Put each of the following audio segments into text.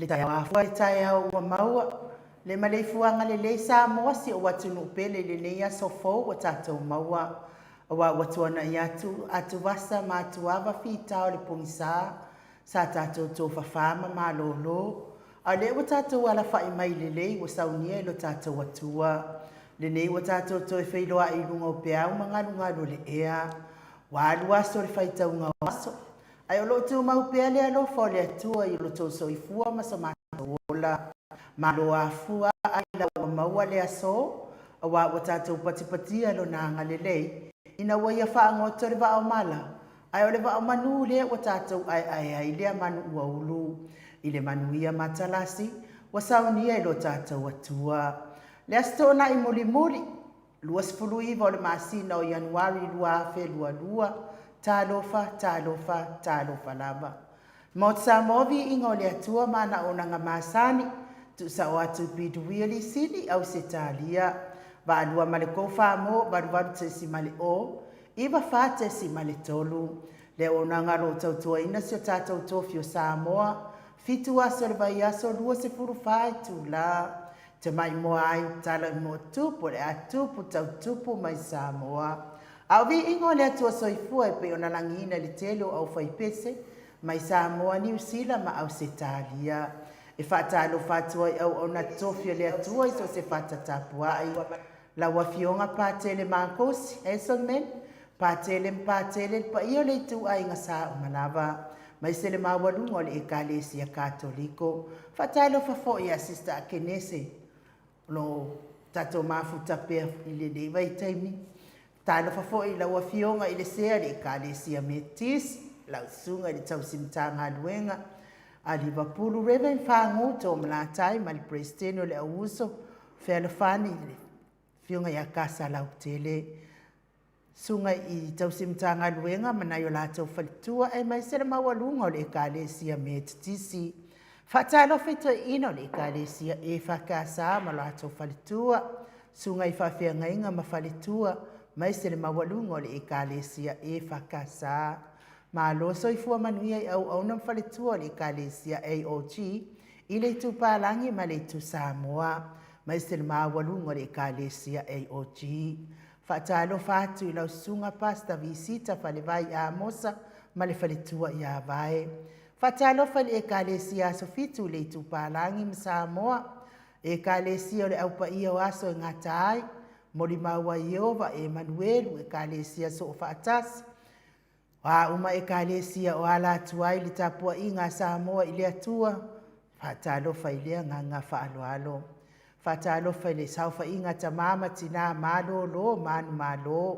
Le taeao afua, le taeao ua maua, le maleifuaga lelei Samoa si ou atunuu pele i lenei aso fou ua tatou maua. Aua ua tuanai atu atuvasa ma atuava fita o le pogisa sa tatou tofafa ma malolo, a o lea ua tatou alafai mai lelei ua saunia e lo tatou Atua. Lenei ua tatou toe feiloai i luga o peau ma galugalu o le ea. Ua alu aso o le faitauga o aso, ae o lo o tumau pea le alofa o le Atua i lo outou soifua ma so matou ola. Malo afua ai la ua maua le aso, aua ua tatou patipatia Lona agalelei, ina ua Ia faagoto le vaa o mala, ae o le vaa o manu lea ua tatou aeae ai lea manu ua ulu i le manuia matalasi ua saunia e lo tatou Atua. Le Aso Toonai mulimuli, 29 o le masina o Ianuari 2022, Talofa, talofa, talofa lava. Maota Samoa viiga o le Atua ma ana auaunaga masani, tuusao atu i Piduia Lisini, Ausetalia. Vaalua ma le kou Famo, 88.0, 94.3. Le auaunaga o lo o tautuaina si o tatou tofi o Samoa, 7 aso o le vaiaso, 24 itula. Te maimoa ai, tala i Moatupu, o le a tupu tautupu mai Samoa. A o viiga o le Atua Soifua e pei ona lagiina i le tele o aufaipese mai Samoa, Niu Sila ma Ausetalia. E faatalofa atu ai auauna tofi o le Atua i so o se fata tapuai. Lau Afioga Patele Makosi, Hazelman, Patele ma Patele, le paia o le ituaiga sauma lava, maise le maualuga o le Ekalesia Katoliko. Faatalofa foi ia Sister Akenese, o lo o tatou mafuta pea i lenei vaitaimi. Talofa foi i lau Afioga i le Sea i le Ekalesia Metotisi, lau Susuga i le Tausi Matagaluega a Livapulu, Rev. Fagu Tomalatai ma le Peresetene o le Au Uso Fealofani, le Afioga ia Kasa Lautele, Susuga i Tausi Matagaluega ma nai o latou faletua aemaise le maualuga o le Ekalesia Metotisi. Faatalofa i toeaiina o le Ekalesia EFKS ma latou faletua, susuga i faafeagaiga ma faletua, aemaise le maualuga o le Ekalesia EFKS. Malo soifua manuia i auauna ma faletua o le Ekalesia AOG i le Itu Palagi ma le Itu Samoa, aemaise le maualuga o le Ekalesia AOG. Faatalofa atu i lau susuga Pastor Visita Falevai Amosa ma le faletua ia Vae. Faatalofa i le Ekalesia Aso Fitu i le Itu Palagi ma Samoa, Ekalesia o le Au Paia o Aso e Gata Ai, Molimau a Ieova, Emanuelu, Ekalesia Soofaatasi, O a uma Ekalesia o ala atu ai le tapuaiga a Samoa i le Atua, faatalofa i lea agaga faaaloalo. Faatalofa i le saofaiga a tama ma tina malolo manumalo,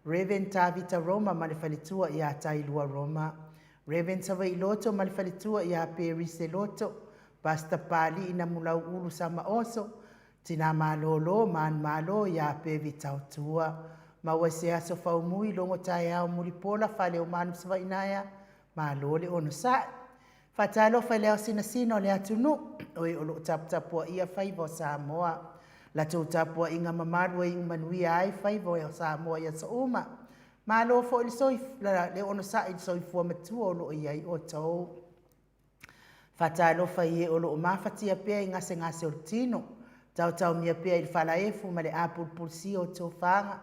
Rev. Tavita Roma ma le faletua ia Tailua Roma, Rev. Savaii Loto ma le faletua ia Perise Loto, Pastor Papalii Namulauulu Samaoso, Tina malolo, manumalo ia Pevi Taotua. Maua i se aso faumui, logo taeao mulipola, fale o manu Savaii-naea, malo le onosai. Faatalofa i le ao sinasina o le atunuu, o e o lo o taputapuaia faiva o Samoa. Latou tapuaiga mamalu e iu manuia ai faiva o Samoa i aso uma. Malo foi le onosai i le soifua matua o lo o i ai outou. Faatalofa i e o lo o mafatia pea i gasegase o le tino, taotaomia pea i le falaefu ma le apulupulusia o tofaga,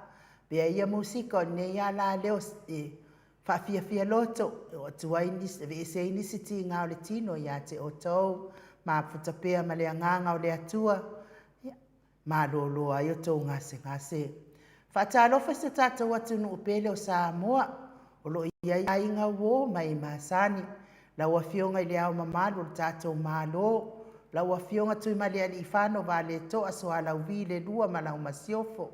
pea ia musika o lenei ala leo e faafiafia loto, e oo atu ai nisi, e aveese ai nisi tiga o le tino ia te outou, mafuta pea ma le agaga o le Atua, ia, malolo ai outou gasegase. Faatalofa i si o tatou atunuu pele o Samoa, o lo o i ai aiga uo ma e masani, lau Afioga i Le Ao Mamalu o le tatou Malo, lau Afioga Tuimalealiifano Vaaletoa Sualauvi le Lua ma lau Masiofo.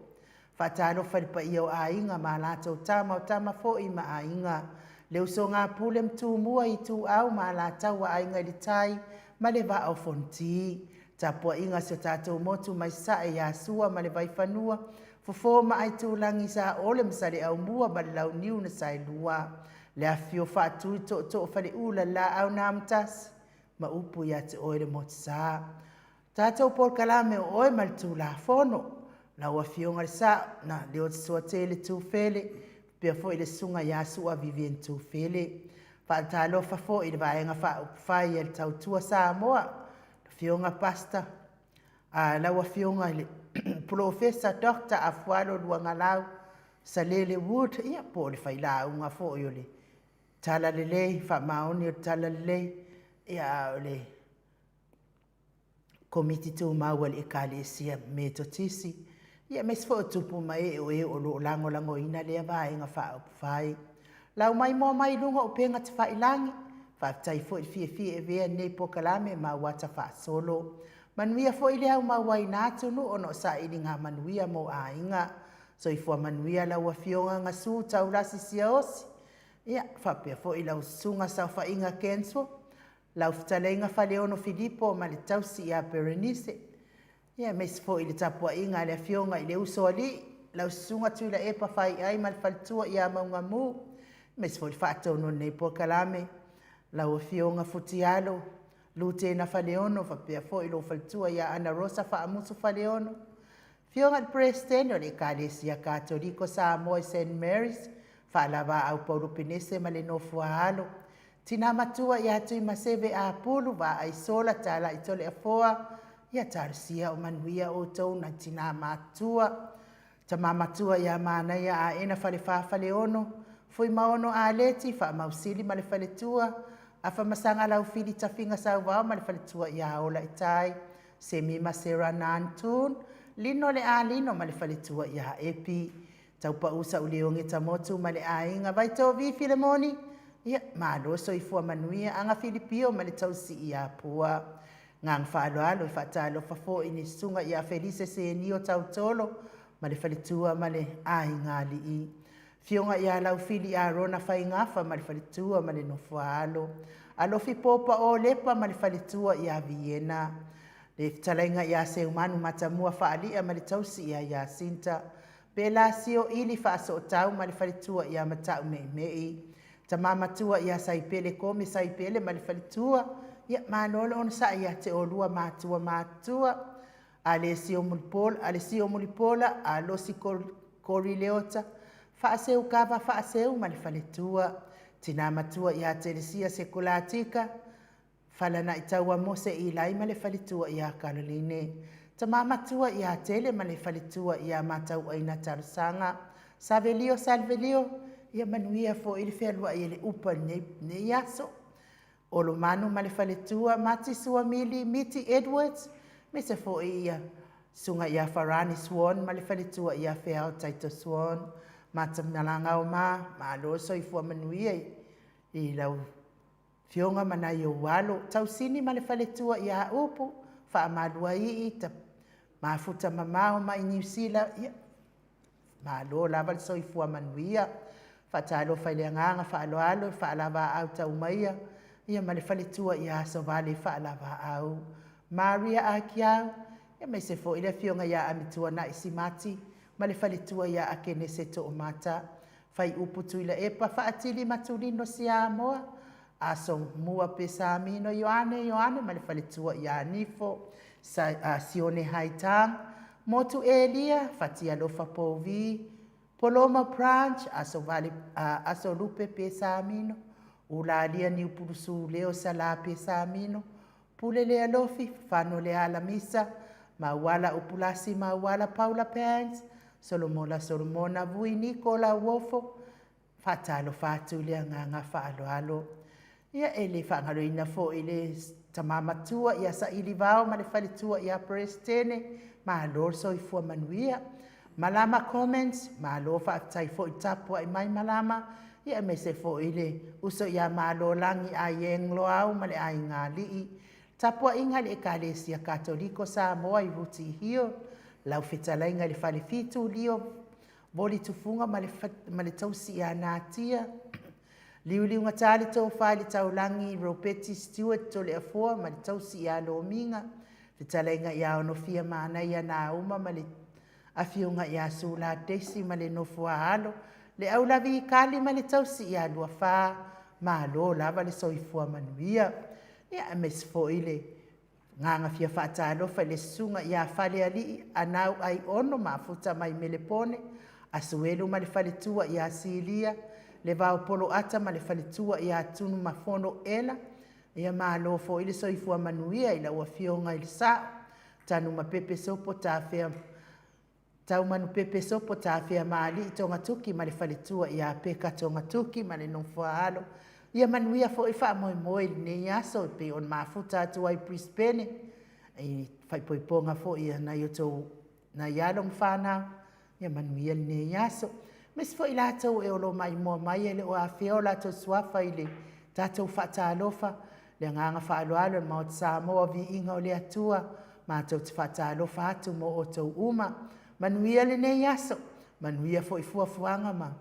Faatalofa i le paia o aiga ma a latou tama, o tama foi ma aiga, le usoga a Pule ma Tumua, Ituau ma Alataua, Aiga i le Tai ma le Vaa o Fonoti. Tapuaiga a si o tatou motu mai Sasae ia Sua ma le Vaifanua, Fofo ma Aitulagi, Saole ma Saleaaumua ma le Launiu na Saelua, le afifio Faatui, Tootoo Faleula, le Laau na Amotasi ma upu ia te oe le Motusa. Tatou polokalame o oe ma le Tulafono, lau Afioga i le Sao na Leotisuatele Tufele, faapea foi le Susuga ia Sua Vivian Tufele. Faatalofa foi i le Vaega Faaupufai a le Tautua Samoa, Afioga Pastor, a lau Afioga i le Polofesa Doctor Afualo Luagalau Salele Wood, ia po o le failauga foi o le Talalelei, faamaoni o le Talalelei, ia a o le Komiti Tumau a le Ekalesia Metotisi, ia aemaise foi o tupu ma ee o e o lo o lagolagoina lea Vaega Faaupufai. Lau maimoa mai i luga o upega tafailagi, faafetai foi le fiafia e avea lenei polokalame ma auata faasolo. Manuia foi le au mauaina atunuu ona o sailiga manuia mo aiga. Soifua manuia lau Afioga Gasu Taulasi Siaosi, ia faapea foi lau Susuga Saofaiga Kenso, lau Fetalaiga Faleono Filipo ma le tausi ia Perenise, ia aemaise foi le tapuaiga a le Afioga i le Usoalii, lau Susuga Tuilaepa Faiai ma le faletua ia Maugamu, aemaise foi le faatonu o lenei polokalame, lau Afioga Futialo Lutena Faleono faapea foi lou faletua ia Ana Rosa Faamusu Faleono, Afioga i le Peresetene o le Ekalesia Katoliko Samoa i Saint Mary's, Faalaavaau Paulo Penese ma le nofo a alo, Tina Matua ia Tuimaseve Apulu, Vaai Sola Talai Toleafoa, ia talosia o manuia outou nai tina matutua. Tama matua ia Manaia Aena Falefa Faleono, Fuimaono Aleti, Faamausili ma le faletua, Afamasaga Laufili Tafiga Sauvao ma le faletua ia Ola Itai, Semi ma Sera Nantoon, Lino le Alino ma le faletua ia Epi, Taupau Sauleoge Tamotu ma le aiga, Vaitovi Filemoni, ia malo soifua manuia, Aga Filipio ma le tausi ia Pua. Agaga faaaloalo e faatalofa foi i le susuga ia Felise Senio Tautolo ma le faletua ma le aiga alii. Afioga ia Laufili Arona Faigafa ma le faletua ma le nofo a alo. Alofi Popa Olepa ma le faletua ia Viena. Le fetalaiga ia Seumanu Matamua Faalia ma le tausi ia Iasinta. Pelasio Ili Faasootau ma le faletua ia Mataumeimei. Tama matua ia Saipele Kome Saipele ma le faletua, ia malo le onosai ia te oulua matua matutua. Alesio Mulipola, Alesio Mulipola, Alosi Korileota, Faaseu Kava Faaseu ma le faletua. Tina matua ia Telesia Sekulatika, Falanaitaua Mose Ilai ma le faletua ia Karoline. Tama matua ia Tele ma le faletua ia Matauaina Talosaga. Savelio Salvelio, ia manuia foi le fealuai e le upa i lenei aso. Olomanu ma le faletua, Mati Suamili, Miti Edwards, aemaise foi ia Susuga ia Farani Swan ma le faletua ia Feao Taito Swan. Matamalagaoma, malo soifua manuia i lau Afioga ma nai ou alo, Tausini ma le faletua ia Upu, Faamaluaii, ta mafuta mamao mai Niu Sila, ia, malo lava le soifua manuia. Faatalofa i le agaga faaaloalo i Faalavaau Taumaia, ia ma le faletua ia Asovale Faalavaau. Maria Akiau, aemaise foi le afioga ia Amituanai Simati ma le faletua ia Akenese Toomata. Faiupu Tuilaepa Faatili Matulino Siamoa, Aso Mua Pesamino Ioane Ioane ma le faletua ia Nifo Sione Haitang, Motu Elia Fatialofa Pouvi, Poloma Branch, Aso Vale Aso Lupe Pesamino, Ulalia Niupulusu Leo Sala Pesamino, Pule Lealofi, Fano Leala Misa, Mauala Upulasi Mauala Paula Pants, Solomola Solomona Vui Niko Lauofo, faatalofa atu i le agaga faaaloalo. Ia e le faagaloina foi le tama matua ia Saili Vao ma le faletua ia Peresetene, malo le soifua manuia. Malama Comments, malo faafetai foi tapuai mai Malama, ia aemaise foi le uso ia Malolagi Aieng Loau ma le aiga alii. Tapuaiga i le Ekalesia Katoliko Samoa i Ruti Hill, lau fetalaiga i le Falefitu Lio Voli Tufuga ma le, ma le tausi ia Natia. Liuliugata le tofa i le taulagi Ropeti Stewart Toleafoa ma le tausi ia Lomiga. Fetalaiga ia Onofia Manaia Nauma ma le afioga ia Sula Daisy ma le nofo a alo, le Aulavi Kali ma le tausi ia Luafa, malo lava le soifua manuia. Ia, aemaise foi le agaga fia faatalofa i le susuga ia Falealii Anau Aiono Mafuta mai Melepone, Asuelu ma le faletua ia Silia, le Vao Poloata ma le faletua ia Tunumafono Ela, Ia malo foi le soifua manuia i lau Afioga i le Sao, Tanumapepe Sopo Tafea Taumanupepe Sopo Tafea Maalii Togatuki ma le faletua ia Peka Togatuki ma le nofo a alo. Ia manuia foi faamoemoe i lenei aso e pei ona mafuta atu ai i Brisbane i faaipoipoga foi a nai outou nai alo ma fanau. Ia manuia lenei aso. Aemaise foi i latou e o lo o maimoa mai e le o afea o latou suafa i le tatou faatalofa. Le agaga faaaloalo i le Maota Samoa, viiga o le Atua, matou te faatalofa atu mo outou uma. Manuia lenei aso, manuia foi fuafuaga ma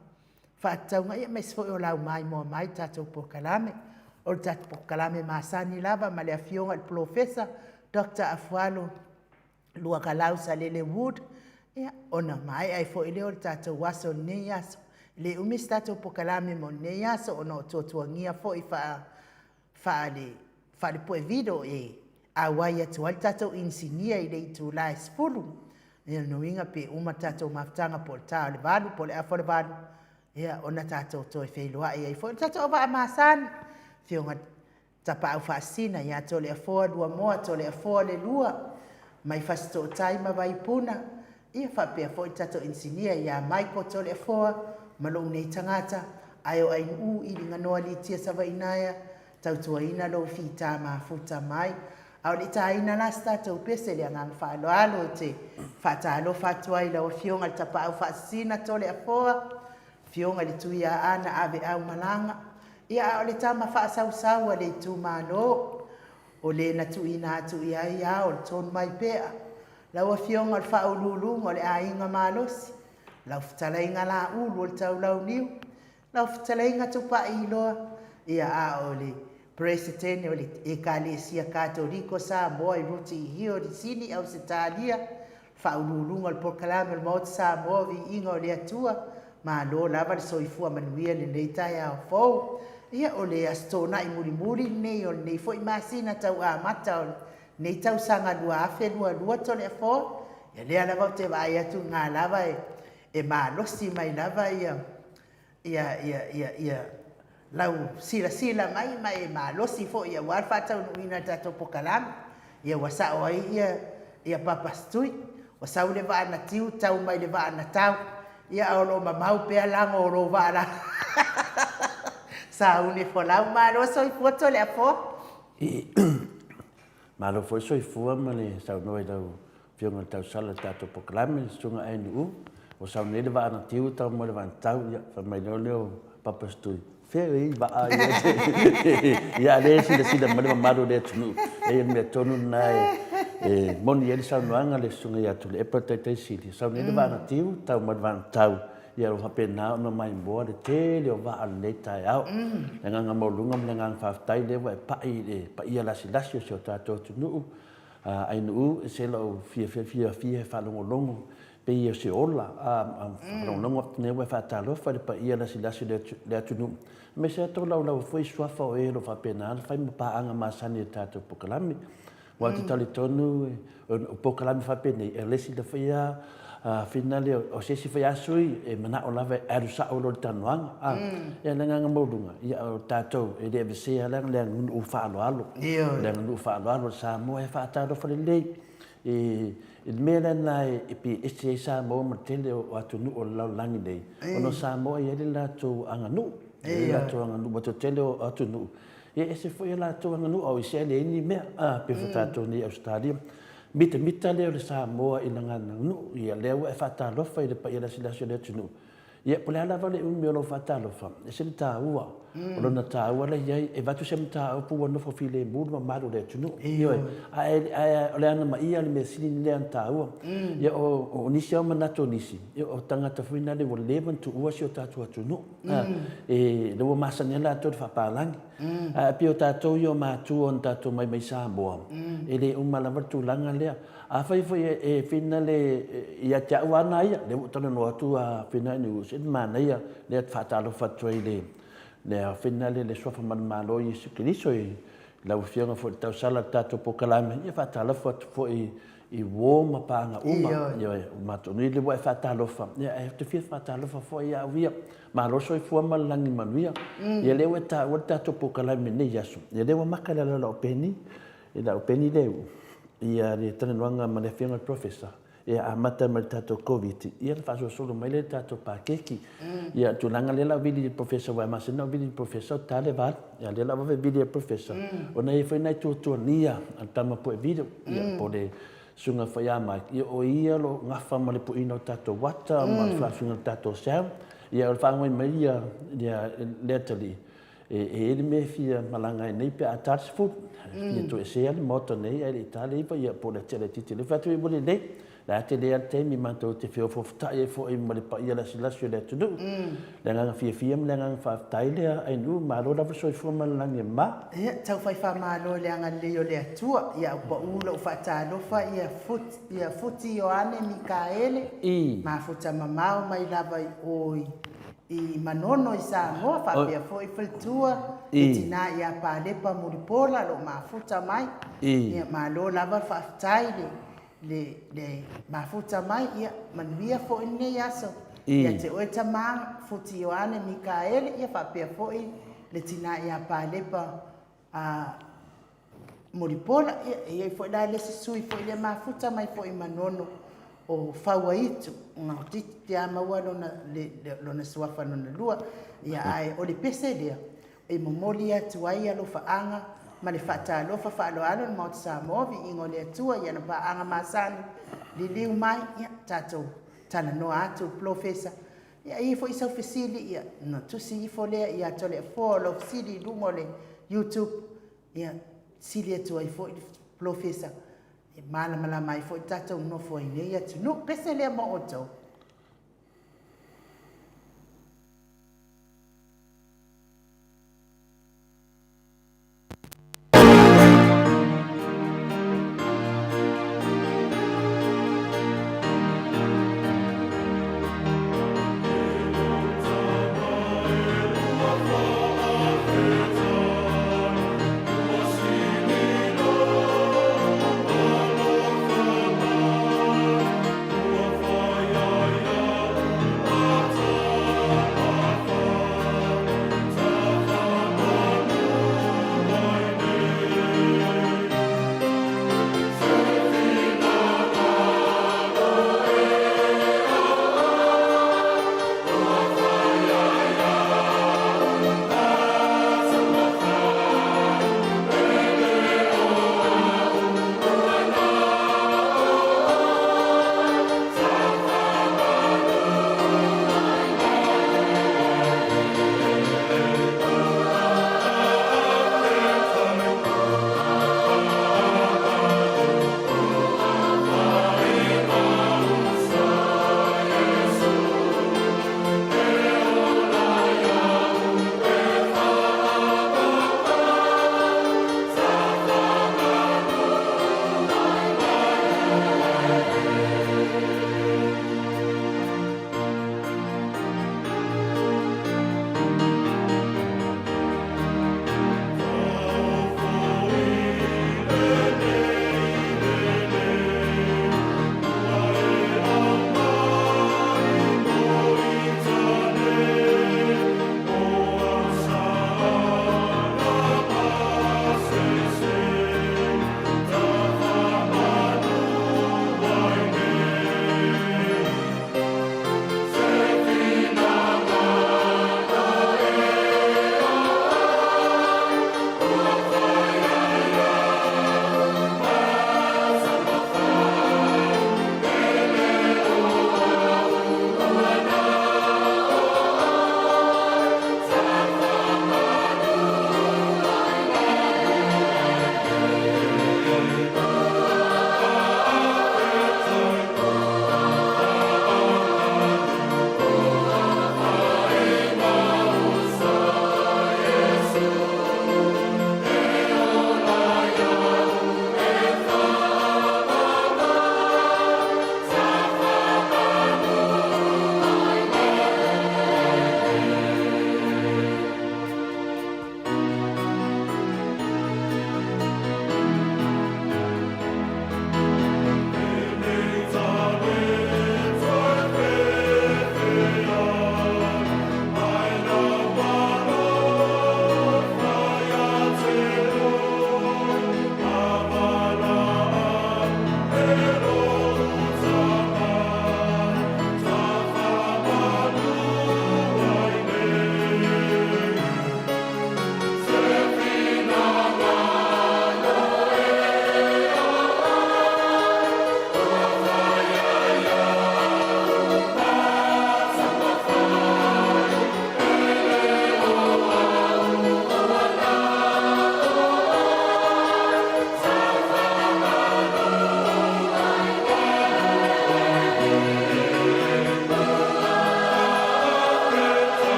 faatatauga, ia aemaise foi o lau maimoa mai i le tatou polokalame. O le tatou polokalame masani lava ma le Afioga i le Polofesa Dr. Afualo Luagalau Salele Wood, ia, ona maea ai foi lea o le tatou aso i lenei aso. E le umi se tatou polokalame mo lenei aso ona o tuatuagia foi faa, faale, faalepuevido e auai atu ai le tatou inisinia i le itula e 10. Ia, lona uiga pe uma le tatou mafutaga po o le ta o le 8 po o le 7:30, ia, ona tatou toe feiloai ai foi. O le tatou auvaa masani, Afioga Tapaau Faasisina ia Toleafoa Luamoa Toleafoa le Lua, mai Fasitootai ma Vaipuna, ia faapea foi le tatou inisinia ia Michael Toleafoa ma lou nei tagata, ae o Ainuu Iliganoa Litia Savainaea, tautuaina lou fita mafuta mai. A o le i taina la se tatou pese i le agaga faaaloalo ou te faatalofa atu ai i lau Afioga i le Tapaau Faasisina Toleafoa, Afioga i le Tuiaana Aveau Malaga, ia a o le tama faasausau a le itumalo, o le na tuuina atu i ai ao o le tonu mai pea, lau Afioga o le Faauluuluga o le Aiga Malosi, lau Fetalaiga Laulu o le Taulauniu, lau Fetalaiga Tupaiiloa, ia a o le Peresetene o le Ekalesia Katoliko Samoa i Ruti Hill i Sini, Ausetalia, Faauluuluga o le Polokalame o le Maota Samoa o Viiga o le Atua, malo lava le soifua manuia i lenei taeao fou. Ia, o le Aso Toonai mulimuli lenei o lenei foi masina tau amata o lenei tausaga 2022 Toleafoa. Ia lea lava ou te vaai atu i ina lava e malosi mai lava ia ia, ia, ia, ia lau silasila mai ma e malosi foi aua le faataunuuina o le tatou polokalame. Ia ua sao ai ia, ia Papa Stui, ua sau le vaa na tiu tau mai le vaa na tau, ia a o lo o mamao pea lago o lou vaa la sauni folau. Malo soifua Toleafoa. Malo foi soifua ma le saunoa i lau Afioga i le Tausala i le tatou polokalame, le Susuga Ainuu, ua sau nei le vaa na tiu tau mai le vaa na tau, ia, fai mai loa lea o Papa Stui, fea e i vaa ia? Ia, a lea e silasila mai le mamalu o le atunuu, e i ai le mea tonu lena e moni ai le saunoaga a le Susuga ia Tuilaepa le Taitai Sili, sau nei le vaa na tiu, tau mai le vaa na tau, ia ua faapena ona maimoa le tele o vaa o lenei taeao. Le agaga maualuga ma le agaga faafetai lea ua e pai i le paia lasilasi o si o tatou atunuu, Ainuu, e ese lou fiafia fiafia e faalogologo pei o se ola, faalogologo atu nei ua e faatalofa i le paia lasilasi o le atunuu, aemaise lava tolaulau foi suafa o e o lo o faapena ona fai ma paaga masani i le tatou polokalame. Aua ou te talitonu o polokalame faapenei, o le isi foi lava finale, o se isi foi lava sui e manao lava e alu sao loa i le talanoaga. Ia, le agaga maualuga, ia o tatou e le aveesea le aganuu faaaloalo. Le aganuu faaaloalo a le Samoa e faatalofa lelei i le mea lena e pei e ese ai Samoa ma le tele o atunuu o le lalolagi nei, ona o Samoa e i ai le latou aganuu, e i ai le latou aganuu. Ua toatele o atunuu e ese foi a latou aganuu, a o isi e leai ni mea, pei foi tatou nei i Ausetalia. Mitamita lea o le Samoa i lana aganuu, ia lea ua e faatalofa i le paia lasilasi o le atunuu, Ia, po o le a lava le umi o lou faatalofa, e ese le taua, o lona taua la e i ai, e avatu se mataupu ua nofo filemu le mamalu o le atunuu. Ioe. Ae o le anamaia le mea sili lea ona taua. Ia, o nisi lava o manatu o nisi, ia, o tagata foi na ua leva ona tuua si o tatou atunuu. E, lea ua masani ai latou i le faapalagi. Ae pei o tatou ia o matua ona tatou omai mai Samoa, e le uma lava le tulaga lea. Afai foi e finale ia te au ana ia, lea ua ou talanoa atu a finale ni usi, manaia lea faatalofa atu ai le le finale le suafa manumalo Iesu Keriso i lau Afioga foi i le tausala o le tatou polokalame, ia faatalofa atu foi i uo ma paaga uma. Ioe, ua matou nui lea ua e faatalofa, ia ae ou te fia faatalofa foi ia au ia. Malo le soifua ma le lagi manuia. Ia lea ua e taua le tatou polokalame i lenei aso, ia lea ua maka i lalo o lau peni, i lau peni lea ia le talanoaga ma le Afioga i le Professor. Ia amata mai le tatou Koviti, ia ona faasolosolo mai lea i le tatou paketi. Ia o le tulaga lea la ua vili i le Professor aua e masani ona ou vili i le Professor o ta le 8. Ia o lea la ua vave vili i le Professor, ona e i ai foi nai tuatuagia a le tama Poe Vili, ia po o le susuga foi ia Mike, ia o ia o lo o gafa ma le puina o tatou ata ma le faafiafiga o le tatou sound. Ia o le faagoi mai ia lea atalii, E i ai le mea e fia malaga ai nei pe a ta le 10. E fia toesea le Maota nei ae le i ta le 9, ia po o le atiala itiiti o lea. Fai atu ua lelei, o le a tele lava le taimi matou te feofoofotai ai foi ma le paia lasilasi o le atunuu. Le agaga fiafia ma le agaga faafetai lea Ainuu, malo lava le soifua ma le lagi e mama. Ia, tau fai faamalo i le agalelei o le Atua. Ia au pau lou faatalofa ia ia Futi Ioane Mikaele, mafuta mamao mai lava i o i i Manono i Samoa faapea foi faletua le tina ia Palepa Mulipola lo o mafuta mai. Ia malo lava le faafetai le le le mafuta mai ia manuia foi lenei aso ia te oe tama Futi Ioane Mikaele ia faapea foi le tina ia Palepa a Mulipola, ia, e i ai foi la le isi sui foi lea mafuta mai foi i Manono o Fauaitu, toeitiiti lava maua lona, le, lona suafa lona lua. Ia, ae o le pese lea, e momoli atu ai alofaaga ma le faatalofa faaaloalo i le Maota Samoa, viiga o le Atua i ana paaga masani, liliu mai, ia, tatou talanoa atu le polofesa. Ia, e i ai foi sau fesili, ia, ona tusi ifo lea ia Toleafoa o lau fesili i luga o le YouTube, Ia, sili atu ai foi le polofesa e malamalama ai foi tatou nofo ai nei atunuu. Pese lea mo outou.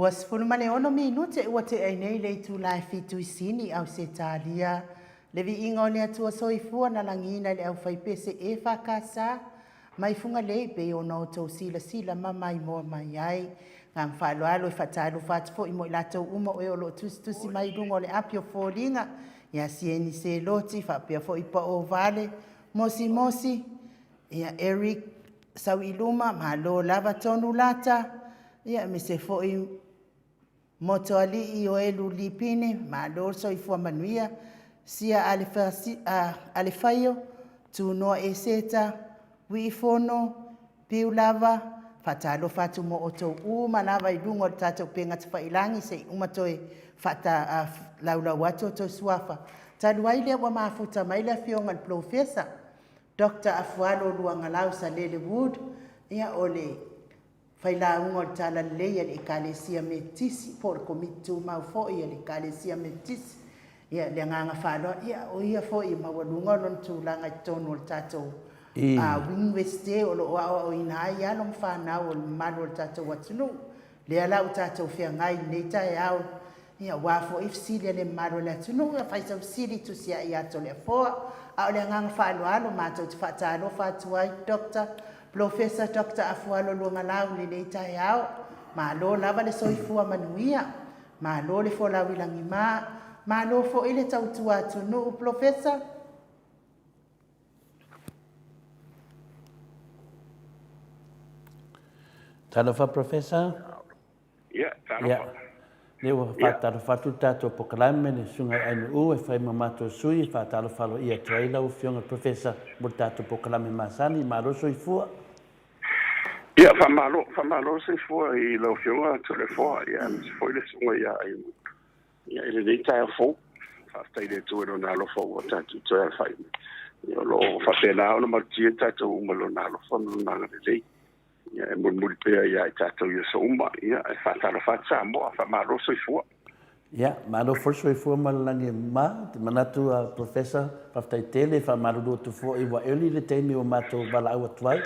26 minute ua tea ai nei le itula e fitu i Sini, Ausetalia. Le viiga o le Atua Soifua na lagiina i le aufaipese EFKS mai Fugalei pei ona outou silasila ma maimoa mai ai. Agaga faaaloalo e faatalofa atu foi mo i latou uma o e o lo o tusitusi mai i luga o le api o foliga ia Sieni Seloti faapea foi Pao Vale, Mosi Mosi, ia Eric Sauiluma, malo lava Tonu Lata, ia aemaise foi Motoalii Ioelu Lipine, malo le soifua manuia, Sia Alefaio, Tunoa Eseta, Wiifono, Piulava, faatalofa atu mo outou uma lava i luga o le tatou upega tafailagi se i uma toe faatalaulau atu outou suafa. Talu ai lea ua mafuta mai le afioga i le Polofesa Dr. Afualo Luagalau Salele Wood, ia o le Failauga o le Talalelei a le Ekalesia Metotisi po o le Komiti Tumau foi a le Ekalesia Metotisi. Ia, le agaga faaaloalo, ia, o ia foi e maualuga lona tulaga i totonu o le tatou Iunivesite o lo o aoaoina ai alo ma fanau o le mamalu o le tatou atunuu. Lea la ua tatou feagai i lenei taeao, ia, aua foi fesili a le mamalu o le atunuu, ia fai sau fesili tusiai ia Toleafoa. A o le agaga faaaloalo matou te faatalofa atu ai Doctor, Polofesa Doctor Afualo Luagalau i lenei taeao. Malo lava le soifua manuia, malo le folau i lagima, malo foi le tautua atunuu Polofesa. Talofa Professor. Ia, talofa. Lea ua faatalofa atu le tatou polokalame le Susuga i Ainuu e fai ma matou sui e faatalofa aloaia atu ai lau Afioga Professor mo le tatou polokalame masani. Malo soifua. Ia, faamalo, faamalo soifua i lau Afioga Toleafoa, ia, aemaise foi le Susuga ia Ainuu. Ia, i lenei taeao fou, faafetai i le Atua i Lona alofa ua tatou toe alafai mai. Ia, o lo o faapena ona malutia tatou uma i Lona alofa ma Lona agalelei. Ia, e mulimuli pea ia i tatou i aso uma. Ia, e faatalofa atu Samoa, faamalo soifua. Ia, malo foi le soifua ma le lagi e mama. Ou te manatu a Professor, faafetai tele, faamalulu atu foi ua early le taimi ua matou valaau atu ai,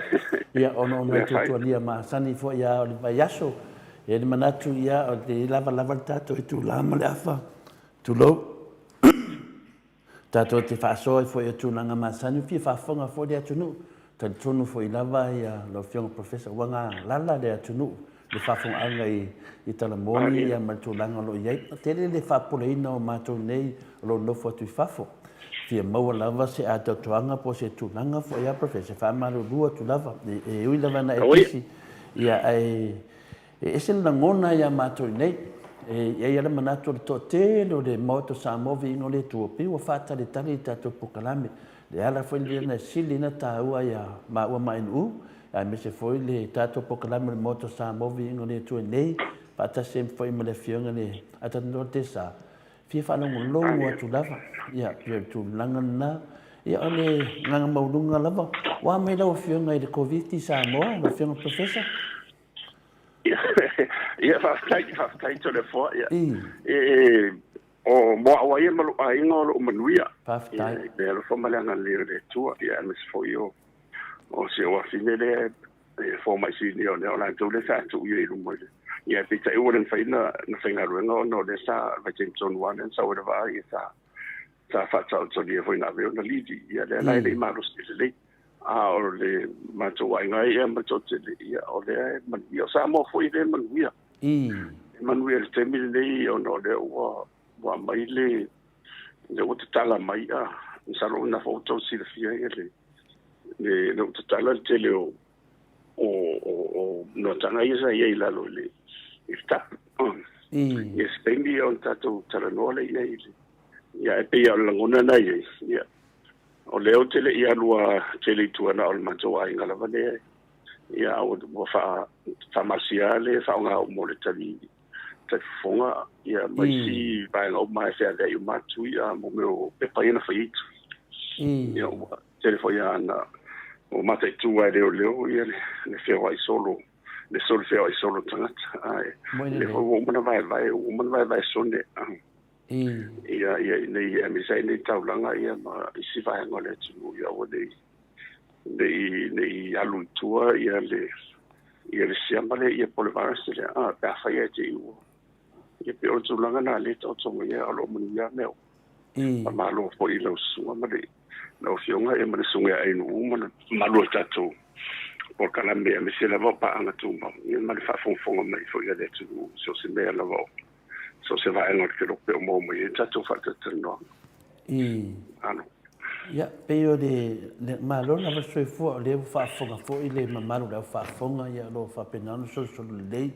ia ona o nai tuatualia masani foi lava o le vaiaso. E i ai le manatu, ia, o le lava lava le tatou itula ma le afa, tulou, tatou te faasoa ai foi i tulaga masani, ua fia faafofoga foi le atunuu. Talitonu foi lava ia lau Afioga Professor, ua galala le atunuu i le faafofogaaga i tala moni ia ma le tulaga o lo o i ai. E tele le faapopoleina o matou nei o lo o nofo atu i fafo. Fia maua lava se atoatoaga po o se tulaga foi a Professor, e faamalulu atu lava, e ui lava ina e pisi, ia ae E ese le lagona ia matou i inei. E i ai lava le manatu o le toatele o le Maota o Samoa viiga o le Atua, pei ua faatalitali i tatou polokalame. Le ala foi lea na sili ai ona taua ia maua ma ANU, aemaise foi le tatou polokalame o le Maota o Samoa viiga o le Atua i inei, faatasi ai foi ma le Afioga i le Atatanoa Tesa, fia faalogologo atu lava. Ia, pei o le tulaga lena. Ia, o le agaga maualuga lava. Ua a mai lau Afioga i le Koviti i Samoa, lau Afioga Professor? Ia, faafetai, faafetai Toleafoa. Ia, e, o moa ia ma lou aiga o loo manuia. Faafetai. Ia, i le alofa ma le agalelei o le Atua. Ia, aemaise foi o si ou afine lea e fomai sinia o lea o latou lea sa tuu ia i luma i le. Ia, peitai ua le mafai na faigaluega ona o lea sa vaitaimi tonu lava lea na sau ai le vaa, ia sa faataotolia foi na ave ona livi. Ia, lea la e le i malosi lelei. A o le matou aiga ia ma le toatele, ia, o lea e manuia. O Samoa foi lea e manuia. E manuia i le taimi lenei ona o lea ua aumai le, lea ua tatala mai, a, masalo o lena foi ua outou silafia ia le, lea ua tatala le tele o noataga ia sa i ai i lalo i le tapu. Ia, se taimi ona tatou talanoa lea i ai i le, ia, ae pei lava o le lagona lena e i ai, ia, O lea ou te le i alu a tele i tua na o le matou aiga lava lea ia ua faamalosia le faaaoga uma o le tali fofoga ia ma isi vaega uma e feaveai uma atu ia mo mea o pepa ia na fai ai tui. Ia ua tele foi lava na ua mataitu lava e leoleo ia le feoai solo le solo feoai solo o tagata. Ae lea foi ua uma ona vaevae ua uma ona vaevae sone. Ia, ia, nei, aemaise ai nei taulaga ia ma isi vaega o le atunuu, ia aua nei, nei, nei alu i tua ia le, ia le siama lea, ia po o le virus lea, a, pe afai ae te i ua, Ia pei o le tulaga lena lea e taoto mai ai, a o lo o manuia mea uma. Faamalo foi i lau susuga ma le lau Afioga ia ma le susuga ia Ainuu ma le mamalu o le tatou polokalame aemaise lava o paaga tumau ia ma le faafogafoga mai foi a le atunuu i so o se mea lava o so o se vaega o le kelope o maua mai ai le tatou faatalatalanoaga. Malo. Ia, pei o le, le malo lava le soifua, o lea ua faafofoga foi le mamalu o le au faafofoga, ia o lo o faapena ona solosolo lelei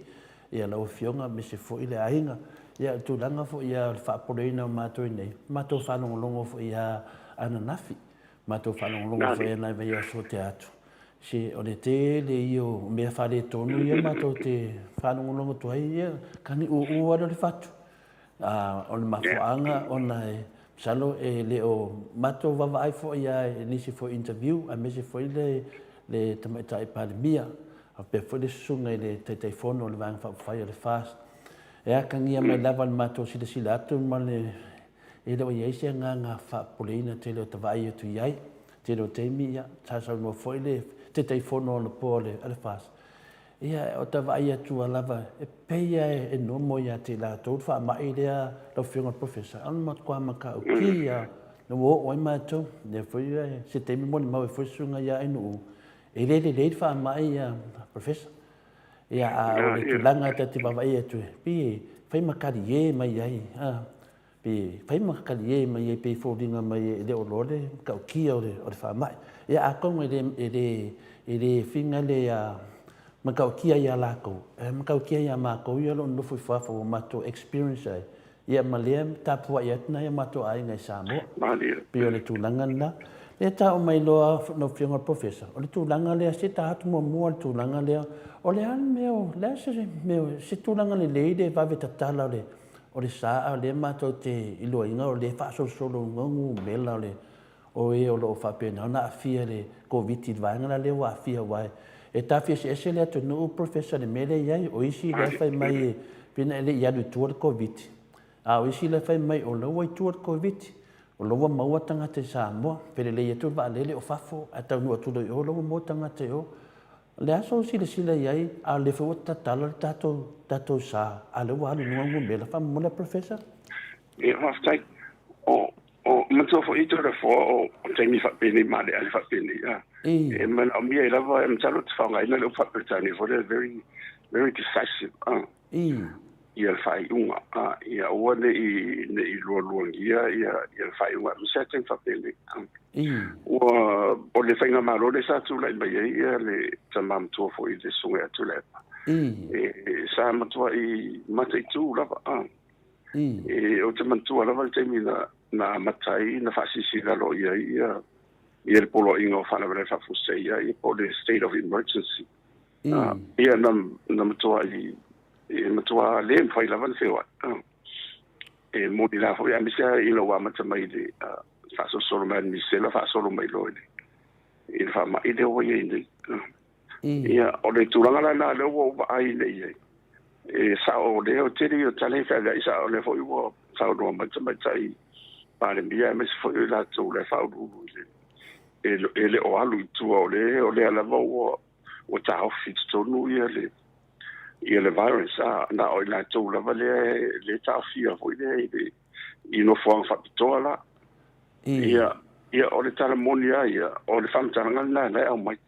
ia lau Afioga aemaise foi le aiga. Ia, o le tulaga foi ia o le faapoleina o matou i inei, matou faalogologo foi ia ananafi, matou faalogologo foi ia nai vaiaso o tea atu. Se o le tele ia o mea faaletonu ia matou te faalogologo atu ai, ia kani ūū lava lea o le fatu. A o le mafuaaga ona e masalo e le o matou vaavaai foi lava i nisi foi interview aemaise foi le le Tamaitai Palemia faapea foi le susuga i le Taitaifono o le Vaega Faaupufai o le FAST. E atagia mai lava i le matou silasila atu ma le e le o i ai se agaga faapopoleina tele o ta vaai atu i ai. Tele o taimi, ia, sa saunoa foi le Taitaifono anapo a le FAST, ia, o ta vaai atu lava, e pei lava e nomo ia te i latou le faamai lea lau Afioga i le Professor, a o le matua matauti lava ua oo ai matou. Lea foi se taimi molimau ai foi le Susuga ia Ainuu, e le lelei le faamai ia Professor. Ia, a o le tulaga ta te vaavaai atu, e pei e fai ma kaliē mai ai, a. Pe fai ma kaliē mai ai pei foliga mai e le o loa le matautia o le faamai. Ia atonu e le, e le, e le figa le matautia ia latou, ae matautia ia matou ia o lo o nonofo i fafo ua matou experience ai, ia ma lea tapuai atu nai o matou aiga i Samoa. Pei o le tulaga lena. Lea tau mai loa lau Afioga i le Professor, o le tulaga lea, se ta atu muamua le tulaga lea, o le a le mea o, le a se mea, se tulaga lelei le vave tatala o le O le sa a o lea matou te iloaina o lea e faasolosolo luga numera o le o e o lo o faapena ona aafia i le Koviti i le vaega la lea ua aafia aua e tafi eseese le atunuu Professor i le mea lea e i ai. O isi la e fai mai e pei ona e le i alu i tua le Koviti, a o isi la e fai mai o la ua i tua le Koviti, o la ua maua tagata i Samoa, felelei atu le vaalele o fafo ae taunuu atu loa i o la ua maua tagata i o. O le a sou silasila i ai, a o lea foi ua tatala le tatou, tatou sa, a o lea ua alu i luga numera, faamolemole Professor? Ia, faafetai. O, o, manatua foi Toleafoa, o, o taimi faapenei ma aleale faapenei, a, e manaomia ai lava, e masalo ou te faaaogaina le upu faa-Peretania foi lea, very, very decisive, a. Ia le faaiuga, a, ia aua ne i, ne i lualuagia ia, ia le faaiuga, aemaise lava taimi faapenei. Ua, o le faigamalo lea sa tulai mai ai ia le tama matua foi le Susuga ia Tuilaepa, e, sa matuai mataitu lava, a. E, ou te manatua lava le taimi na, na amata ai na faasilasila aloaia ai ia, ia le Poloaiga o Faalavelave Faafuasei, ia po o le State of Emergency. Ia na, na matuai, e matua le mafai lava ona feoai. E moni la foi, aemaise lava ina ua amata mai le faasolosolo mai a le misela faasolo mai loa i le, i le faamai lea ua i ai nei. Ia, o le tulaga la lena lea ua ou vaai nei i ai, e sao o lea o tele ia o tala e feaveai, sao o lea foi ua saunoa mai le Tamaitai Palemia aemaise foi o i latou la e faauluulu i le, e le o alu i tua o lea, o lea lava ua ua taofi i totonu ia le ia le virus a na o i latou lava lea le taofia foi lea i le i nofoaga faapitoa la. Ia ia o le tala moni lava ia, o le faamatalaga lena la e aumai.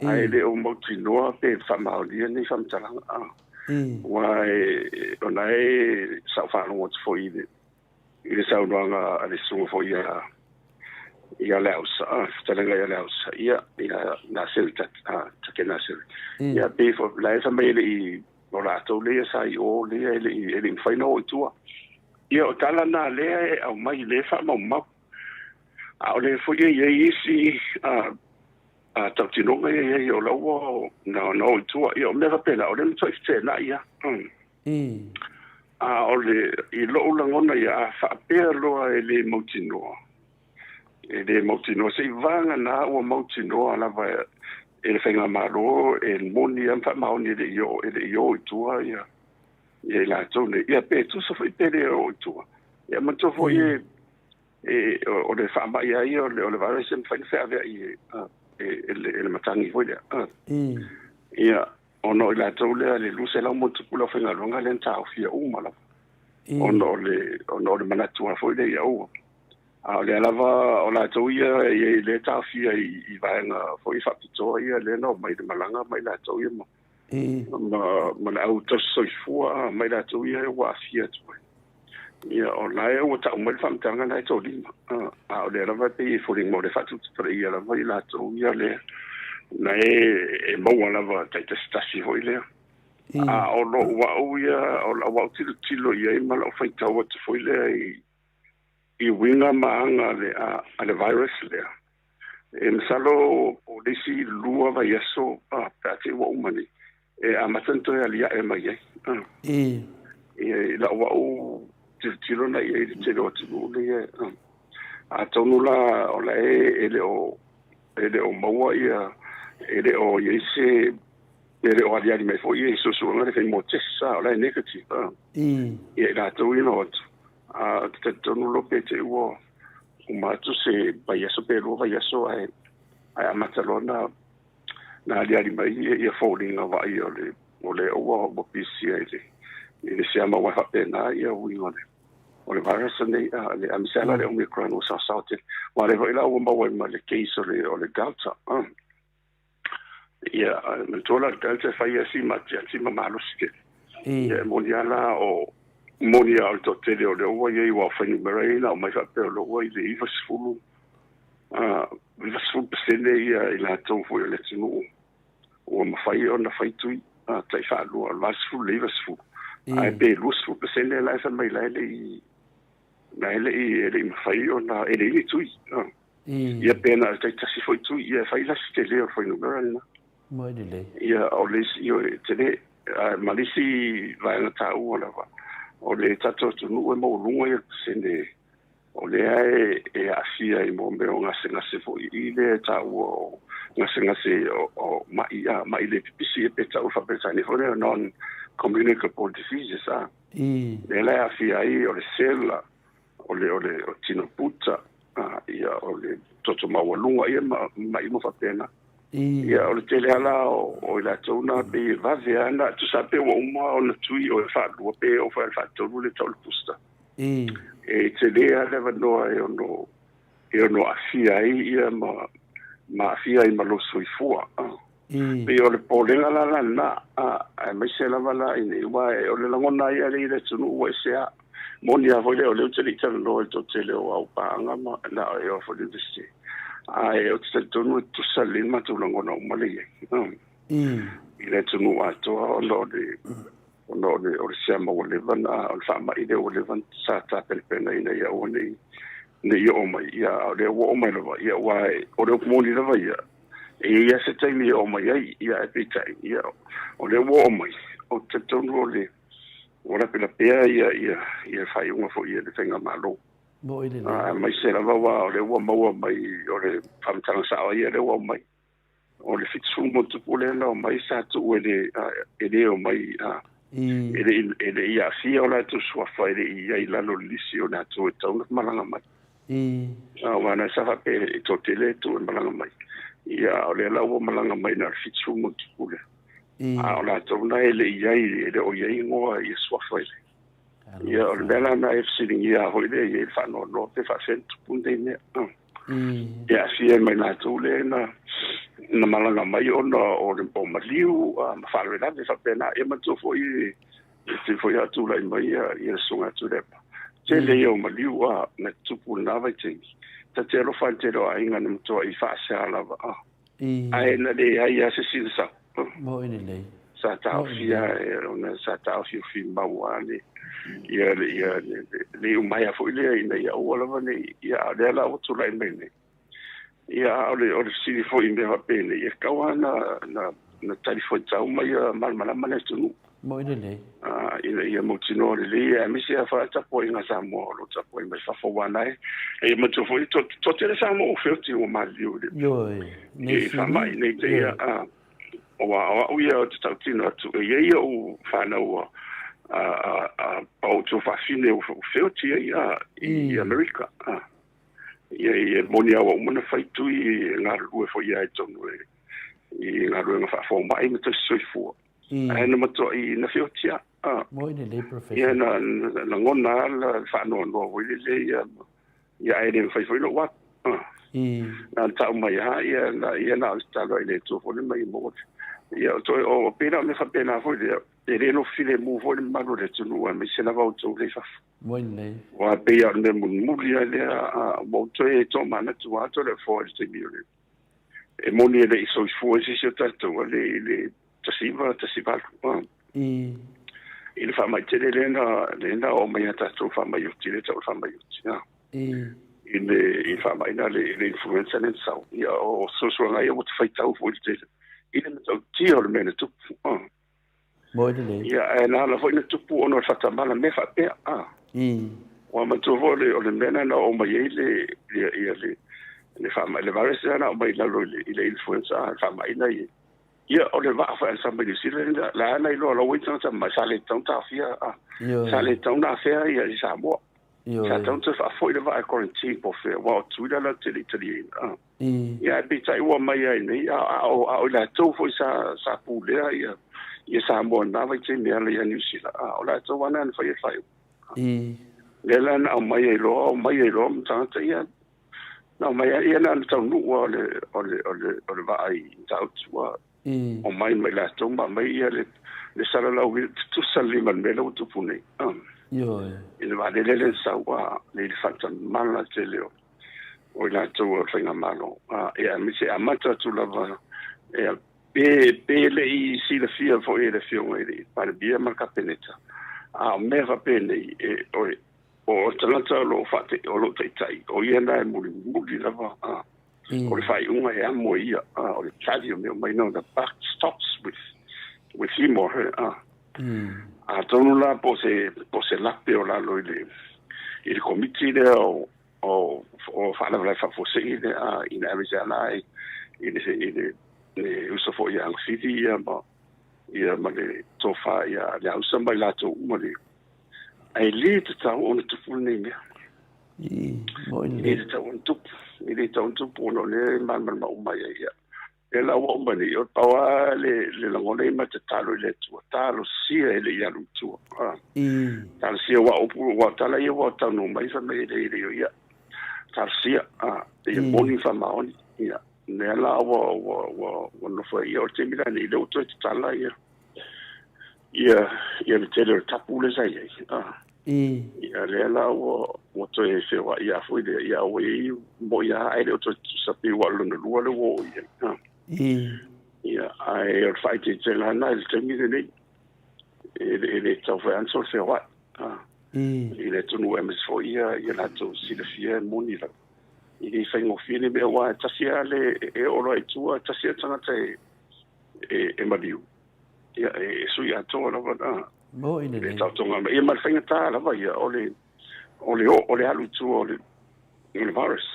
Ae le o mautinoa pe faamaonia nei faamatalaga a. Aua e ona e sa ou faalogo atu foi i le i le saunoaga a le susuga foi ia ia Leausa, fetalaiga ia Leausa, ia, ia Naseri, Take Naseri. Ia, pei foi, la e fai mai e le i, o latou lea sa i o, lea e le i, e le i mafai ona o i tua. Ia, o tala na lea e aumai, lea e faamaumau. A o lea foi e i ai isi tautinoga ia e i ai, o la ua na o i tua. Ia, o mea faapena, o lea e matuai feteenai lava. A o le, i lou lagona ia, a faapea loa e le mautinoa, e le mautinoa, seiavagana ua mautinoa lava e le Faigamalo e moni lava ma faamaoni e le i oo, e le i o i tua ia, ia i latou nei. Ia pe tusa foi pe le o i tua. Ia manatua foi e, e, o le faamai lava ia o le, o le virus e mafai ona feaveai e, e, e, le, e le matagi foi lea. Ia, ona o i latou lea le 200 ma tupu le aufaigaluega lea na taofia uma lava. Ona o le ona o le manatu lava foi lea ia aua. A o lea lava o latou ia e i ai lea e taofia i vaega foi faapitoa ia lea na omai i le malaga ma i latou ia ma ma le au tausisoifua ma i latou ia ua aafia atu ai. Ia, o la e ua tau mai le faamatalaga la e tolima, a o lea lava e pei e foliga o le faatutupalaia lava i latou ia lea na e maua lava taitasitasi foi lea. A o lou au ia, o lau au tilotilo i ai ma lau faitau atu foi lea i uiga ma aga a le virus lea, e masalo o le isi 2 vaiaso pe a te i ua uma nei, e amata ona toe aliae mai ai. I lau au tilotilo na i ai i le tele o atunuu lea, atonu la o la e le o maua ia, e le o i ai se, e le o aliali mai foi i suesuega le fai mo test, o la e negative. Ia i latou ia na o atu. A te talitonu loa pe te i ua uma atu se vaiaso pe 2 vaiaso ae amata loa na aliali mai ia foliga vaaia o le ua pisia i le siama ua faapena ia uiga o le virus nei, le aemaise lava le Omicron ua saosao tele. Aua o lea foi la ua maua ai ma le case o le Delta. Ia, manatua la le Delta e fai lava si matiati ma malosi tele. Ia, e moni lava la o moni lava o le toatele o lea ua i ai aua o fuainumera ia na aumai faapea o lea ua i le 90 90% ia i latou foi o le atunuu ua mafai ona fai tui tai faalua, o le 80 i le 90. Ae pe 20% la e fai mai la e le i mafai ona, e leai ni tui. Ia pe na o le taitasi foi tui, ia e fai la si tele o le fuainumera lena. Ia o le isi, e tele, ma le isi vaega taua lava, o le tatou atunuu e maualuga ia le pasene o lea e aafia i mea o gasegase foi i lea e taua o gasegase o mai, mai le pipisi e pe tau faa-Peretania foi lea non communicable diseases a. Lea la e aafia ai o le sela, o le tino puta, ia o le toto maualuga ia ma mai uma faapena. Ia o le tele ala o i latou na pei e vave lava na tusa pe ua uma ona tui o e faalua pe oo foi i le faatolu le tau o le booster. E tele lava le avanoa e ono aafia ai ia ma aafia ai ma lou soifua. Pei o le popolega la lena, aemaise lava la ina aua o le lagona ia lea i le atunuu ua ese lava. Moni lava foi lea o lea ou te le i talanoa i le toatele o au paaga ma na e o foi le University. Ae ou te talitonu e tutusa lelei le matou lagona uma lea i ai. I le atunuu atoa ona o le ona o le siama ua leva na, o le faamai lea ua leva sa tapenapena ina ia aua ne i oo mai, ia a o lea ua oo mai lava, ia aua o le upu moni lava ia, e i ai lava se taimi e oo mai ai, ia ae peitai, ia o lea ua oo mai, ou te talitonu o le ua lapelapea ia ia ia faaiuga foi a le faigamalo. Aemaise lava aua o lea ua maua mai o le faamatalaga sao ia lea ua aumai. O le 70+ lea na omai sa tuu e le omai, e le i aafia o latou suafa, e le i i ai i lalo o le lisi o latou e tatau ona malaga mai. Aua na sa faapea e toatele e tuu e malaga mai. Ia, a o lea la ua malaga mai na o le 70+ lea. A o latou na e le i ai, e le o i ai igoa ia suafa i le. Ia, o le mea la na e fesiligia foi lea i ai le faanoanoa pe faafefea ona tupu lenei mea. E aafia ai ma i latou lea na malaga mai ona o le o maliu ma faalavelave faapena. Ia manatua foi e te foi a tulai mai ia le susuga ia Tuilaepa. Tele ia o maliu na tutupu i lena vaitaimi. Ta te alofa i le tele o aiga na matuai faasea lava. Ae na leai lava se isi na sau. Sa taofia ona sa taofiofi mau lava le ia le ia le iumaea foi lea ina ia aua lava ne i ia a o lea la ua tulai mai nei. Ia a o le fesili foi i mea faapenei, e tatau lava na na talifuaitau ma ia malamalama le atunuu. Moi lelei. Ina ia mautinoa lelei, aemaise lava foi tapuaiga a Samoa o lo o tapuai mai fafo aua na e manatua foi toatele Samoa ua feoti ua maliliu i le Ioe, i faamai nei te ia aua o au ia ou te tautino atu e i ai ou fanau a ou tuafafine ua feoti ai i Amerika. Ia e moni lava ua uma ona fai tui e galulue foi ia i totonu i galuega faafomai ma tausisoifua. Ae na matuai na feoti lava. A. Moi lelei, Ia, Professor. na lagona lava le faanoanoa foi lele ia, ia ae le mafai foi lou atu. A. Na ona tau mai lava ia, na ia na o le tatalo ai i le Atua foi lea ma ia maua. Ia, o toe o pei la o mea faapena foi lea, e le nofo filemu foi le mamalu o le atunuu aemaise lava outou lea i fafo. Moi lelei. Aua e pei lava o le mea mulimuli lava lea, a, ua ou toe tomanatu lava atu le afoa i le taimi o le e moni e le i soifua ai se isi o tatou a le i le 1918, i le faamai tele lea na lea na oo mai ia tatou faamai oti lea e tau o le faamai oti a. I le i le faamai lena le le influenza lea na sau. Ia o suasuaga ia ua te faitau foi i le tele i le matautia o le mea na tupu. Moi lelei. Ia ae na ala foi na tupu ona o le faatamala mea faapea. Ua manatua foi o le o le mea lena na oo mai ai le ia ia le le faamai le virus lena na oo mai i lalo i le i le influenza a le faamai lena i Ia, o le vaa foi a le sama i Niu Sila, la na iloa lau ai tagata mai, sa le tatau ona taofia, sa le tatau ona afea ia i Samoa. Sa tatau ona toe faafoi le vaa e quarantine po o fea, aua o Tutuila latou te le i taliaina. Ia, ae peitai ua aumai lava i inei, a o i latou foi sa pulea ia Samoa i lena vaitaimi e ala ia Niu Sila, o latou lava na na faia le faaiuga. Lea la na aumai ai loa, aumai ai loa ma tagata ia, Na aumai ai, ia na ona taunuu lava o le, o le, o le, o le vaa i Matautu, ua omai ma i latou ma aumai ia le, le salalau i tutusa le lima i le mea lea ua tupu nei. Ioe. I le vaalele lea na sau, a, i le faatamala tele o, o i latou o le faigamalo. A, ia, aemaise e amata atu lava, ia, pe, pe le i silafia foi e le Afioga i le Palemia ma le Kapeneta, a o mea faapenei, e, o, O le tagata o lo o faate, o lo o taitai, o ia na e mulimuli lava, a. O le faaiuga e amo e ia, a, o le tali o mea uma, you know, the buck stops with, with him or her, a. Atonu la po o se, po o se lape o lalo i le, i le komiti lea o, o, o faalavelave faafuasei lea, a, ina ave se ala ai i le, i le, le uso foi ia Agafili ia ma, ia ma le tofa ia Leausa ma i latou uma le, Ae le tatau ona tupu lenei mea. Moi E le tatau ona tupu. E le tatau ona tupu ona o lea e malamalama uma ai ia. Lea la ua uma nei, o le pau lava le, le lagona ia ma tatalo i le Atua, talosia e le i alu i tua. Talosia aua o upu, aua o tala ia ua taunuu mai fai mai e le, e le o ia. Talosia, ia moni ma faamaoni. Ia, lea la ua, ua, ua, ua nofo ai ia, o le taimi la lenei, lea ua toe tatala ia, ia ia le tele o le tapu lea sa i ai. Ia lea la ua ua toe feoai lava foi lea, ia ua i ai moi lava ae le o toe tutusa pei ua o le lona lua lea ua oo i ai. Ia ae o le faaeteetega lena i le taimi lenei, e le e le tatau foi lava ona toe feoai i le atunuu aemaise foi ia ia latou silafia e moni lava. E le faigofie le mea aua e tasi lava le e oo loa i tua, e tasi lava le tagata e e maliu, ia, e sui atoa lava na. Moi lelei. Le taotoga mai. Ia ma le faigata lava ia, o le, o le o, o le alu i tua o le, o le virus.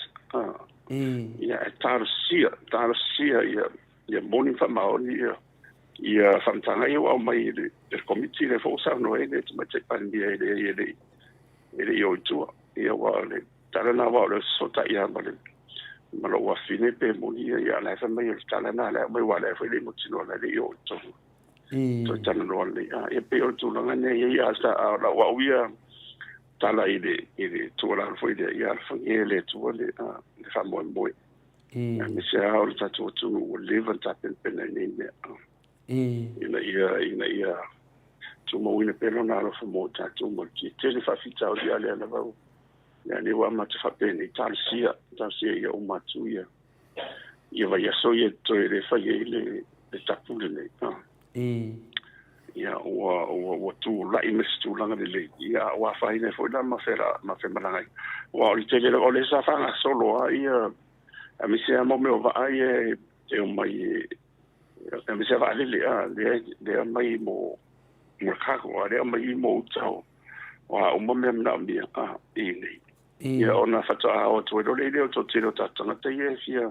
Ia, e talosia, talosia ia, ia moni ma faamaoni ia, ia faamatalaga ia ua aumai e le, e le komiti lea foi ua saunoa ai le Tamaitai Palemia e leai e le i, e le i o i tua. Ia, aua o le tala lena aua o le fesootai lava ma le, ma lou afafine pe moni ia, ia a o la e fai mai o le tala lena la e aumai aua o la e foi e le i mautinoa la e le i oo i totonu. Toe talanoa lelei. A, ia pei o le tulaga lea e i ai, a sa, a o lau au ia tala i le, i le tuualalo foi lea, ia alofagia e le Atua le, a, le faamoemoe. Aemaise lava o le tatou atunuu ua leva ona tapenapena i nei mea. Ina ia, ina ia tumauina pea lona alofa mo tatou ma le tele faafitauli, a o lea lava ua, lea nei ua amata faapenei, talosia, talosia ia uma atu ia, ia vaiaso ia toe le fai ai le, le tapu lenei. Ia, ua, ua, ua tulai mai se tulaga lelei, ia, ua afaina ai foi la ma fela, ma femalagaai. Aua o le tele lava, o lea sa faagasolo lava ia, aemaise lava mo mea o vaa ia e omai e, aemaise lava vaalele, a, lea, lea aumai mo, mo le cargo, a lea aumai mo uta o, o a uma mea manaomia, a, i inei. Ia, ona faatoa o atu ai loa lea i le toatele o tatou tagata ia e fia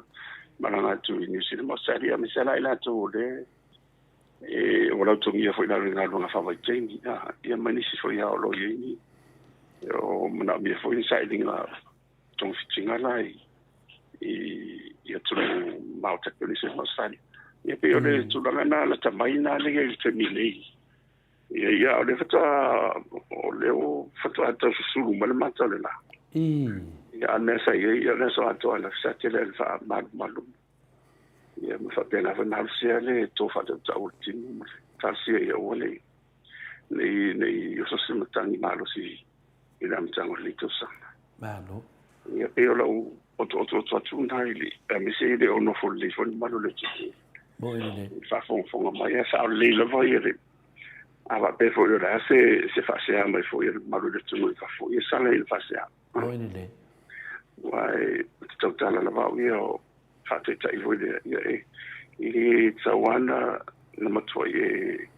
malaga atu i Niu Sila ma Ausetalia, aemaise lava i latou o lea e ua lautogia foi i lalo i galuega faavaitaimi, a, ia ma nisi foi lava o lo o i ai ni, o manaomia foi ni sailiga togafitiga la i, i atunuu mamao tai pei o Niu Sila ma Ausetalia. Ia pei o le tulaga lena lata mai lena lea i le taimi nei. Ia, ia, o lea faatoa, o lea ua faatoa tau susulu mai le mata o le la. Ia, a o le mea sa i ai, ia, o le aso atoa lava sa tele ai le faamalumalu. Ia, ma faapena foi malosi lava le to faatautau o le tino ma le talosia ia aua ne i, ne i, ne i oso se matagi malosi i le amataga o lenei tausaga. Malo. Ia, pei o lau otootooto atu lena i le, aemaise e le o nofo lelei foi le mamalu o le atunuu. Moi lelei. I le faafogafoga mai, ae sao lelei lava ia le, a faapea foi o le a se, se faasea mai foi a le mamalu o le atunuu i fafo, ia sala i le faasea. Moi lelei. Aua e te tautala lava au ia o faataitai foi lea, ia e, e le tatau lava na, na matuai e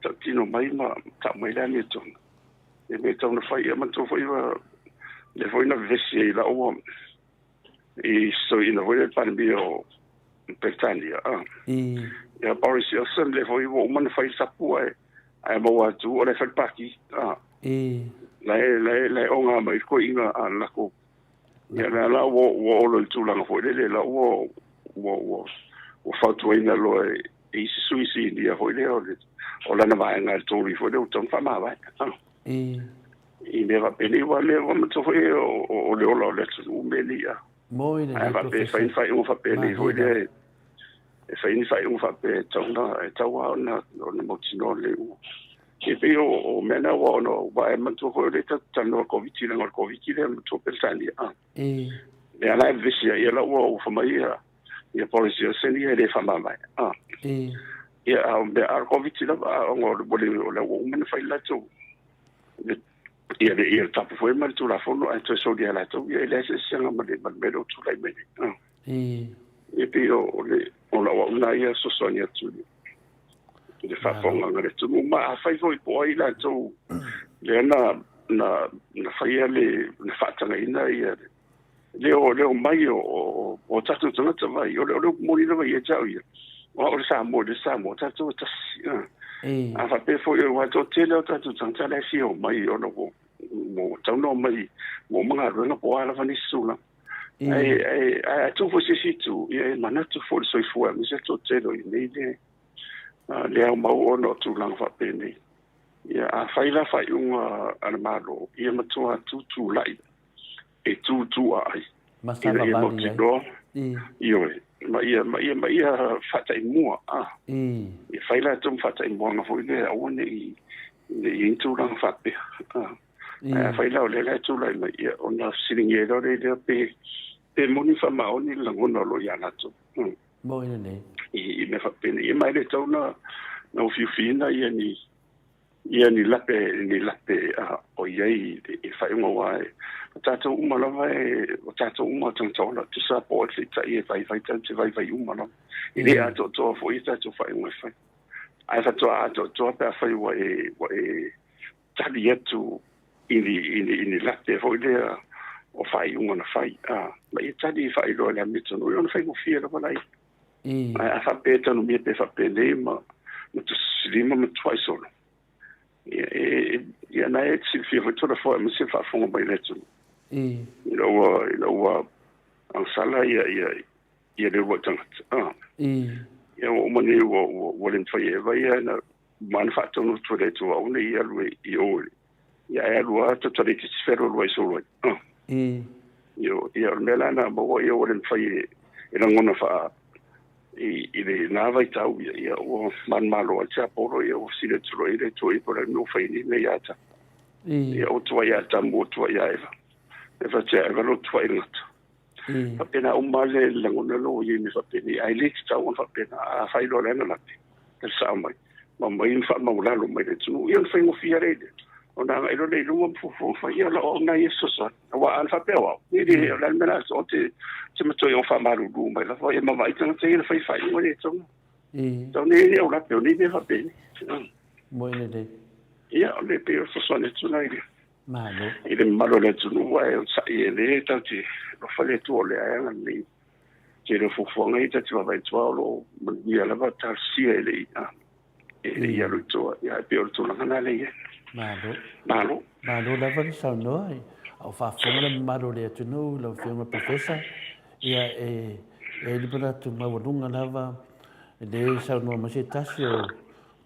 tautino mai ma tau mai le amiotonu. E le tatau ona fai, ia manatua foi ua, lea foi na vevesi ai lau i soina foi le Palemia o Peretania, a. Ia Boris Johnson, lea foi ua uma ona fai le sapu ae, ae maua atu o la e fai le pati, a. La e, la e, la e oga mai le toeaina a latou. Ia la la ua, ua oo loa i le tulaga foi lele, la ua, ua, ua, ua fautuaina loa e isi sui sinia foi lea o le, o lana vaega le Tory foi lea ua tatau ona faamavae. A. I mea faapenei, aua mea ua manatua foi o le ola o le atunuu mea nei a. Moi le Ae faapea e fai ni faaiuga faapenei foi lea, e fai ni faaiuga faapea e tatau ona, e tatau lava ona, ona mautinoa lelei uma. E pei o mea na ua ona, aua e manatua foi o lea tatou te talanoa i le Koviti, leaga o le Koviti lea manatua Peretania a. Lea la e vevesi ai, ia la ua fai mai ia, ia Boris Johnson ia e le faamavae a. Ia a o mea, a o le Koviti lava, a ona o le, o lea ua uma ona fai le latou, ia le, ia le tapu foi ma le Tulafono ae toe solia e latou, ia e leai se eseesega ma le, ma le mea lea ua tulai mai nei. A. Ia pei o le, o lau au lena ia fesoasoani atu i le, i le faafofogaaga a le atunuu. Ma afai foi po o ai latou lea na, na, na faia le, na faatagaina ia le o, le omai o, o, o tatou tagata vai, o le, o le upu moni lava ia te au ia, o au o le Samoa i le Samoa, tatou e tasi. A, a faapea foi aua e toatele o tatou tagata la e fia omai ona ua, ua tatau ona omai ua uma galuega po o a lava nisi tulaga. Ae, ae, ae a tuu foi se isi itu, ia e manatu foi le soifua aemaise le toatele o i nei le, le aumau ona o tulaga faapenei. Ia, afai la faaiuga a le Malo, ia matua tutulai e tūtūa ai. Ma Ina ia savavali ai. mautinoa, ioe, ma ia, ma ia, ma ia faataimua, a. Ia fai latou ma faataimuaga foi lea, aua ne i, ne i i ai ni tulaga faapea, a. Ae afai la o lea la e tulai mai, ia, ona fesiligia ai loa lea pe, pe moni faamaoni le lagona o lo o ia latou. Moni lenei. I mea faapenei. Ia ma e le tatau ona ufiufiina ia ni, ia ni lape, ni lape o i ai i le faaiuga, aua o tatou uma lava e, o tatou uma o tagata ola, tusa po o le taitai e vaivai, tatou te vaivai uma lava. E le atoatoa foi ia tatou faaiuga e fai. Ae faatoa atoatoa pe afai ua e, ua e tali atu i ni, i ni, i ni lape foi lea o faaiuga na fai. A, ma ia tali e faailoa i le amiotonu, ia ona faigofie lava laia. Ae a faapea e tanumia pe faapenei ma, ma tusitusilima ma tuai solo, ia, e, ia na e silafia foi Tulafono aemaise le faafofoga mai le atunuu. Ina ua, ina ua agasala ia, ia, ia le uluai tagata. A. Ia ua uma nei ua, ua, ua le mafai e Eva ia na, ma na faatonu atu e le Atua aua ne i alu i o, ia ae alu lava tatalaitiiti fealualuai solo ai. A. Ia, ia o le mea la na maua ia ua le mafai e, e lagona faa i, i le na vaitau ia, ia ua manumalo ai le tiapolo ia ua fesili atu loa i le Atua ia po o le a le mea ua fai nei mea ia Atamu. Ia ua tuai ia Atamu ua tuai ia Eva. Eva tia Eva lo tuai le gata. Faapena uma le lagona lo i ai mea faapenei, ae le tatau ona faapena. A fai loa le ana lape, e sao mai, ma aumai ma faamaualalo mai le atunuu, ia ona faigofie lea i le, ona agai loa lea i luma ma fuafua fai, ia o lau auauna ia e fesoasoani. Aua ana faapea o au, e le, o le a le mea la, o te, te matua i faamalulu mai lava, ia ma vaai tagata ia na fai faaiuga le tonga. Tau nei le au lape o nei mea faapenei. Moi lelei. Ia, o le pei o le fesoasoani atu lena i le Malo. I le mamalu o le atunuu ae onosai e le tatou te alofa le Atua o lea e agalelei. Tele o fuafuaga ia tatou te vaavaai atu lava o lo o manuia lava talosia e le i e le i alu i tua. Ia ae pei o le tulaga lena lea e i ai. Malo. Malo. Malo lava le saunoa a o faafofoga le mamalu o le atunuu lau Afioga Professor. Ia e i ai le manatu maualuga lava lea e saunoa mai se tasi o.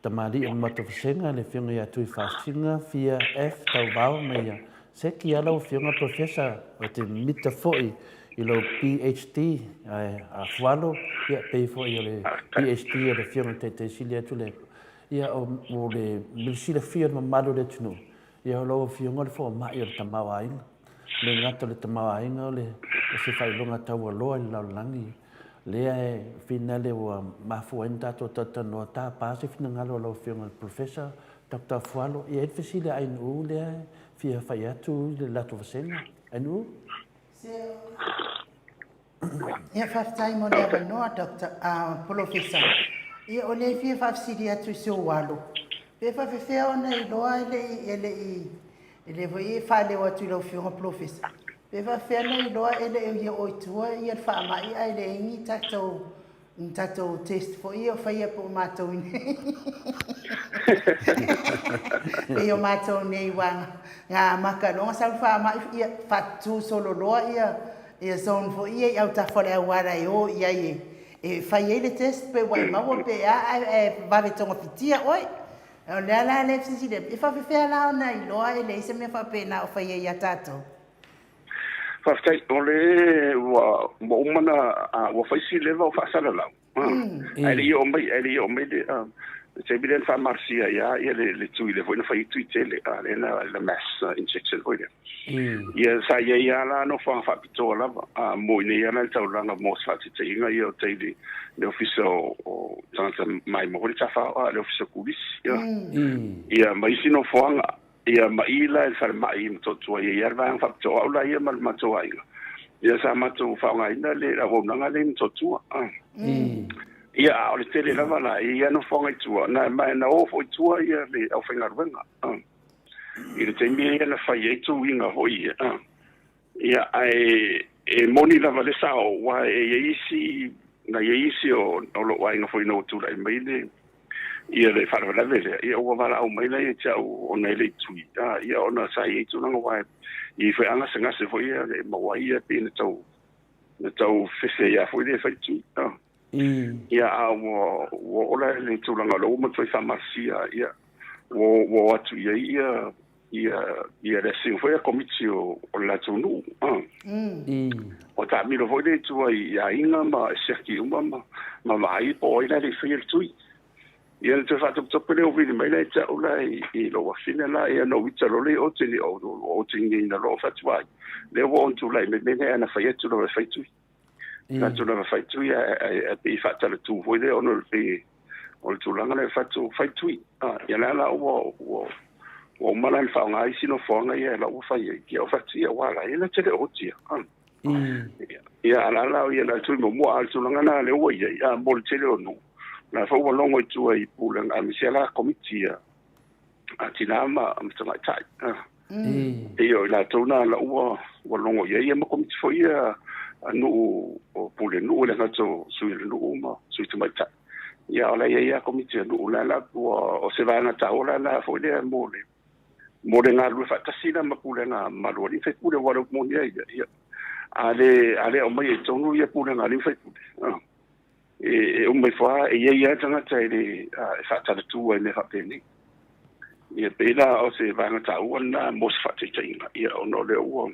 Tamalii o le matou vasega le Afioga ia Tuifaasisina Fia F Tauvao ma ia Seki a lau Afioga Professor ou te mita foi i lou PHD ae a Fualo ia pei foi o le PHD a le Afioga i le Taitai Sili atu le ia o le mea silafia e le mamalu o le atunuu ia o lau Afioga o le fomai o le tamaoaiga le gata o le tamaoaiga o le o se faailoga taualoa i le lalolagi lea e finale ua mafua ai ona tatou talatalanoa tapa se finagalo o lau Afioga i le Professor Doctor Afualo. E i ai le fesili a Ainuu lea e fia fai atu i le latou vasega. Ainuu? Ia, faafetai mo le avanoa, Doctor, Polofesa. Ia, o lea e fia faafesili atu i si ou alo, pe faafefea ona iloa e le i, e le i, e le foi e faaleo atu i lau Afioga Polofesa, pe faafefea ona iloa e le i oo i tua ia le faamai ae leai ni tatou Ni tatou test foi ia o faia po o matou i nei. Pei o matou nei ua na amata loa ona sau le faamai ia faatutu solo loa ia ia zone foi ia i autafa o le auala e o i ai e fai ai le test pe ua e maua pe a ae vave togafitia oe. O le a la lea e fesili atu, e faafefea la ona iloa e leai se mea faapena o faia ia tatou? Faafetai, o le ua ua uma na ua fai si leva o faasalalau. Ae le i oo mai, ae le i oo mai le le taimi lea na faamalosia ai lava ia le tui lea foi na fai ai tui tele, lea na le mass injection foi lea. Ia sa i ai lava la nofoaga faapitoa lava mo i inei lava la i le taulaga mo se faataitaiga ia o tai i le Ofisa o Tagata Maimoa foi le Tafao, le Ofisa o Kulisi, ia ma isi nofoaga. Ia, ma i la i le falemai i Motootua, e i ai lava le vaega faapitoa, o au la ia ma le matou aiga, ia sa matou faaaogaina le auaunaga lea i Motootua. Ia, a o le tele lava la, e i ai lava nofoaga i tua, na, ma na o foi i tua ia le aufaigaluega, i le taimi ia na fai ai tuiga foi ia. Ia, ae e moni lava le sao, aua e i ai isi, na i ai isi o, o lou aiga foi ina ua tulai mai le, ia le faalavelave lea, ia ua valaau mai la ia te au ona e le i tui, a, ia ona sa i ai tulaga aua e i ai foi a gasegase foi ia e maua ai ia pei na tau, na tau fefe ai lava foi le fai tui, a. Ia, a ua, ua oo la i le tulaga o lea ua matuai faamalosia, ia, ua, ua o atu i ai ia, ia, ia le asiga foi a komiti o, o le latou nuu, a. Ua taamilo foi lea i tua i aiga ma e siaki uma ma, ma vaai po o ai la e le i faia le tui. Ia na toe faatopetope lea ua vili mai la ia te au la i, i lou afine la, ia na ou ita loa lea i Otini, o, o Otini nei na loa fatuai. Lea ua on tulai mai mea nei a na fai atu lava e fai tui. Tatou lava fai tui ae pei e faatalatu foi lea ona o le pei o le tulaga lea fatu fai tui. Ia lea la ua ua ua uma la ona faaaoga isi nofoaga ia la ua fai ai. Ia o fatu ia ua la ia na tele oti ia. Ia a la la ia la tui muamua a le tulaga na lea ua i ai a mo le tele o nuu. La foi ua logo i tua i pulega aemaise la komiti ia a tinā ma tamaitai. Ia o i latou na la ua ua logo i ai ia ma komiti foi ia a nuu o pule nuu e le gata o sui o le nuu ma sui tamaitai. Ia o la e i ai lava komiti a nuu la la ua o se vaega taua la la foi lea mo le mo le galulue faatasi la ma pulega mamalu a alii ma faipule aua o le upu moni lava ia, ia a le a le aumaia i totonu ia pulega a alii ma faipule, e uma ifo lava, e i ai lava tagata e le e faatalatu ai i mea faapenei. Ia pei la o se vaega taua lena mo se faataitaiga, ia ona o lea ua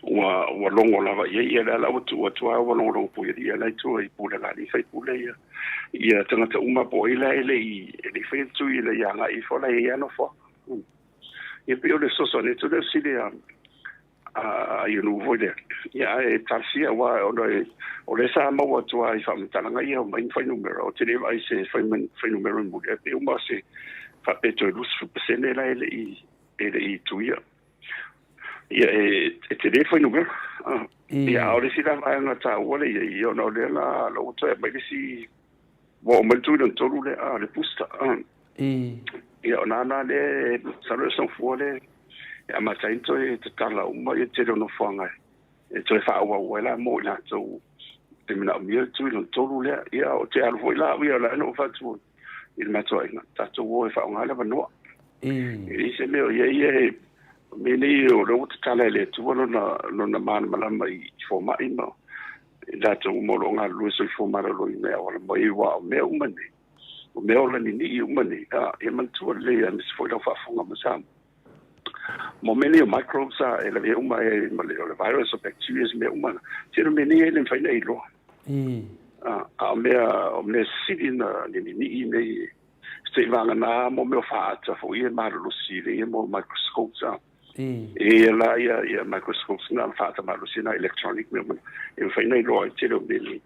ua ua logo lava i ai, ia lea la ua tuu atu lava ua logologo pū i ai la i tua i pulega a alii faipule ia ia tagata uma po o ai la e le i e le i faia le tui ina ia agai ifo la e i ai lava nofoaga. Ia pei o le fesoasoani atu lea o sili a a ia nuu foi lea. Ia ae talosia aua ona o lea sa maua atu lava i faamatalaga ia omai ma fuainumera, ou te le vaai i se fuainumera mulimuli, ae pei uma se faapea toe 20% la e le i e le i tuia. Ia e tele le fuainumera. Ia a o le isi la vaega taua lea i ai, ia ona o lea la ua toe aumai le isi ua oo mai le tui lona tolu lea, le booster. Ia ona ana lea, masalo e soifua lea e amata ai ona toe tatala uma ia tele o nofoaga e toe faaauau ai la mo i latou e manaomia le tui lona tolu lea. Ia ou te alu foi la au ia, o la e na ou fai atu i le matou aiga, tatou o e faaaoga le avanoa. E leai se mea o i ai e mea nei o lea ua tatala e le Atua lona, lona malamalama i fomai ma i latou uma o lo o galulue soifua maloloina e auala mai, aua o mea uma nei. O mea ola ninii uma nei, a, ia manatua lelei aemaise foi lau faafofoga ma Samoa. Mo mea nei o microbes a, e lavea uma ai ma le, o le virus, o bacterias, mea uma na. Tele o mea nei e le mafai ona e iloa. A, a o mea, o mea sili na le ninii nei, se i vagana mo mea o faata foi e malolosi i ia mo microscopes a. E ia la ia, ia microscopes na faata malosi na electronic mea uma na. E mafai ona iloa ai tele o mea nei.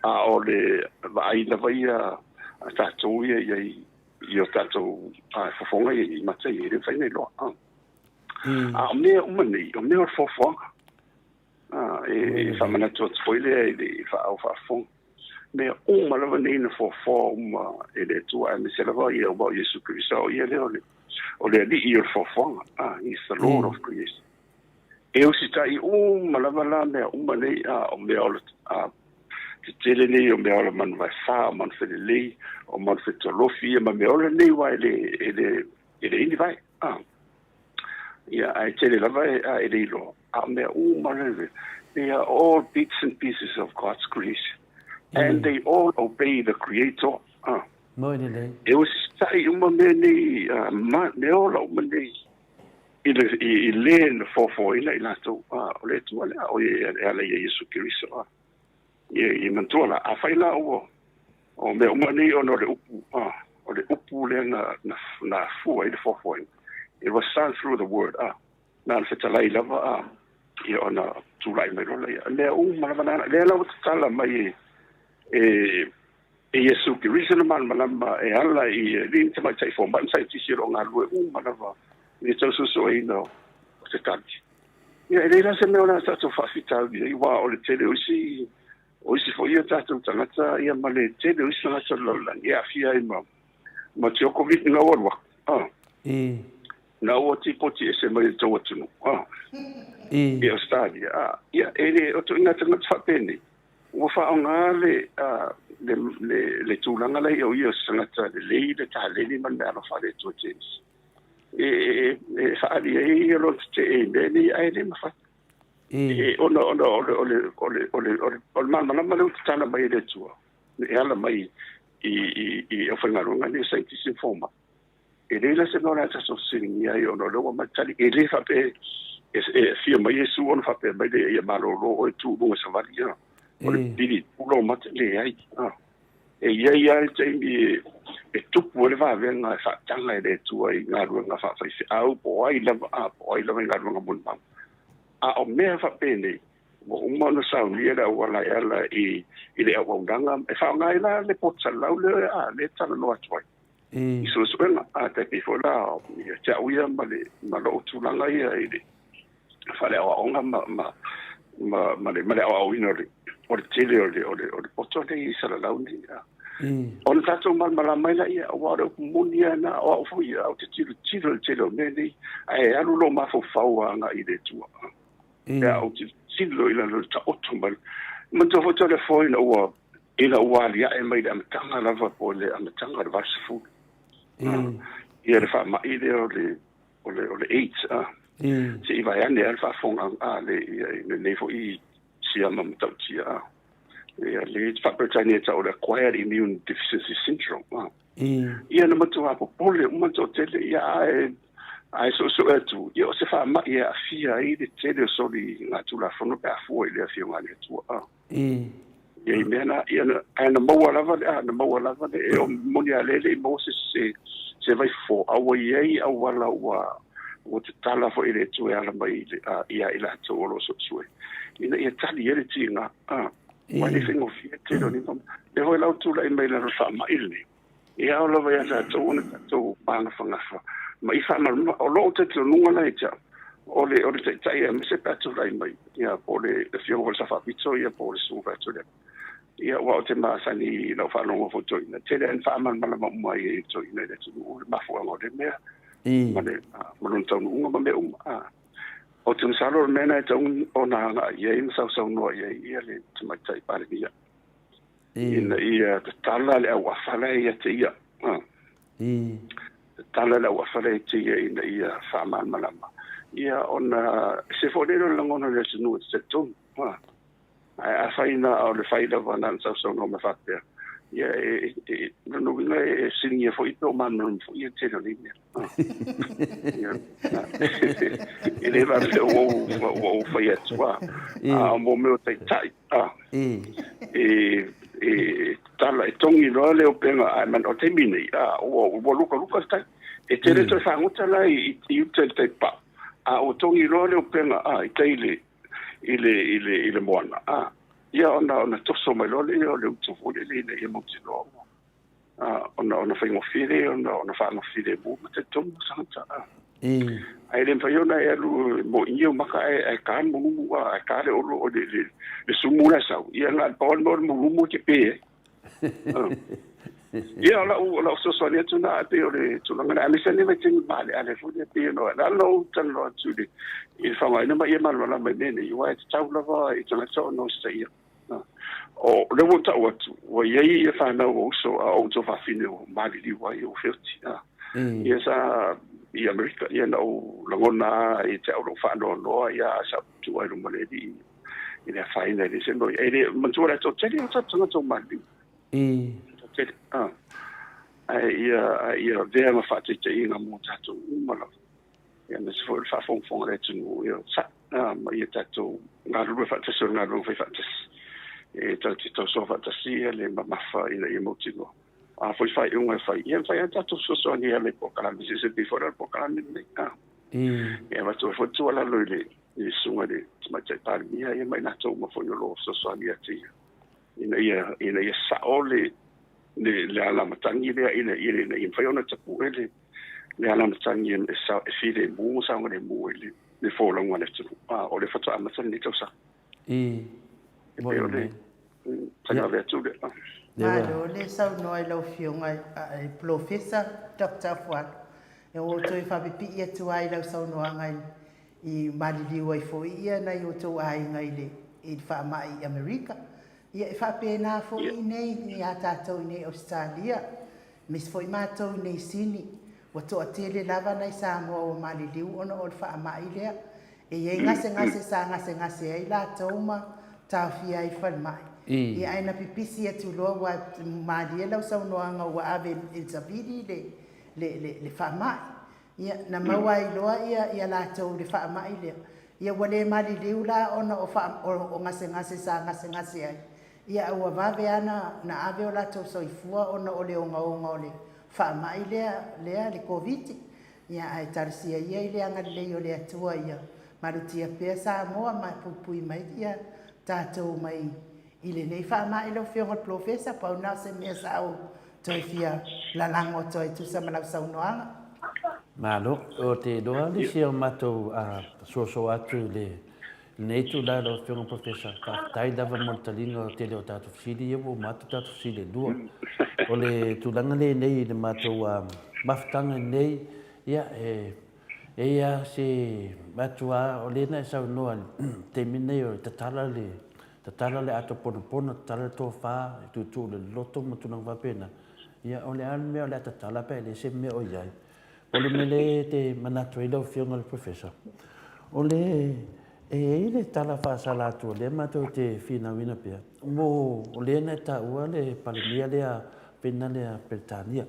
A, a o le vaai lava ia a tatou ia i ai i o tatou fofoga ia i mata ia, e le mafai ona iloa. A o mea uma nei, o mea o le foafoaga. E faamanatu atu foi lea i le au faafofoga. Mea uma lava nei na foafoa uma e le Atua, aemaise lava ia aua o Iesu Keriso, o ia lea o le Alii o le foafoaga. He is the Lord of creation. E usitai uma lava la mea uma nei, o mea o le tetele nei, o mea ola manu vaefa, o manu felelei, o manu fetolofi, ia ma mea ola nei aua e le, e le, e le ini vae. Ia, ae tele lava e, e le iloa. A o mea uma lava, they are all bits and pieces of God's creation. And they all obey the Creator. Moi lelei. E usitai uma mea nei, ma, mea ola uma nei, i le, i, i le na foafoaina i latou, o le Atua lea, o ia e ala ia Iesu Keriso. Ia, ia manatua la, afai la ua, o mea uma nei ona o le upu, o le upu lea na, na, na afua i le foafoaina. It was sung through the word, na na fetalai lava, ia ona tulai mai loa lea. Mea uma lava na, lea la ua tatala mai e, e, e Iesu Keriso na malamalama e ala i le tamaitai fomai ma saienitisi o lo o galulue uma lava i le tausuesueina o se tali. Ia, e leai la se mea o le a tatou faafitauli ai, aua o le tele o isi, o isi foi o tatou tagata, ia ma le tele o isi tagata o le lalolagi e aafia ai ma, ma Djokovic na ua alu atu. Ah. Na ua tipoti ese mai le tou atunuu. Ah. I Australia. Ah. Ia, e le, o tuiga tagata faapenei, ua faaaoga le, le, le, le tulaga lea o ia o se tagata lelei le taleni ma le meaalofa a le Atua James. E, e, e faaali ai ia lona tetee i mea nei, ae le mafai. E, ona, ona, o le, o le, o le, o le, o le, o le malamalama lea ua tatala mai e le Atua, e ala mai i, i, i aufaigaluega nei o saienitisi ma fomai. E leai la se mea o le a tatou fesiligia ai ona o lea ua aumai le tali. E le faapea e, e afio mai Iesu ona faapea mai lea, ia malolo oe tu i luga savali, a. O le pili pula o mate, leai. A. E i ai lava le taimi e, e tupu ai le vavega e faataga e le Atua i galuega faafaifeau po o ai lava, a, po o ai lava i galuega molimau. A o mea faapenei, ua uma ona saunia le auala e ala i, i le auaunaga e faaaoga ai la le poto salalau lea, a, lea e talanoa atu ai. I suesuega, a tai pei foi la ia te au ia ma le ma lou tulaga ia i le faleaoaoga ma ma ma ma le ma le aoaoina o le o le tele o le o le o le poto nei i salalau nei. Ona tatou malamalama ai laia, aua o le upu moni lava lena, o au foi ia, ou te tilotilo i le tele o mea nei, ae alu lou mafaufau agai i le Atua. Pe a ou tilotilo i lalo i le taoto mai. Manatua foi Toleafoa ina ua ina ua aliae mai i le amataga lava po o le amataga o le 80. Ia le faamai lea o le o le o le AIDS a. Se i vae ane lava le faafofoga a le ia lenei foi siama matautia a. Ia le faa-Peretania e tau o le acquired immune deficiency syndrome a. Ia na matua popole uma le toatele, ia ae ae suesue atu, ia o se faamai e aafia ai le tele o soli ngā tulafono pe a fua i le afioga a le Atua. A. Ia i mea na, ia na, ae na maua lava le, a, na maua lava le, e o moni a le le i maua se, se, se vaifofo, a ua i ai auala ua, ua tatala foi e le Atua e ala mai i le, a, ia i latou o lo o suesue, ina ia tali ai le tiga, a. Ua le faigofie tele o ni mea. Lea foi la ua tulai mai lalo faamai lenei, e ao lava ia tatou ona tatou magafagafa ma i faamalamalama. O lou talitonuga la ia te au, o le, o le taitai aemaise pe a tulai mai, ia, po o le Afioga foi i le Sao Faapito, ia, po o le Susuga Faatulea. Ia, aua ou te masani i lau faalogo foi i toeaiina, tele lava ina faamalamalama uma ai e toeaiina i le atunuu le mafuaaga o lea mea, ma le, ma lona taunuuga ma mea uma. Ou te masalo o le mea lena e tatau ona agai i ai ma sausaunoa i ai ia le Tamaitai Palemia, ina ia tatala le auafa la e ia te ia. Tatala le auafa la e ia te ia ina ia faamalamalama. Ia ona ese foi lea o le lagona o le atunuu e te talitonu. Ae afai na o le fai lava na ona sausaunoa mai faapea, Ia, e, e, lona uiga e fesiligia foi pe o malamalama foi ia le tele o nei mea. Ia, e le faapea ua ou, ua ou fai atu, a, a o mea o taitai, a, e, e tatala, e togi loa le upega, ae man, o le taimi nei, a, ua, ua lukaluka le tai. E tele toe fagota la i, i uta i le tai pao, a ua togi loa le upega, a, i tai i le, i le, i le, i le moana, a, ia ona, ona toso mai loa lea o le uta foi lele ina ia mautinoa ua, a, ona, ona faigofie lea ona, ona faagafilemu ma talitonu tagata, a. Ae le mafai ona e alu moigia ou maka ae, ae ka le mulumu, a, ae ka le olo, o le, le, le sumu la e sau, ia na o le pau lava le mea o le mulumu e te pe ai. Ia, o lau, o lau fesoasoani atu lena, ae pei o le tulaga lea, aemaise lava le vaitaimi maaleale foi lea, pei ona, o le a ou talanoa atu i le, i le faaaogaina ma ia malamalama i mea nei, aua e tatau lava i tagata ona usitaia. O lea ua ou tau atu, ua i ai ia fanau ua uso a o ou tuafafine ua maliliu ai, ua feoti. Ia sa i Amerika, ia na ou lagona lava ia te au lou faanoanoa, ia sa ou tuu ai i luma o le Alii. I le afaina e le se noi. E le manatua le toatele o tatou tagata ua maliliu. Toatele. Ah. Ae ia, ae ia avea ma faataitaiga mo tatou uma lava. Ia, aemaise foi o le faafogafoga a le atunuu, ia, sa, ah, ma ia tatou galulue faatasi o le galuega fai faatasi. E tatou te tausoa faatasi ia le mamafa ina ia mautinoa. A foi faaiuga e fai, ia e mafai lava ona tatou fesoasoani e ala i polokalame eseese e pei foi la o le polokalame lenei. Ah. E avatu ai foi le tuualalo i le i le susuga i le Tamaitai Palemia ia ma i latou uma foi o lo o fesoasoani ia te ia, ina ia, ina ia sao le, le, le alamatagi lea, ina ia, ina ia mafai ona tapue le, le alamatagi e, sa, e filemu ma saogalemu ai le, le folauga a le atunuu. A, o lea faatoa amata lenei tausaga. E pei o le taliave atu lea. Malo le saunoa i lau Afioga i le Polofesa Doctor Afualo. E ua ou toe faapipii atu lava i lau saunoaga i i maliliu ai foi ia nai outou aiga i le i le faamai i Amerika. Ia e faapena foi i inei ia tatou i inei i Ausetalia, aemaise foi matou i inei i Sini, ua toatele lava nai Samoa ua maliliu ona o le faamai lea. E i ai gasegase sa gasegase ai latou ma taofia ai i falemai. Ia ae na pipisi atu loa ua malie lau saunoaga ua ave i le savili le le le faamai. Ia, na maua ai loa ia, ia latou i le faamai lea. Ia, ua le maliliu la ona o faa, o, o gasegase sa gasegase ai. Ia, a ua vave lava na, na ave o latou soifua ona o le ogaoga o le faamai lea, lea, le Koviti. Ia, ae talosia ia i le agalelei o le Atua ia malutia pea Samoa ma puipui mai ia tatou mai i lenei faamai lau Afioga i le Polofesa, pau na o se mea sa ou toe fia lalago atu ai e tusa ma lau saunoaga. Malo. O te iloa le isi o matou soasoa atu i lenei itula lau Afioga Polofesa, faafetai lava mo le taliga o le tele o tatou fesili ia ua uma atu tatou fesili e lua. O le tulaga lenei i le matou mafutaga nei, ia e E i ai lava se manatu lava, o lea na e saunoa i le taimi lenei o le tatala le, tatala le ato ponapono, tatala le tofa, e tuutuu i le loloto ma tulaga faapena. Ia, o le a le mea o le a tatala pe a leai se mea o i ai. O le mea lea e te manatu ai lau Afioga i le Professor, o le, e i ai le tala faasala atu o lea matou te finauina pea, mo, o lea na e taua le Palemia lea, pena lea Peretania.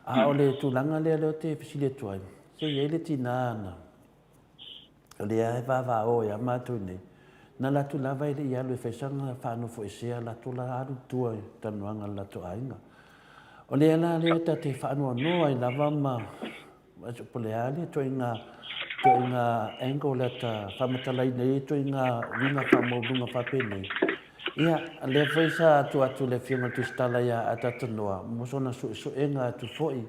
A o le tulaga lea lea ou te fesili atu ai, se i ai le tina na, o lea e vavao ia matou nei, na alu atu lava e le i alu e fai sana faanofoesea latou la alu i tua i talanoaga a le latou aiga. O lea la lea ta te faanoanoa ai lava ma po o le a le ituaiga ituaiga angle lea ta faamatalaina ai ituaiga uiga faamaualuluga faapenei. Ia, lea foi sa tuu atu le Afioga i le Tusitala ia Atatanoa mo sona suesuega atu foi.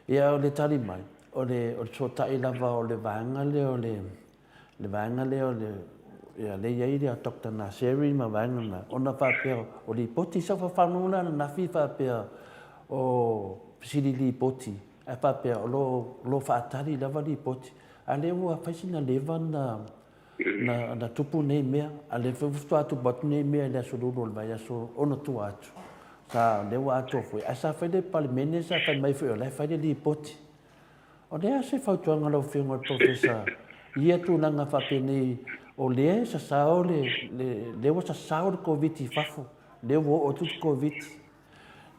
Ia, o le tali mai, o le, o le fesootai lava o le vaega lea o le, le vaega lea o le, ia, lea e i ai le Doctor Naseri ma vaega na, ona faapea o lipoti, sa ou faalogo la ananafi faapea o fesili lipoti, ae faapea o lo, o lo faatali lava lipoti, a o lea ua fai sina leva na, na, na tupu nei mea, a o lea foi faatoa tupu atu nei mea i le aso Lulu o le vaiaso ona tua atu. Sa, lea ua atoa foi, ae sa fai le Palemene sa fai mai foi o la e fai le lipoti. O le a se fautuaga lau Afioga i le Polofesa i ia tulaga faapenei o lea e sasao le, le, lea ua sasao le Koviti i fafo, lea ua oo atu le Koviti.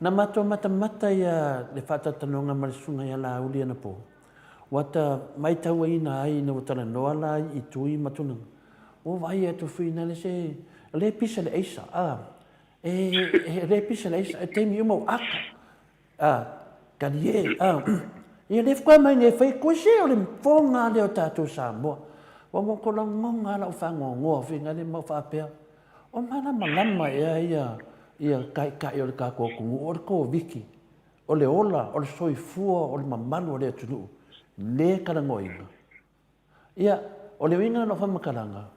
Na matou matamata ia le faatalatanoga ma le susuga ia Laauli anapo, ua ta maitauaina ai ina ua talanoa la i tui ma tulaga, ua vaai atu foi na le se le pisa le aisa, a, e le pisa le aisa, e taimi uma ua aka, a, talie, a, ia lea faatoa mai nei e fai koe, se o le fofoga lea o tatou Samoa. Ua matou lagona lava lau faanoanoa foi lea ma ou faapea, O malamalama ea ia ia taitai o le tatou atunuu o le Koviti, o le ola, o le soifua, o le mamalu o le atunuu le talanoaina. Ia, o le uiga o lau faamatalaga,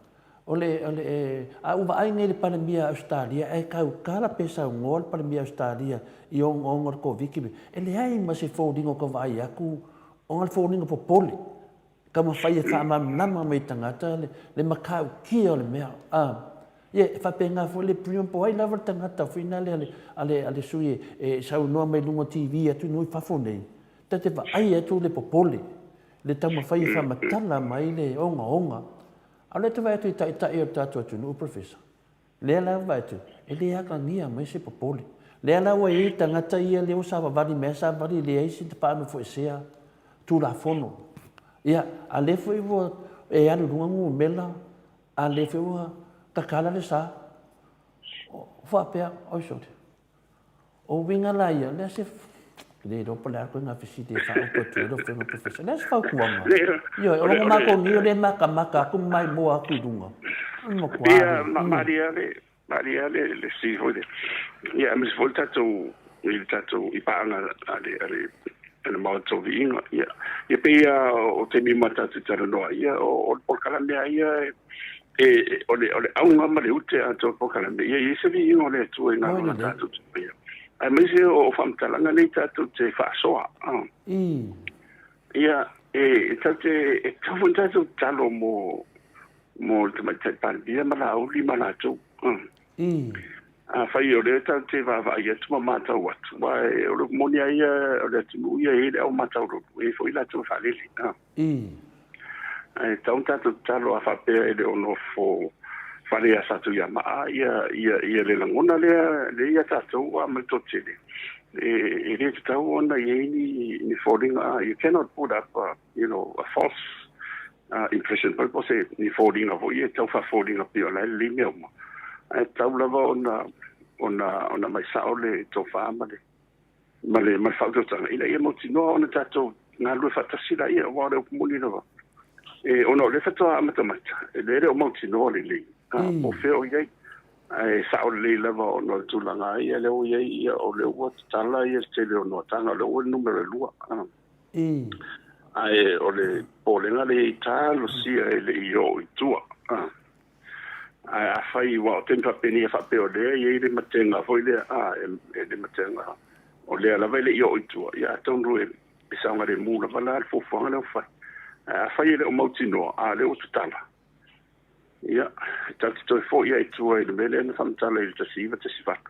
o le, o le, a ou vaai nei i le Palemia a Ausetalia, ae tautala pe saunoa le Palemia a Ausetalia i ogaoga o le Koviti, e leai ma se foliga o tau vaai atu ona o le foliga popole. Taumafai e faamalamalama mai i tagata le matautia o le mea. Ia, e faapena foi le premium po o ai lava le tagata foi lea a le, a le sui e saunoa mai luga o TV atunuu i fafo nei, ta te vaai atu le popole, le taumafai e faamatala mai le ogaoga. A o lea e te vaai atu i taitai o le tatou atunuu, Professor, Lea la ua vaai atu, e le atagia mai se popole. Lea la ua i ai tagata ia lea ua savavali mai lava savavali, e leai se faanofoesea Tulafono. Ia, a lea foi ua e alu i luga numera, a lea foi ua tatala le sa. O faapea, oi sole. O uiga la ia, o le a se le iloa po o le a ituaiga fesili e faaopo atu ai lau Afioga Professor. O le a se fautuaga? Ioe, o lona matou nei o lea e matamata atu ma maimoa atu i luga. O le matua lea. Malie lava le, malie lava le, le fesili foi lea. Ia, aemaise foi le tatou, i le tatou, i paaga a le, a le, a le Maota o Viiga. Ia, ia pei lava o taimi uma tatou te talanoa ai, ia, o, o le polokalame lava ia e, e, o le, o le auga ma le ute atoa o le polokalame, ia i ai se viiga o le Atua i galuega tatou te faia. Aemaise o faamatalaga nei tatou te faasoa. Ia, e, tatou te, e tatau foi ona tatou tatalo mo, mo le Tamaitai Palemia ma Laauli ma latou. Afai o lea tatou te vaavaai atu ma matau atu, aua o le upu moni lava ia, o le atunuu ia e i ai le au mataulolo, e i ai foi latou e faalele. Ae tatau ona tatou tatalo a faapea e le o nofo fale ia Satuiamaa ia, ia, ia le lagona lea, lea ia tatou a ma le toatele, e, e le tatau ona i ai ni, ni foliga, you cannot put up a, you know, a false impression po o se ni foliga foi e tau faafoliga pei o la e lelei mea uma. Ae tatau lava ona, ona, ona aumai sao le tofa ma le, ma le, ma le faautautaga ina ia mautinoa ona tatou galulue faatasi laia, aua o le upu moni lava, e, ona o lea faatoa amatamata, e le le o mautinoa lelei, a, po o fea o i ai. Ae sao lelei lava ona o le tulaga lava ia lea ua i ai, ia, o lea ua tatala ia le tele o noataga, o lea ua i le numera e lua. A. Ae o le popolega lea i ai, talosia e le i oo i tua. A. Ae afai, aua o taimi faapenei e faapea o lea e i ai le matega foi lea, a, e le matega, o lea lava e le i oo i tua, ia atonu e saogalemu lava la le fuafuaga lea ua fai. Ae afai e le o mautinoa, a o lea ua tatala, ia, e tatou te toe foi lava i tua i le mea lea na faamatala i le 1918,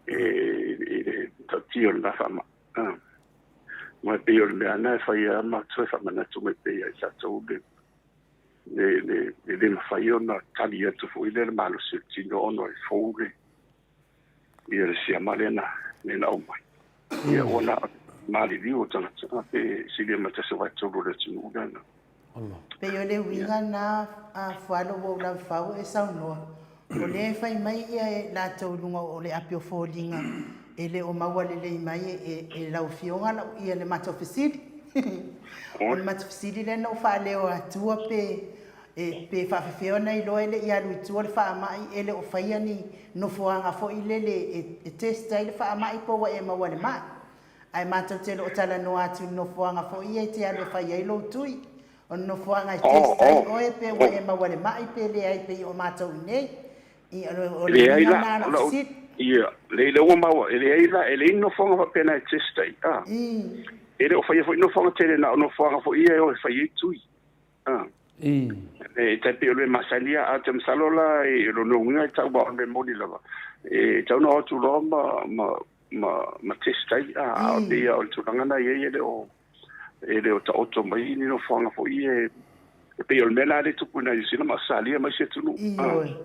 i le tautia o lena faamai. Ma e pei o le mea lena e fai lava ma toe faamanatu mai pea ia i tatou le le, le, le le mafai ona tali atu foi lea le malosi o le tino ona e fou le, ia le siama lea na, lea na aumai. Ia ua na maliliu o tagata pe silia ma tasi waetolu o le atunuu lea na. Pei o le uiga na a Fualo ua ou lavafau e saunoa, o lea e fai mai ia e latou i luga o le api o foliga e le o maua lelei mai e lau afioga lau ia le matou fesili. O le matou fesili lea na ou faaleo atua pe pe faafefea ona iloa e le i alu i tua le faamai e le o faia ni nofoaga foi lele e test ai le faamai po ua e maua i le mai. Ae matou te le o talanoa atu i le nofoaga foi ia e te alu e fai ai lou tui. O le nofoaga e test ai oe pe ua e maua i le mai pe leai pei o matou i inei. I, o le Leai uiga la, lena o o lau lau, fesili. ia, leai lea ua maua, e leai la, e leai ni nofoaga faapena e test ai, a. E le o faia foi nofoaga tele, na o nofoaga foi ia e o e fai ai tui, a. E tai pei o le mea masani lava, ae ou te masalo la i lona uiga e tau aua o le mea moni lava, e tatau ona o atu loa ma, ma, ma, ma test ai, a, a o pei lava o le tulaga lena e i ai e le o, e le o taoto mai ni nofoaga foi ia e pei o le mea la lea e tupu i Niu Sila ma Ausetalia ma isi atunuu. Ioe.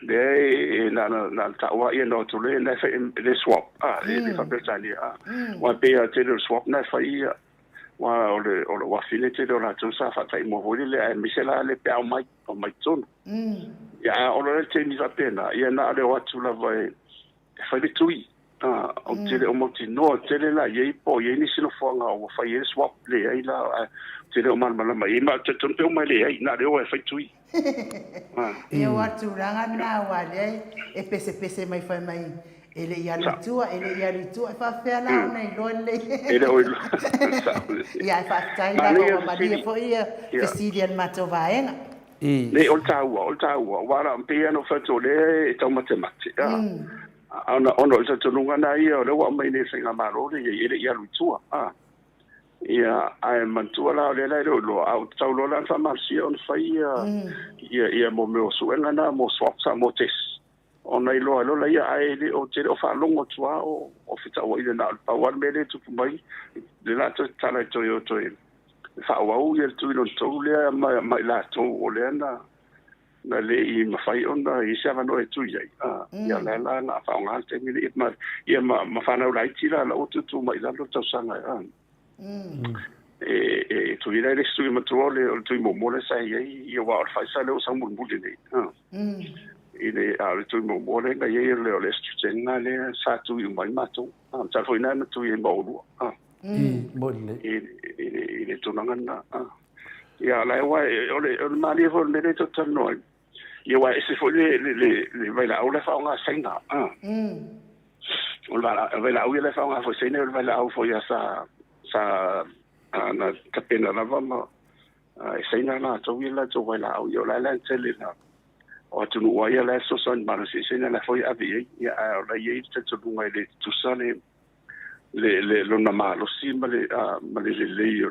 Lea e na na na ta'ua ia na atu le na fai le swap a le faa-Peretania a. Aua e pei lava tele o le swap na e fai ia aua o le uafine tele o latou sa faataimua foi lele aemaise la le pe a omai omai totonu. Ia a oo loa le taimi faapena ia na o le o atu lava e fai le tui. A ou te le o mautinoa tele la i ai po o i ai nisi nofoaga ua fai ai le swap leai la ae ou te le o malamalama i ai ma ou te talitonu pe uma e leai na o le o e fai tui. Ia ua tulaga lena aua lea e pesepese mai fai mai e le i alu i tua, e le i alu i tua, e faapefea la ona iloa lelei. E le o iloa. Ia ae faafetai lava ua malie foi ia fesili a le matou vaega. Nei o le taua, o le taua, aua la pei lava ona ou fai atu o lea e taumatemate, ona o le talitonuga lena ia o lea ua aumai nei e le faigamalo lenei e le i alu i tua. Ia, ae manatua la o lea la e le o iloa, a ua tatau loa la ona faamalosia ona fai ia ia mo mea o suega na mo swaps mo tests ona iloa ai loa laia, ae le o te le o faalogo atu lava o fetauaiga na o le pau lava le mea lea e tupu mai le la toe tatala e toe o toe faaauau ia le tui lona tolu lea ma i latou o lea na le i mafai ona i ai se avanoa e tui ai. Ia o lea la na faaaoga le taimi lenei ma ia ma fanau laiti la la ua tuutuu mai i lalo le tausaga e tui ai le isi tui matua o le tui muamua lea sa i ai ia aua o le Pfizer lea ua sau mulimuli nei i le a o le tui muamua lea na i ai o le AstraZeneca lea sa tui uma ai matou masalo foi na tui ai ma oulua i le tulaga lena. Ia la ua o le malie foi o le mea lea e tatou talanoa ai ia aua e ese foi le vailaau la e faaaoga Saina. O le vailaau ia la e faaaoga foi Saina o le vailaau foi a sa na tapena lava ma e Saina latou ia latou vailaau ia o la e tele na o atunuu ai ia la e fesoasoani malosi i Saina la foi e ave i ai ia ae o la e i ai le talitonuga e le tutusa le lona malosi ma le lelei o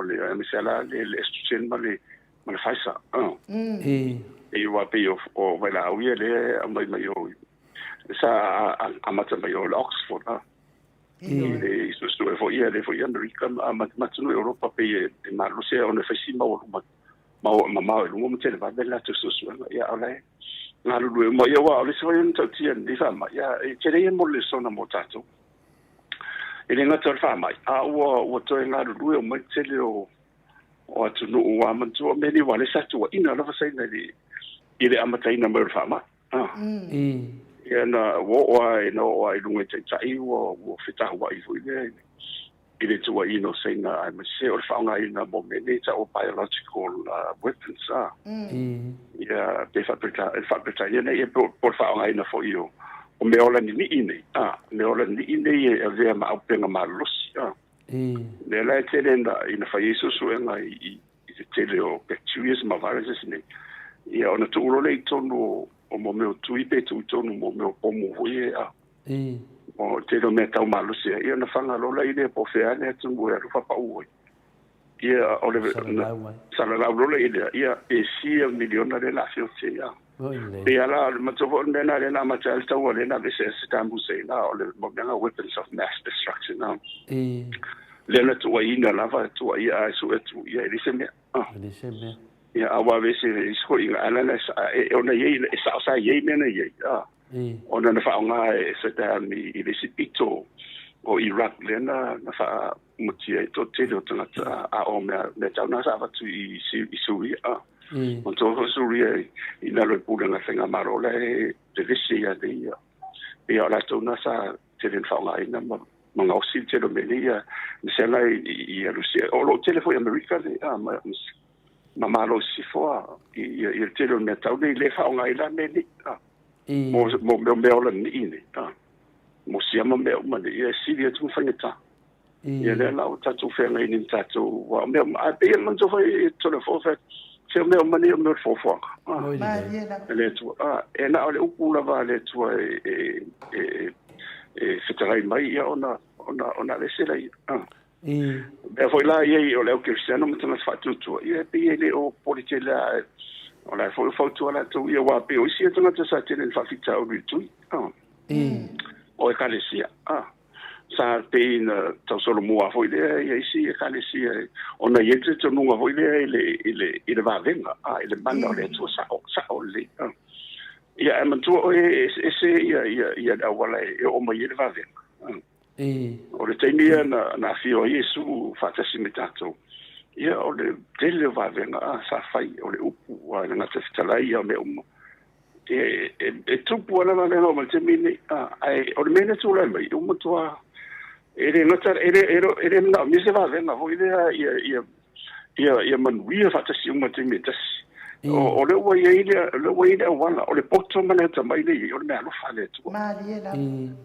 le aemaise la le estrogen ma le Pfizer. E ua pei o vailaau ia lea e aumai mai o sa amata mai o le Oxford i le suesue foi ia le foi Amerika ma atunuu Europa pei e malosi ona fai si maualuga mamao i luga ma televave le latou suesuega ia o la e galulue uma ia aua o le isi foi ona tautia lenei faamai ia e tele ia mo le lesona mo tatou e le gata o le faamai a ua toe galulue o mai tele o atunuu ua manatua mea nei ua le sa tuuaina lava Saina i le amataina mai o le faamai. Ia na ua oo lava na oo lava i luga i taitai ua fetauai foi lea i le tuuaiina o Saina aemaise o le faaaogaina mo mea nei ta'u o biological weapons ia pe faa-Peretania nei po o le faaaogaina foi o mea ola ninii nei mea ola ninii nei e avea ma auupega malolosi lea la e tele ina fai ai suesuega i le tele o bacteria ma viruses nei ia ona tuu loa lea i totonu o mo mea o tui pe tuu i totonu mo mea o pomo foi e o tele o mea tau malosi ai ia ona faga loa la i lea po o fea le atunuu e alu faapau ai ia o le salalau loa lea i lea ia pe fia miliona lea la afiote ia pe ala o le matua foi o le mea na lea na amata ai le taua lea na aveese ai Saddam Hussein o le mea weapons of mass destruction lea na tuuaiina lava tuuaia ae sue atu ia e leai se mea. Ia a ua aveese isi foi ala na ona i ai e sao sa i ai mea na i ai ona na faaaoga e Saddam i le isi pito o Iraq lea na faaumatia ai toatele o tagata a o mea tau na sa avatu i Suria manatua foi Suria i lalo i pulega faigamalo la e vevesi ia nei ia ia o latou na sa tele na faaaogaina ma gaosi le tele o mea nei ia aemaise la i Rusia o loo tele foi Amerika le ma malo i sisifo ia le tele o mea tau nei le faaaoga ai la mea nei mo mea ola ninii nei mo siama mea uma nei ia e sili atu ma faigata ia lea la ua tatou feagai nei ma tatou aua o mea uma ae pei e manatua foi Toleafoa fai atu se o mea uma nei o mea o le foafoaga e le Atua e na o le upu lava a le Atua e fetalai mai ia ona aveese laia mea foi la ia o le au kerisiano ma tagata faatuatua ia e pei e le o popole tele a o la foi o fautua latou ia aua pei o isi ia tagata sa tele ina faafitauli i le tui o ekalesia sa pei na tausolomua foi lea ia isi ekalesia ona i ai le talitonuga foi lea i le vavega i le mana o le Atua sa'o sa'o lelei. Ia, ae manatua oe e eseese ia, ia, ia le auala e oo mai ai le vavega. O le taimi ia na, na afio ai Iesu faatasi me tatou, ia, o le tele o vavega a, sa fai, o le upu, a le gata fetalai, ia, o mea uma. E, e, e tupu ana vavega o ma le taimi nei, a, ae o le mea lea tulai mai, ua matua, e le gata, e le, e le, e le manaomia se vavega foi lea, ia, ia, ia, ia manuia faatasi uma i le taimi e tasi. O, o lea ua i ai le, o lea ua i ai le auala, o le poto ma le atamai lea e i ai, o le meaalofa a le Atua. Malie lava.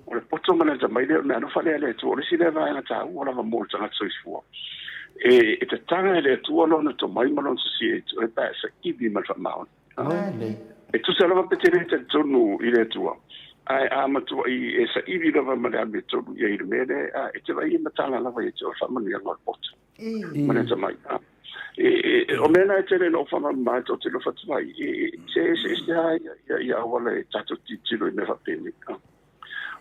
O le poto ma le atamai lea, o le meaalofa lea a le Atua, o le isi lea vaega taua lava mo le tagata soifua. E, e tataga e le Atua lona tomai ma lona sosie e pe a saili ma le faamaoni. Malie. E tusa lava pe te le talitonu i le Atua, ae a matuai e saili lava ma le amiotonu i ai i le mea lea, a, e te vaai e matala lava ia te oe le faamanuiaga o le poto. Ma le atamai. O mea na e tele ina ou faamalamalama ai tou te alofa atu ai, se eseese lava ia auala e tatou tilotilo i mea faapenei.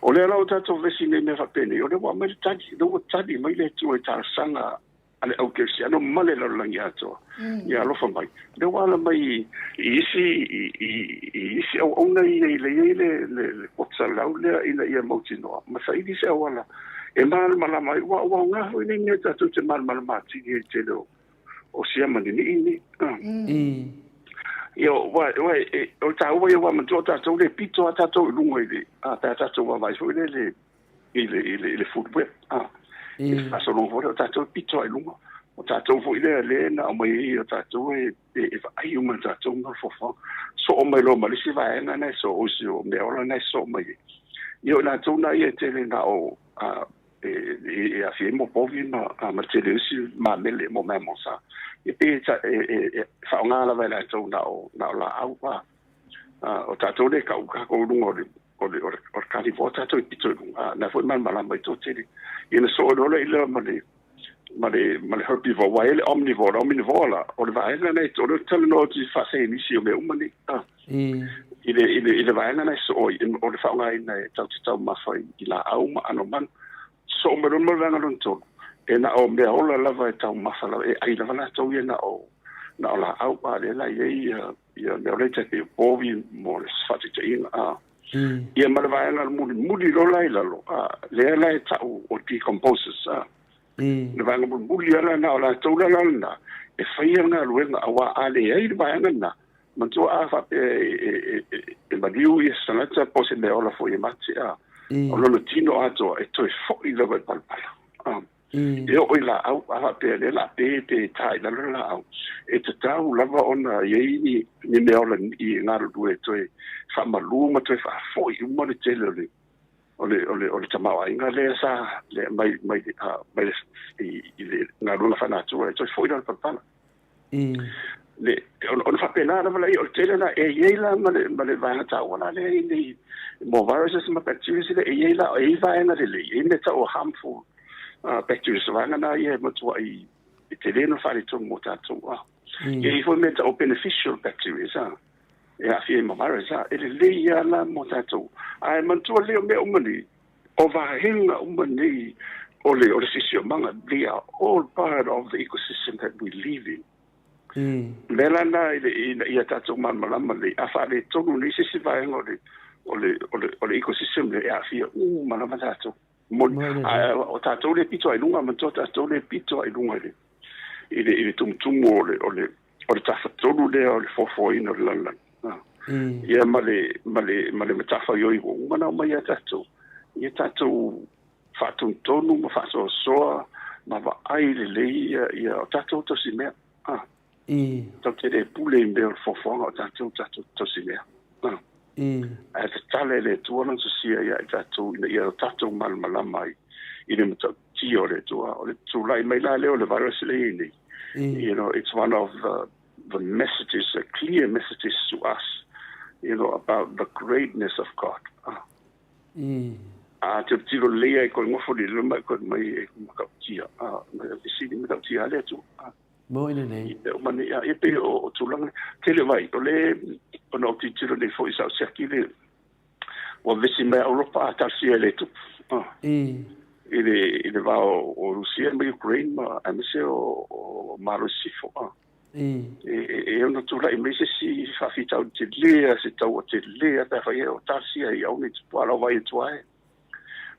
O lea la ua tatou vesi nei i mea faapenei, o lea ua aumai le tali, o lea ua tali mai le Atua i talosaga a le au kerisiano ma le lalolagi atoa, ia alofa mai. O lea ua ala mai i isi, i isi auauna ia i le i ai le poto lau lea ina ia mautinoa ma saili se auala e malamalama ai. Ua aoga foi nei mea tatou te malamalama atili ai i le tele o siama ninii nei. Ia, ua, o le taua ia, ua manatua o tatou le pito a tatou i luga i le, pe a tatou vaavaai foi lele i le, i le, i le food web, i le faasologa foi lea, o tatou e pito lava i luga. O tatou foi lea lea na aumai ai o tatou e, e vaai uma e tatou ma le foafoaga. Soo mai loa ma le isi vaega na e soo, isi o mea ola na e soo mai ai. Ia o i latou na ia e tele na o, e aafia ai mo povi ma, ma le tele o isi mamele mo mammals, e pei e faaaoga lava e latou na o, na o laau, o tatou lea e kau kākou i luga o le o le o le o le carnivore tatou i pito i luga, na foi malamalama i totele. Ia na soo loa lea ma le ma le ma le herbivore, ua e le omnivore, le omnivore la, o le vaega nei, o le talanoa atu i faasaienisi o mea uma nei, i le i le i le vaega nei soo i o le faaaogaina e tatou te taumafa i laau ma aano manu. Soo mai loa ma le vaega lona tolu, e na o mea ola lava e taumafa lava, e ai lava latou ia na o na o laau, a lea la i ai ia ia mea o lea tai pei o povi mo le faataitaiga a. Ia ma le vaega mulimuli loa la i lalo, a, lea la e tau o decomposers, a. Le vaega mulimuli lava lena, o latou la lena e faia le galuega, aua a leai le vaega lena, manatua a faapea e maliu ia se tagata po o se mea ola foi e mate, a, o lona tino atoa e toe foi lava i le palapala. A. E oo i laau, a faapea lea o le a pe pe tā i lalo le laau, e tatau lava ona i ai ni, ni mea ola ni'i e galulue e toe faamalu ma toe faafoi uma le tele o le, o le, o le, o le tamaoaiga lea sa, lea mai, mai, mai le, i, i le galuega faanatura e toe foi la le palapala. Le, ona faapena lava laia, o le tele la, e i ai la ma le, ma le vaega taua la lea i nei, mo viruses ma bacteria lea, e i ai la, e i ai vaega lelei, e i ai mea tau o harmful bacteria, vaega na ia e matuai e tele ona faaletonu mo tatou. E i ai foi mea tau o beneficial bacteria, e aafia ai ma virus, e lelei lava la mo tatou. Ae manatua lelei o mea uma nei, o vaega uma nei o le, o le siosiomaga, they are all part of the ecosystem that we live in. O le mea la lena ina ia tatou malamalama lelei, a faaletonu nei se isi vaega o le, o le, o le, o le ecosystem lea, e aafia uma lava tatou. Moni, a o tatou lea e pito ai i luga, manatua tatou lea e pito ai i luga i le, i le, i le tumutumu o le, o le, o le tafatolu lea o le foafoaina o le lalolagi. Ia ma le, ma le, ma le matafaioi ua uma ona aumai ia tatou, ia tatou faatonutonu ma faasoasoa ma vaai lelei ia, ia o tatou tausi mea. Tatou te le pule i mea o le foafoaga o tatou, tatou tausi mea. Ae tatala e le Atua lona sosia ia i tatou ina ia tatou malamalama ai i le matautia o le Atua. O le tulai mai la lea o le virus lea e i ai nei, you know, it's one of the, the messages, the clear messages to us, you know, about the greatness of God. A tilotilo lelei ai koe ngofo lilo mai koe mai e matautia, e sili matautia a le Atua. Moi lelei. E uma nei, e pei o tulaga, tele vai, o le, ona o tilotilo nei foi sa o siaki le, ua vesi mai Europa a talosia e le tupu. I le, i le va o Rusia ma Ukraine ma aemaise o Malo i Sisifo. E ono tulai mai se isi faafitauli tele a se taua tele a pe afai e o talosia ai aua ne i tupu a o lau vaai atu lava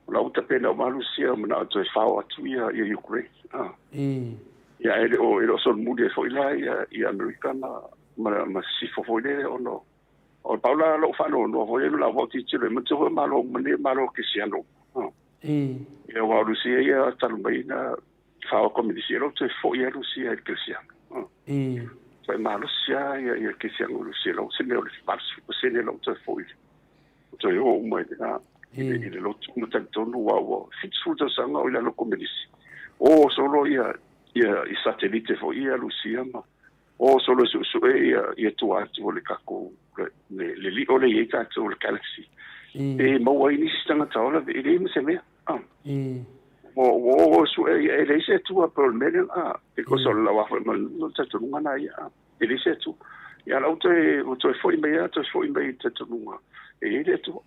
o la ua tapena uma Rusia manao e toe fao atu ia ia Ukraine. Ia ae le o e le o solomuli ai foi la ia ia Amerika ma ma ma sisifo foi lele ona o le pau la lou faanoanoa foi lele la ua tilotilo ai manatua foi Malo uma nei Malo Kerisiano uma. Ia aua o Rusia ia talu mai na fao Kominisi e le o toe foi lava Rusia i le Kerisiano. Matuai malosi lava ia ia Kerisiano i Rusia e leai se mea o le 80% la ua toe foi toe o uma i le i le lotu ma talitonu aua ua 70 tausaga o i lalo o Kominisi. O solo ia ia i satelite foi ia Rusia ma o solo e suesue ia ia tua atu o le tatou le le lio lea e i ai tatou le galaxy. E maua ai nisi tagata ola e leai ma se mea. Ua ua o sue ia e leai se Atua pei o le mea lea because o le lau foi ma le talitonuga lena ia. E leai se Atua. Ia la ua toe ua toe foi mai lava toe foi mai i le talitonuga e i ai le Atua.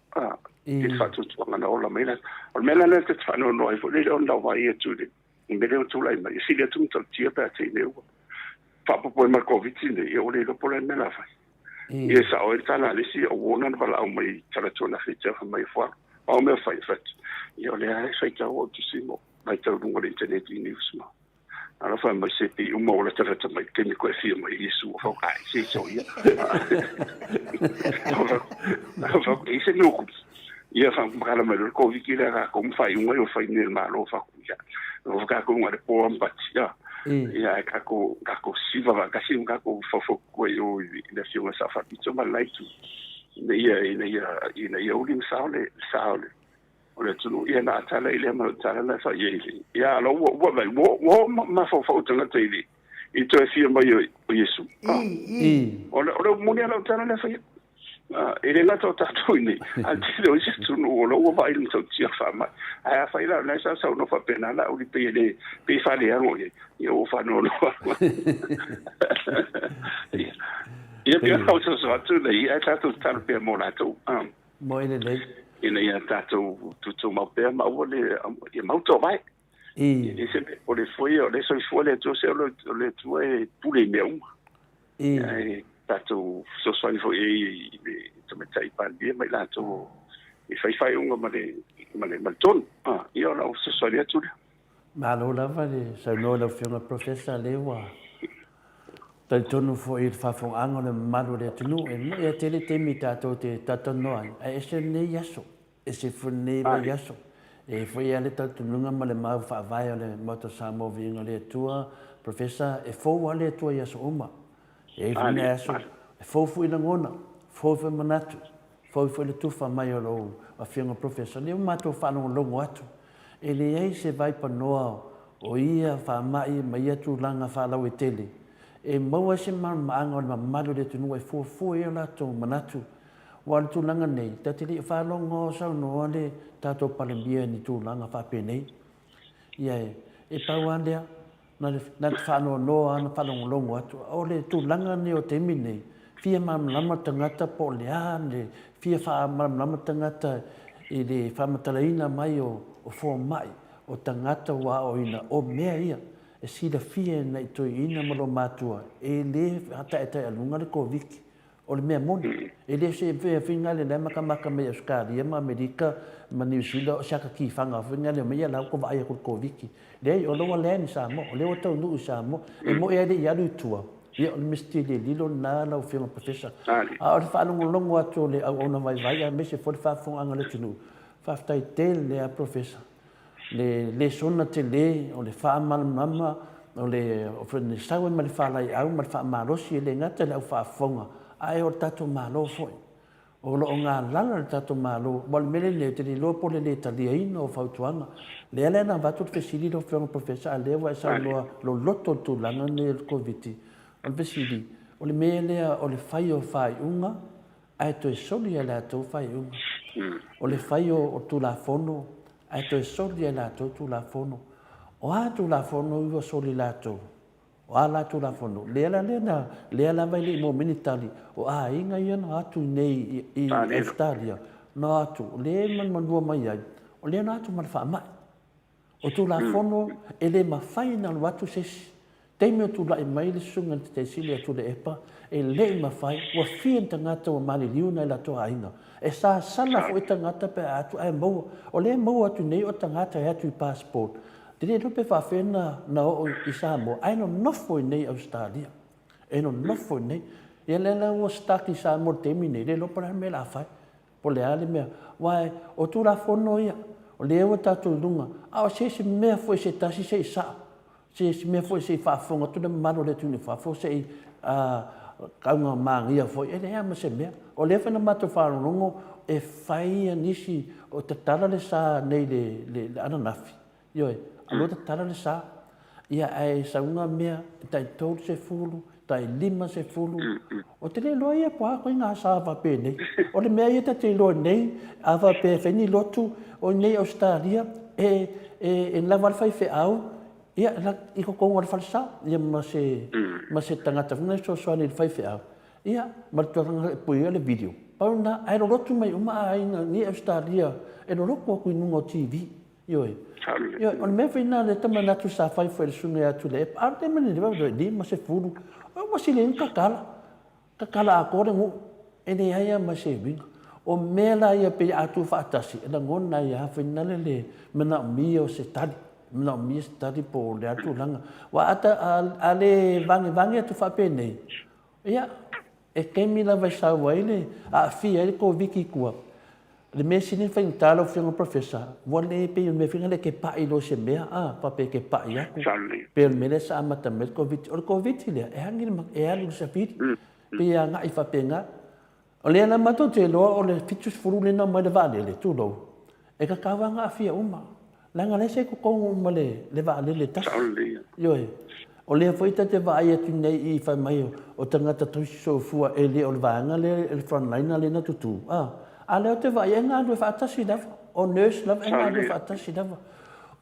I le faatuatuaga na ola mai la. O le mea la lea ta te faanoanoa ai foi lele ona lau vaai atu i le mea lea ua tulai mai. E sili atu matautia pe a te i mea ua faaopoopo ai ma le Koviti lenei, ia ua le iloa po o le a le mea o le a fai. Ia e sao ai le tala a le isi, o uona na valaau mai i talaatu ananafi te fai mai e fualo. A o mea fai, fai atu, ia o lea e faitau au tusi mo vaitau i luga o le internet i news ma. Alofa mai se pei uma o latalata mai taimi koe fia mai Iesu o whakae se so ia. E se nuku. Ia fa makala mai le Covid ki le ka ko mfai unga yo fai ne malo fa ku ia. O ka ko ngare po ambati ia. Ia ka ko ka ko siva va ka siva ka ko fa fo ko yo i le fionga sa fa pito ma laitu. Ina ia ina ia ina ia uli msaole saole. O le atunuu ia na tala i lea ma tala la fa i le ia lo ua ua vai ua ua mafaufau tagata i le i toe fia mai o Iesu. O le o le moni ala o tala le fa e le gata o tatou i nei a tele o isi atunuu o lo ua vaai le matautia faamai ae afai la o lena sa saunoa faapena la uli pei e le pei faaleago i ai ia ua faanoanoa. Ia pei o soso atu nei ae tatou tatalo pea mo latou. Moe lelei. Ina ia tatou tutumau pea ma aua le, ia mau toovae. E le se mea, o le foe, o le soifua le Atua, se o le Atua e pule i mea uma. Ae tatou fesoasoani foi i ai i le Tamaitai Palemia ma i latou e fai faaiuga ma le, ma le, ma le tonu. Ia o lau fesoasoani atu lea. Malo lava le saunoa i lau Afioga Professor, lea ua Talitonu foi i le faafofogaaga o le mamalu o le atunuu, e moni lava tele taimi tatou te talatalanoa ai, ae ese lenei aso, ese foi lenei vaiaso. E i ai foi lava le talitonuga ma le mau faavae o le Maota o Samoa Viiga o le Atua, Professor, e fou lava le Atua i aso uma. E i ai foi nai aso e fou foi lagona, fou foi manatu, fou foi le tufa mai o lou Afioga Professor. Lea ua matou faalogologo atu, E leai se vaipanoa o ia faamai ma ia tulaga faalauaitele e maua ai se malamalamaaga o le mamalu o le atunuu e fuafua i ai o latou manatu. Aua o le tulaga nei, ta te le i faalogo o saunoa le tatou Palemia i ni tulaga faapenei. Ia e pau lava lea, Na te faanoanoa lava na faalogologo atu. O le tulaga lenei o taimi nei, fia malamalama tagata po o le a le fia faamalamalama tagata i le faamatalaina mai o fomai, o tagata ua aoaoina, o mea ia e silafia e nai toeaiina ma loomatua e le taetaealuga le Koviti. O le mea moni, e le o se mea foi lea e matamata mai Ausetalia ma Amerika ma Niu Sila o se ata tifaga foi lea omai ia la ua vaai atu i le Koviti. Leai, o la ua land i Samoa, o lea ua taunuu i Samoa. E moni lava e le i alu i tua, ia o le mea lilo lena lau Afioga Professor. A o le faalogologo atu o le auauna vaivai aemaise foi le faafofogaaga a le atunuu, faafetai tele lava Professor. Le lesona tele o le faamalamalama o le sau ai ma le faalaeiau ma le faamalosi, e le gata i le au faafofoga, ae o le tatou Malo foi. O lo o galala le tatou Malo. Aua o le mea lenei, ou te le iloa po o le le taliaina o fautuaga. Lea la na avatu le fesili lau Afioga Professor, a o lea ua e saunoa loloto i le tulaga lenei o le Koviti. O le fesili, o le mea lea o le fai o faaiuga ae toe soli e latou faaiuga. O le fai o Tulafono, ae toe soli e latou Tulafono. O a Tulafono i ua soli latou? O a la Tulafono? Lea la lea na, lea lava e le i maua mai ni tali, o aiga ia na o atu i inei i Ausetalia, na o atu, o lea e manumanua mai ai, o lea na o atu ma le faamai. O Tulafono, e le mafai ona alu atu se isi. Taimi o tulai mai le Susuga i le Tataisili ia Tuilaepa, e le i mafai, ua fia ni tagata ua maliliu nai latou aiga. E sasala foi tagata pe a atu ae maua. O lea e maua atu nei o tagata e atu i passport, te le iloa pe faafefea na oo i Samoa, ae nonofo i inei i Ausetalia. E nonofo i inei. Ia lea la ua stuck i Samoa i le taimi lenei, le iloa po o le a le mea o le a fai. Po o le a le mea. Aua o Tulafono ia, o lea ua tatou i luga, a o se isi mea foi se tasi se i sao, se isi mea foi se i faafofoga atu le mamalu o le atunuu i fafo se i taugamagia foi, e leai lava ma se mea. O lea foi na matou faalogologo e fai nisi, o tatala le sa nei i le ananafi, Ioe, alu tatala le sa. Ia ae sauga mea e tai 30, tai 50. O te le iloa ia po a koe ngā sa faapenei. O le mea ia ta te iloa nei, a faapea e fai ni lotu o inei Ausetalia, e, e, e lava le faifeau, ia, i totonu o le falesa, ia ma se, ma se tagata foi na fesoasoani i le faifeau, ia, ma le tulaga e pui ai le video. Pau lena, ae lolotu mai uma aiga nei Ausetalia, e lolotu atu i luga o TV. Ioe. Ioe, o le mea foi lena lea ta manatu sa fai foi e le susuga ia Tuilaepa, a o le taimi lenei ua 50, ua sili ai ona tatala, tatala atoa le nuu, e leai lava ma se uiga. O mea la ia pei a tuufaatasi, e lagona ai lava foi lena le manaomia o se tali, manaomia se tali po o le a tulaga. Aua a le vagevage atu faapenei, ia, e taimi lava e sau ai le, aafia ai le Koviti i tua. O le mea sili ona faigata lau Afioga Professor, ua le pei o le mea foi lea e te pai loa i se mea, a, faapea e te pai atu, pei o le mea lea sa amata mai ai le Koviti. O le Koviti lea, e agi le, e alu i le savili, pei e agai faapena. O lea la matou te iloa o le 70 lea na omai i le vaalele, tulou, e tatau lava ona aafia uma. Leaga o lea sa i totonu uma le, le vaalele e tasi. Ioe. O lea foi ta te vaai atu nei i fai mai o tagata tausi soifua e le o le vaega lea le frontliner lea na tutū. A, a lea ou te vaai e galulue faatasi lava. O nurse lava e galulue faatasi lava.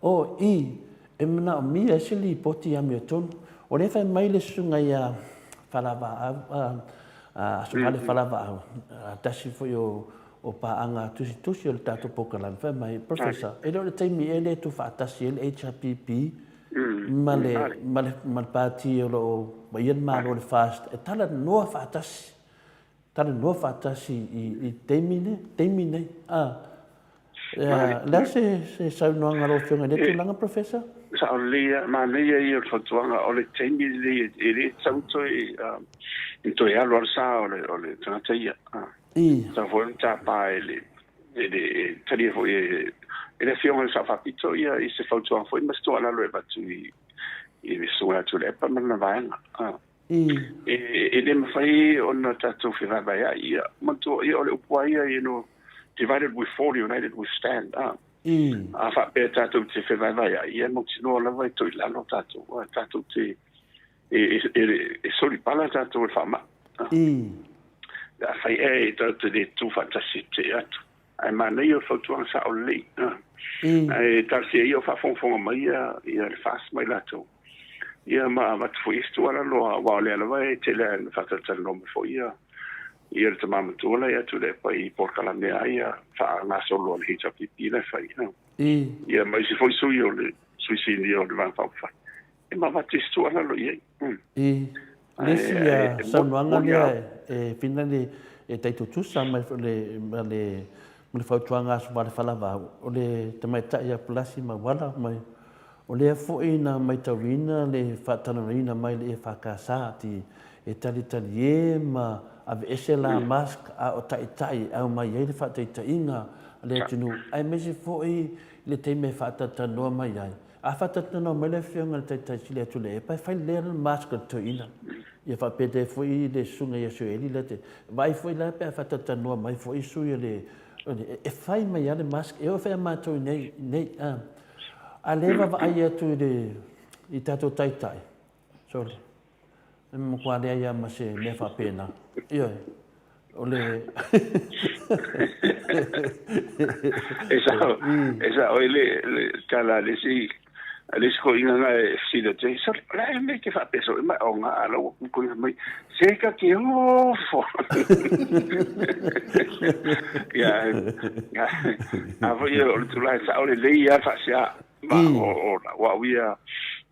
O i e manaomia ai se lipoti amiotonu. O lea fai mai le susuga ia Falavaau, a Asomale Falavaau, tasi foi o o paaga tusitusi o le tatou polokalame, fai mai, Professor, e le o le taimi ea lea e tuufaatasi ai le HRPP ma le, ma le, ma le pati o lo o vaaia le Malo le FAST e talanoa faatasi, talanoa faatasi i, i taimi nei, taimi nei. Ah, le a se, se saunoaga a lau Afioga i lea tulaga, Professor? Sao lelei lava, manaia ia o le fautuaga, o le taimi lenei e le tatau ona toe alu lava le sa o le, o le tagata ia. Tatau foi ona tapa e le, e le, e talia foi e, e le Afioga i le Sao Faapito ia i se fautuaga foi ma se tuualalo e avatu i, i le Susuga ia Tuilaepa ma lana vaega. E, e le mafai ona tatou fevaevaeai ia. Manatua, ia o le upu lava ia, you know, divided we fall, united we stand. A faapea tatou te fevaevaeai, ia e mautinoa lava e toilalo tatou, tatou te e, e, e solipala tatou e le faamai. A fai ea e tatou te le tu faatasi te atu. Ae manaia o le fautuaga sao lelei. Ae talosia ia o faafogafoga mai ia, ia le FAST mai latou. Ia ma avatu foi se tuualalo aua o lea lava e tele lava ina faatalatalanoa mai foi ia ia le tama matua la ia Tuilaepa i polokalame a ia faagasolo a le HRPP la e fai. Ia ma isi foi sui o le sui sinia o le Vaega Faaupufai. E ma avatu i se tuualalo i ai. I le isi saunoaga lea e fina le e tai tutusa ma le ma le ma le fautuaga a Suvale Falavau, o le tamaitai ia Pulasi Mauala mai o lea foi na maitauina le faatalanoaina mai le EFKS ti e talitalie ma aveese la mask a o taitai e aumai ai le faataitaiga a le atunuu aemaise foi le taimi e faatalatalanoa mai ai. A faatalatalanoa mai le Afioga i le Taitai Sili atu le epa, e fai lelei lava le mask a le toeaina. Ia faapea foi le susuga ia Sir Eli la te vaai foi la pe a faatalatalanoa mai foi sui o le, e fai mai lava le mask, e oo foi ia matou i nei, nei, a. A lea e vaavaai atu i le, i tatou taitai, sorry, E matua leai lava ma se mea faapena. Ioe. O le... E sao, e sao i le, le tala a le isi, a le isi toeaina na e fesili atu ai, sole, o le a le mea e te faapea soo ai ma o nga ala ua kukuina mai, se ka te ofo. Ia, a foi o le tulaga e sao lelei lava le faasea, ma o, o, o au ia,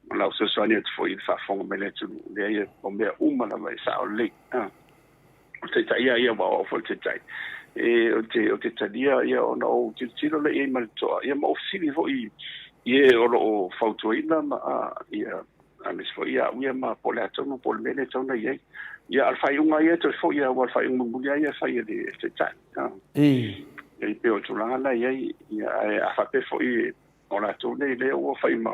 O lau fesoasoani atu foi i le faafofoga mai le atunuu, leai o mea uma lava e sao lelei. O le taitai lava ia, aua o au foi le taitai, e, ou te, ou te talia ia ona ou tilotilo lea i ai ma le totoa, ia ma ou fesili foi i e o lo o fautuaina ma, ia, aemaise foi ia au ia ma po o le a tonu po o le mea lea e tatau ona i ai. Ia, a o le faaiuga ia e toe foi lava, aua o le faaiuga mulimuli lava ia e fai e le taitai. E pei o le tulaga lena e i ai, ia, ae a faapea foi o latou nei lea ua fai ma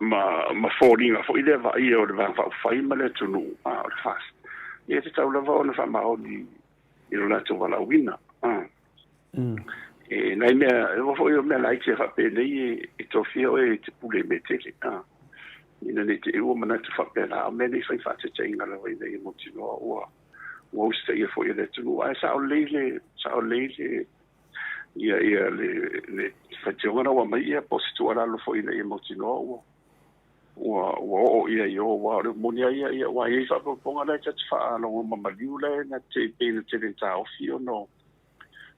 ma ma foliga foi lea vaaia o le Vaega Faaupufai ma le atunuu, a o le FAST, ia e tatau lava ona faamaoni i lo latou valaauina. E nai mea, e foi o mea laiti e faapenei e tofia oe e te pule i mea tele, ina ne i te i ua manatu faapena, o mea nei fai faataitaiga lava ina ia mautinoa ua ua usitaia foi e le atunuu. Ae sao lelei le sao lelei le ia ia le le faitioga na ua aumai ia po o se tuualalo foi ina ia mautinoa ua ua ua oo ia i o aua o le moni a ia ia aua e i ai faaopoopoga la e ta te faalogo ma maliu la e na te pei na tele taofi ona o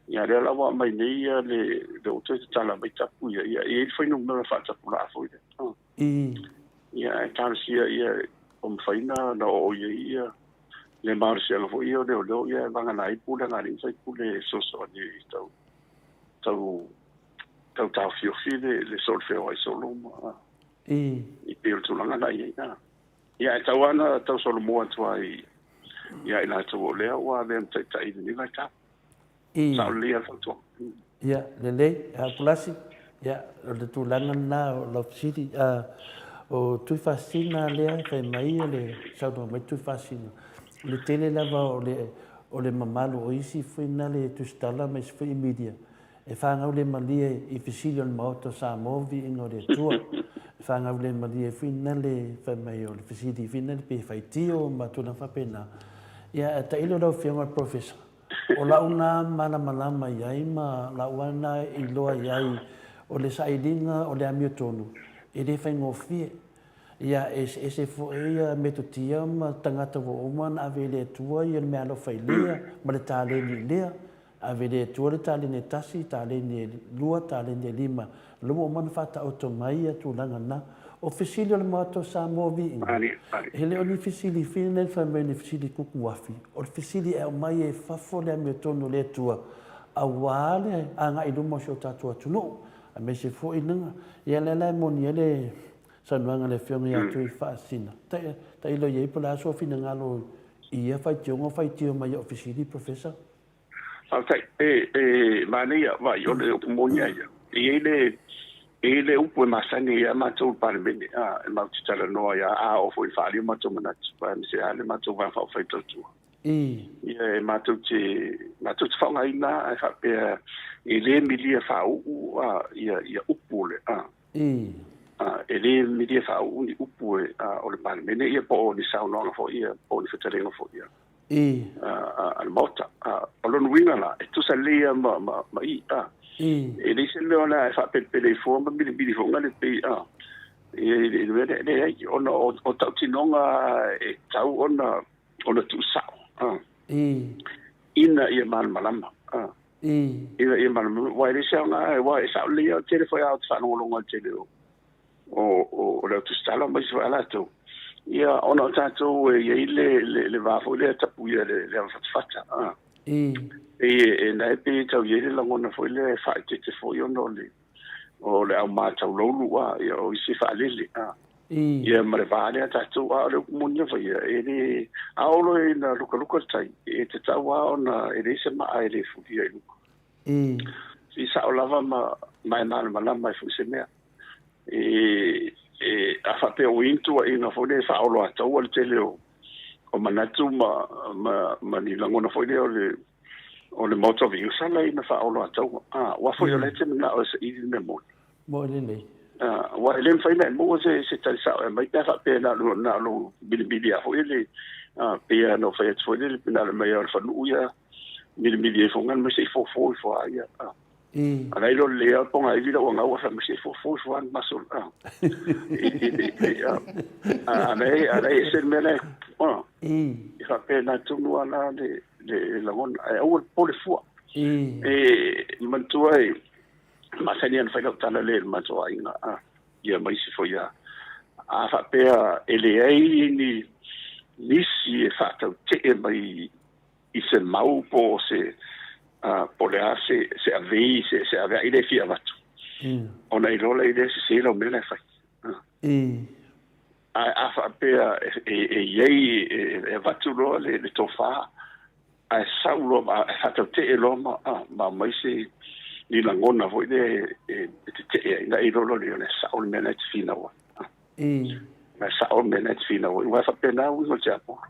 ia lea la ua aumai nei ia le le ua toe tatala mai tapu ia ia e i ai le fuainumera faatapulaa foi lea. Ia ae talosia ia o mafai na na oo i ai ia le malosiaga foi ia o leoleo ia e vagana ai pulega a alii ma faipule e fesoasoani i tau tau tau taofiofi le le solo feoai solo ma i pei o le tulaga la i ai. Ia ae tau lava na tau solomua atu ai ia i latou o lea ua avea ma taitai i lenei vaitau. Sao lelei lava le fautuaga. Ia, lelei, Pulasi, ia, o le tulaga lena o lau fesili. O Tuifaasisina lea e fai mai le saunoa mai Tuifaasisina, o le tele lava o le, o le mamalu o isi foi na le tusitala ma isi foi media, e fagaulemalie i fesili o le Maota o Samoa viiga o le Atua. E fagaulemalie foi na le fai mai o le fesili foi na le pe faitio ma tulaga faapena. Ia, ae tailo lau Afioga i le Professor, O lau na malamalama i ai ma lau lava na iloa i ai, o le sailiga o le amiotonu, e le faigofie. Ia, e eseese foi ia metotia ma tagata ua uma ona ave i le Atua ia le meaalofa i lea ma le taleni i lea. Ave i le Atua le taleni e tasi, taleni e lua, taleni e lima. O lea ua uma ona faataoto mai ia tulaga na. O fesili o le Maota o Samoa viiga, e le o ni fesili fine fai mai ni fesili kukuafi, o le fesili e aumai e fafo le amiotonu o le Atua aua le agai i luma o si o tatou atunuu, aemaise foi lena. Ia lea la e moni ai le saunoaga a le Afioga ia Tuifaasisina. Tailo i ai po o le a sou finagalo i ia faitioga o faitio mai au fesili, Professor? Faafetai. E, e manaia, vaai, o le upu moni lava ia. E i ai le, e i ai le upu e masani ai lava matou i le Palemene, a, e matou te talanoa ai lava, a oo foi ina faaali o matou manatu, aemaise lava le matou Vaega Faaupufai Tautua. Ia, e matou te, matou te faaaogaina lava, ae faapea e le milia faauu, a, ia, ia upu o le, a, a, e le milia faauu ni upu e, a, o le Palemene, ia po o ni saunoaga foi ia, po o ni fetalaiga foi ia. A le Maota. O lona uiga la, e tusa lelei lava ma, ma, ma i, a. E leai se mea o le a e faapelepele ifo ma milimili foi ngale pei, a. I le mea lea, leai, ona o, o tautinoga e tau ona, ona tuusao, a. Ina ia malamalama, a. Ina ia malamalama, aua e leai se aoga, aua e sao lelei lava, o le tele foi lava o te faalogologo i le tele o, o le autusitala ma isi foi a latou, ia, ona o tatou e i ai le, le, le va foi lea tapuia le, le avafatafata. A. E, e, na e pei e tau i ai le lagona foi lea e faaeteete foi ona o le, o le auma taulaulu, a, ia, o isi faalele, a. Ia, ma le va lea tatou, a o le upu moni lava ia, e le, a oo loa ina lukaluka le tai, e tatau lava ona e leai se maa e le fulia i luga. I sao lava ma, ma e malamalama ai foi se mea. E, e, a faapea ua i ai ni tuuaiga foi lea e faaoloataua le tele o, o manatu ma, ma, ma ni lagona foi lea o le, o le Maota o Viiga, sala ina faaoloataua. A, aua foi o la e te manao e saili le mea moni. Moni lelei. A, aua e le mafai ona e maua se, se tali sao e aumai pe a faapea na o, na o lou milimili lava foi le, a, pei lava ona ou fai atu foi lele, na o le aumai lava o le fanuu ia, milimili ai foi ma se i fofo ifo lava ia. A. A la ilo lelei lava pogaivi lau angau a fai mai se i fofo ifo lava maso. A. A la a la e se le mea la e. E faapena tonu lava la le le lagona. Ae aua le popole fua. E manatua e masani ona fai lau tala lea i le matou aiga. A. Ia ma isi foi a. A faapea e leai ni nisi e faatautee mai i se mau po o se po o le a se se avei se se aveai lea e fia avatu, ona iloa lea i lea sese lau mea la e fai. Ae a faapea e e i ai e avatu loa le le tofa ae sau loa ma ae faatautee loa ma ma aumai se ni lagona foi lea e e tetee ai, ona e iloa loa lea o le sao le mea lena e te finau ai. E sao le mea lena e te finau ai, aua e faapena uiga o le tiapolo.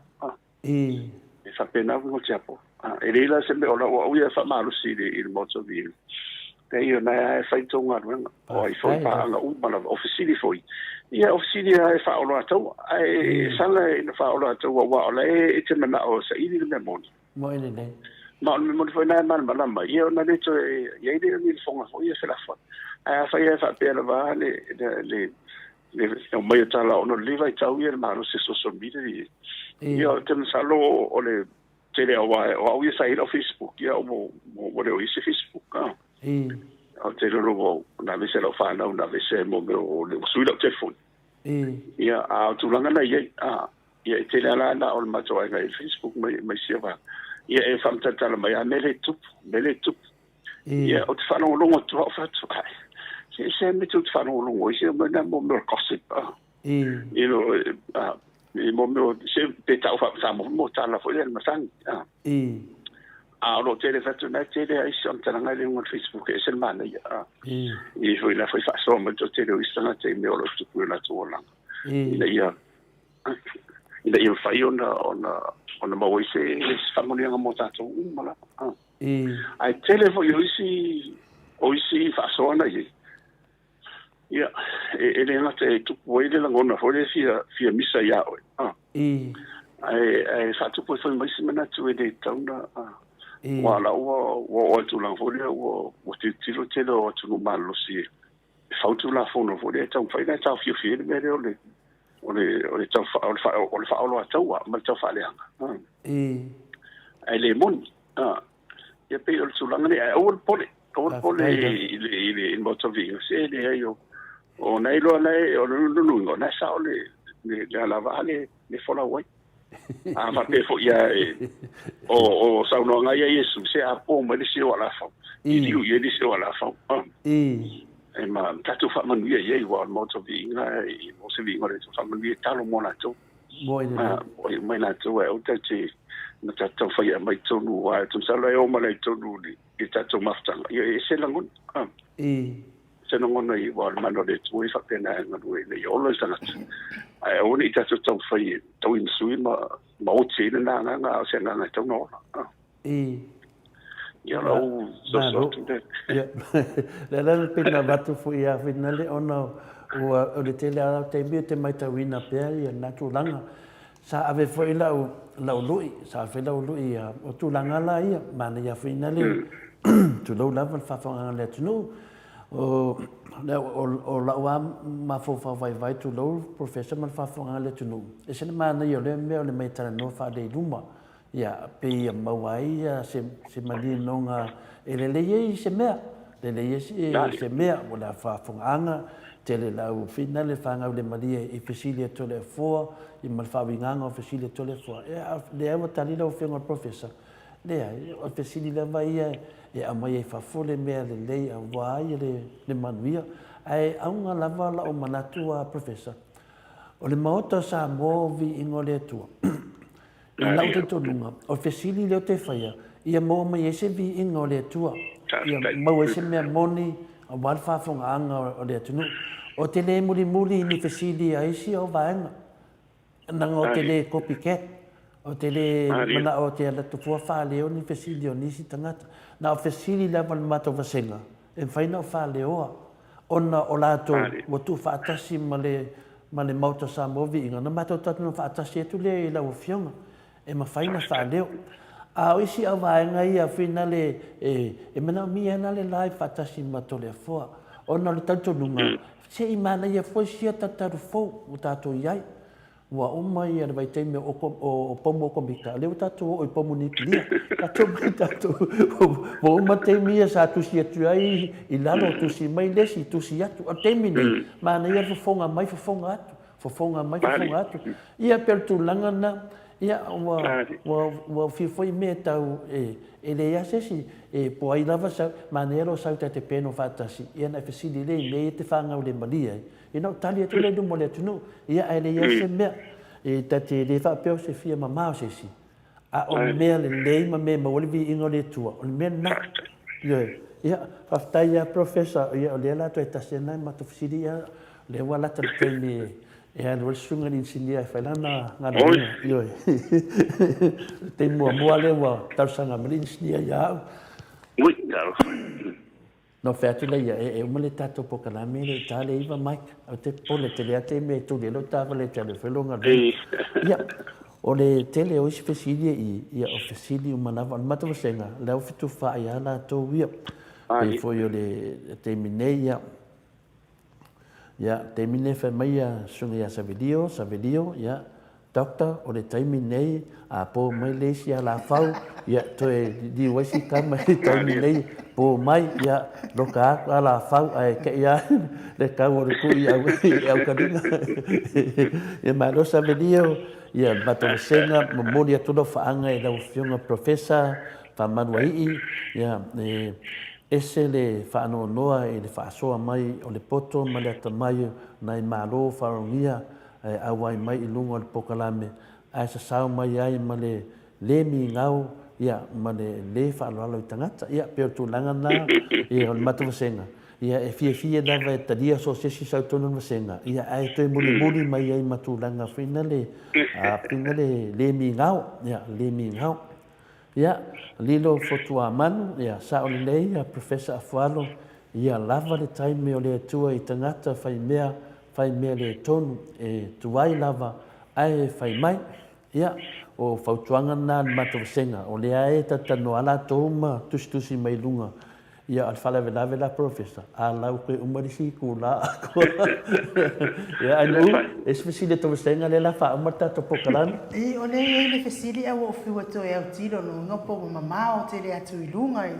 E faapena uiga o le tiapolo. E leai la se mea o lau au ia e faamalosi i le i le Maota o Viiga. Leai o lena lava e fai tou galuega. O ai foi paaga uma lava, o fesili foi, ia o fesili lava e faaoloataua. Ae sala ina faaoloataua aua o la e te manao e saili le mea moni. Moi lelei. Ma o le mea moni foi lena e malamalama ai, ia ona le toe i ai lea o ni lafoga foi ia felafoai. Ae afai lava e faapea lava le le le aumai o tala ona o lenei vaitau ia i le malosi o social media ia, ia ou te masalo o le tele aua o au ia sa i ai lau Facebook ia ua ua le o i ai se Facebook a. Ou te iloa ua na aveese lau fanau na aveese mo mea o le ua sui lau telefoni. Ia a o tulaga na i ai a Ia e tele lava la na o le matou aiga i Facebook ma ma isi vaega. Ia e faamatalatala mai lava mea le tupu, mea le tupu. Ia ou te faalogologo atu lava ou fai atu, ai, se se mea tou te faalogologo ai, se mea na mo mea o le gossip. Ah. You know, ah, mo mea o, se pe tau faa-Samoa mo tala foi lea le masani. Ah. A o lo o tele fai atu na e tele lava isi faamatalaga i luga o le Facebook e ese le manaia. Ah. I foi la foi faasoa mai le toatele o isi tagata i mea o lo o tupu i o latou olaga. Ina ia ina ia mafai ona ona ona maua ai se faamanuiaga mo tatou uma lava. Ah. Ae tele foi o isi o isi faasoa na i ai. Ia, e, e le gata e tupu ai le lagona foi lea fia, fia misa iā oe. Ah. Ae, ae faatupu ai foi ma isi manatu e le tatau ona ah. Aua o la ua ua oo i le tulaga foi lea ua ua tilotilo le tele o atunuu malolosi e e fau Tulafono foi lea e taumafai ona e taofiofi ai le mea lea o le o le o le tau o le o le faaoloataua ma le tau faaleaga. Ae le moni. Ia pei o le tulaga lea, ae aua le popole, aua le popole i le i le i le Maota o Viiga, se leai o o na iloa la e o le lona uiga o na e sao le le le alavaa le le folau ai. A faapea foi lava e o o saunoaga ia a Iesu, se a po mai le isi o alafau, i liu i ai le isi o alafau. E ma tatou faamanuia i ai, aua o le Maota o Viiga, e maua se viiga o le Atua, faamanuia e talo mo latou. Mo i mai latou, ae aua tatou te na tatou taumafai e aumai tonu, aua ou te masalo e oo mai la i totonu i le tatou mafutaga, ia e ese lagona. Se lagona i aua o le mana o le Atua e faapena e galue ina ia ola le tagata. Ae aua ne i tatou taumafai e tauimasui ma, ma oti ai lena agaga, a o se agaga e tatau ona ola. Ia o lau soso atu lea. Ia, le ala le pei na avatu foi ia Finale ona ua o le tele lava o taimi ou te matauina pea ia lena tulaga. Sa ave foi lau, lau lui, sa ave lau lui ia, o tulaga la ia, manaia foi ina le, tulou lava le faafofogaaga a le atunuu, o, o, o lau lava mafaufau vaivai, tulou Professor ma le faafofogaaga a le atunuu, e ese le manaia o lea mea o le omai e talanoa faaleiluma, Ia, pei ia maua ai se, se maninoga e lelei ai se mea, lelei ai se, se mea, ua le faafofogaaga, tele lau fina le fanau le malie i fesili atu le afoa, ia ma le faauigaga o fesili atu le afoa. Ia, lea ua tali lau Afioga i le Professor, leai, o le fesili lava ia e aumai ai fafo le mea lelei aua ia le, le manuia. Ae auga lava la'u manatu a Professor, o le Maota o Samoa o viiga o le Atua. I lau talitonuga, o le fesili lea ou te faia, ia maua mai ai se viiga o le Atua, ia maua ai se mea moni aua le faafofogaaga o le atunuu. Ou te le mulimuli i ni fesili a isi au vaega, leaga ou te le copycat, ou te le manao ou te alu atu fua faaleo ni fesili o nisi tagata. Na o fesili lava o le matou vasega e mafai ona ou faaleoa, ona o latou ua tuufaatasi ma le ma le Maota Samoa Viiga, ona matou talanoa faatasi atu lea i lau Afioga, e mafai ona faaleo. A o isi au vaega ia finale e, e manaomia ai la le live faatasi ma Toleafoa, ona o le talitonuga, se i manaia foi sia talutalu fou ua tatou i ai. Ua uma ia le vaitaimi o, o, o pomu o komita, o lea ua tatou oo i pomu niukilia. Tatou mai tatou, ua uma taimi ia sa tusi atu ai i lalo, tusi mai le isi, tusi atu. O le taimi nei, manaia le fofoga mai, fofoga atu. Fofoga mai, fofoga atu. Ia, pei o le tulaga lena, ia, ua, ua, ua fiu foi mea tau, e, e leai lava se isi, e, po o ai lava sau, manaia lou sau ta te peno faatasi, ia ona e fesili lea i mea ia e te fanau le malie ai, ia ona ou tali atu lea i luma o le atunuu, ia ae leai lava se mea, e ta te le faapea o se fia mamao se isi, A o mea lelei ma mea e maua ai le viiga o le Atua, o le mea lena. Ioe. Ia, faafetai lava Professor, ia o lea o le a toe tasi lava nai matou fesili, ia o lea ua lata le taimi e alu ai le susuga i le inisinia e fai lana galuega. Ioe. O le taimi muamua lea ua talosaga mai le inisinia ia au. Ui, talofa. Na ou fai atu lea ia, e uma le tatou polokalame le i ta le iva Mike, ou te popole tele lava te mea e tuli ai lou taavale e te alu e fai lou galuega. Ia, o le tele o isi fesili e i, ia o fesili uma lava. O le matou vasega, o lea ua fetufaai lava latou ia. Pei foi o le taimi nei, ia, ia, taimi nei fai mai ia Susuga ia Savelio, Savelio, ia, Doctor, o le taimi nei, a po mai le isi alafau, ia, toe liliu ai si tama i le taimi nei, po mai, ia, loka atu alafau, ae te i lava le tau o le tui i Aukaliga. Ia malo Savelio, ia, le matou vasega, momoli atu lau faaga i lau Afioga Professor Faamaluaii, ia, e ese le faanoanoa i le faasoa mai o le poto ma le atamai o nai malo faalogia ae auai mai i luga o le polokalame ae sasao mai ai ma le le migao ia ma le le faaaloalo i tagata. Ia, pei o le tulaga lena ia o le matou vasega, ia e fiafia lava e talia so o se isi sau i totonu o le vasega, ia ae toe mulimuli mai ai ma tulaga foi na le, foi na le le migao, ia, le migao. Ia, lilo Fotuamanu, ia, sao lelei ia Professor Afualo, ia lava le taimi o le Atua i tagata fai mea, fai mea le tonu, e tuai lava, ae fai mai. Ia, o fautuaga na a le matou vasega, o lea e talatalanoa latou ma tusitusi mai luga Ia, o le faalavelave la Professor, a lau toe uma le isi itula atoa. Ia, ae Nu'u, e isi fesili a tou vasega lea o le a faauma le tatou polokalame. I, o lea e i ai le fesili a ua ou fiu e toe autilo lona uiga po ua mamao tele atu i luga i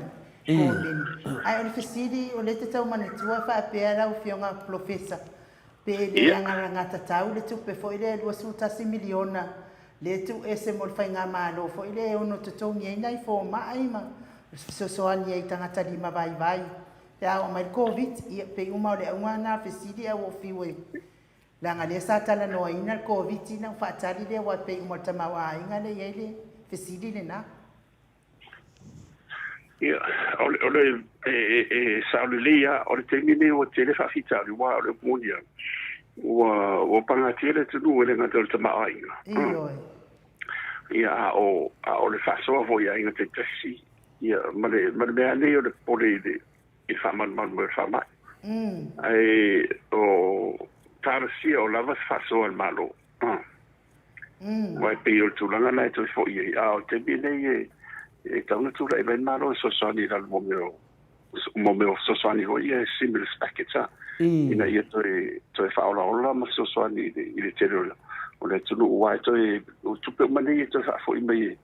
komeni. Ae o le fesili, o lea e te tau manatua faapea lau Afioga Polofesa, pe le lagalaga tatau le tupe foi lea e 21 miliona lea e tuu ese mo le faigamalo foi lea e ono totogi ai nai fomai ma fesoasoani ai i tagata lima vaivai pe a oo mai le Koviti. Ia, pei uma o le auga lena o le fesili ae ua ou fiu e leaga lea sa talanoaina le Koviti na ou faatali lea aua pei uma o le tamaoaiga lea e i ai le fesili lena. Ia, o le, o le, e, e, e sao lelei lava, o le taimi lenei ua tele faafitauli, aua o le upu moni lava, ua, ua pagatia le atunuu e le gata o le tamaoaiga. Ioe. Ia, a o, a o le faasoa foi i aiga taitasi, ia, ma le, ma le mea lava lenei o le popole i le, i le faamalumalu mai o le faamai. Ae o talosia o lava se faasoa a le Malo. Aua e pei o le tulaga lena e toe foi ai, a o le taimi lenei e, e tatau ona tulai mai le Malo e fesoasoani i lalo mo mea o, mo mea o fesoasoani foi ia stimulus package a, ina ia toe, toe faaolaola ma fesoasoani i le, i le tele o le, o le atunuu, aua e toe, o tupe uma nei e toe faafoi mai e,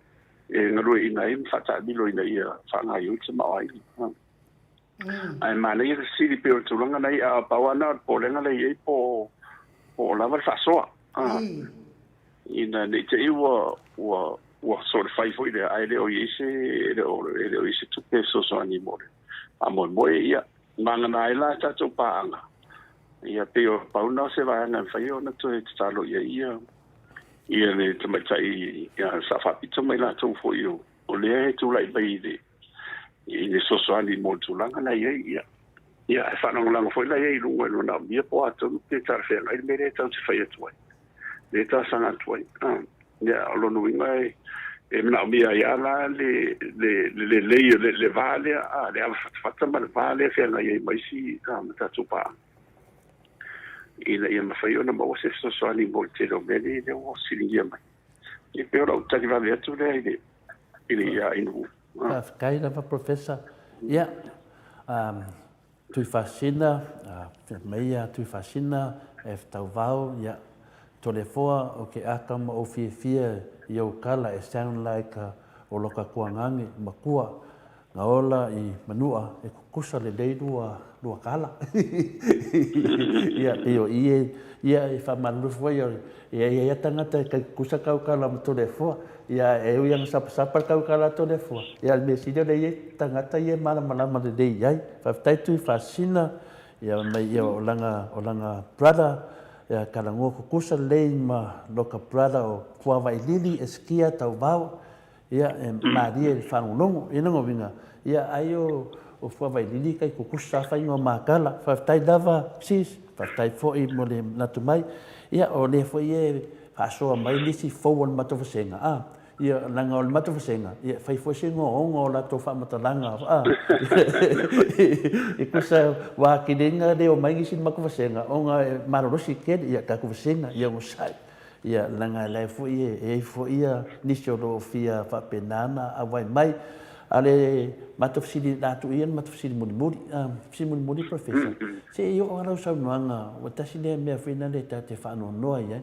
e galueaiina ai ma faataamilo ina ia faagaoioi le tamaoaiga. Ae manaia le fesili pei o le tulaga na i ai, a pau lava lena o le popolega lea e i ai po o lava le faasoa. Ina ne i te i ua ua ua solefai foi lea ae le o i ai se e le o e le o i ai se tupe e fesoasoani mo le faamoemoe. Ia, magana ai la tatou paaga, ia pei o pau lena o se vaega e mafai ona toe tatalo i ai ia ia le tamaitai ia Sao Faapito ma i latou foi o o lea e tulai mai i le i le fesoasoani mo le tulaga la e i ai. Ia, ia e faalagolago foi la i ai i luga i le manaomia po o a tonu pe talafeagai le mea lea e tatou te fai atu ai, lea e talosaga atu ai. Ia, o lona uiga e, e manaomia ai lava la le, le, le lelei o le, le va lea, a, le avafatafata ma le va lea e feagai ai ma isi a, ma tatou paaga ina ia mafai ona maua se fesoasoani mo le tele o mea nei lea ua fesiligia mai. E pei o lau tali vave atu lea i le i le ia Inu. Faafetai lava Professor. Ia, um, Tuifasina, uh, mai ia Tuifasina, F. Tauvao, ia, Toleafoa, o ke aka ma ou fiafia i ou kala e sound like uh, o loka kuagange, makua. Na ola i Manua e kukusa lelei lua lua kala. Ia pei o i e ia e faamalulu foi o ia ia ia tangata e kai kukusa kau kala ma Toleafoa. Ia e ui ana sapasapa le kau kala a Toleafoa. Ia o le mea sili o lea i ai tagata ia e malamalama lelei i ai. Faafetai Tuifasina ia mai ia o lana o lana brother ia Kalanoa kukusa lelei ma loka brother o Fuavailili Eskia Tauvao. Ia, e malie i le faalogologo. Ia lona uiga, ia ai o o Fuavailili kai kukusa faiga o Makala. Faafetai lava sis, faafetai foi mo le manatu mai. Ia, o lea foi e faasoa mai nisi fou o le matou vasega, a, ia, leaga o le matou vasega, ia, e fai foi se ogaoga o latou faamatalaga, a, e tusa ua atili ai ona le omai nisi i le matou vasega ona e malolosi tele, ia, tatou vasega, ia onosai. Ia, leaga la e foi e i ai foi ia nisi o lo o fia faapena ona auai mai. A o le matou fesili, la tuu ia le matou fesili mulimuli. Fesili mulimuli Professor, se i oo lava lau saunoaga, ua tasi lea mea foi lea ta te faanoanoa i ai.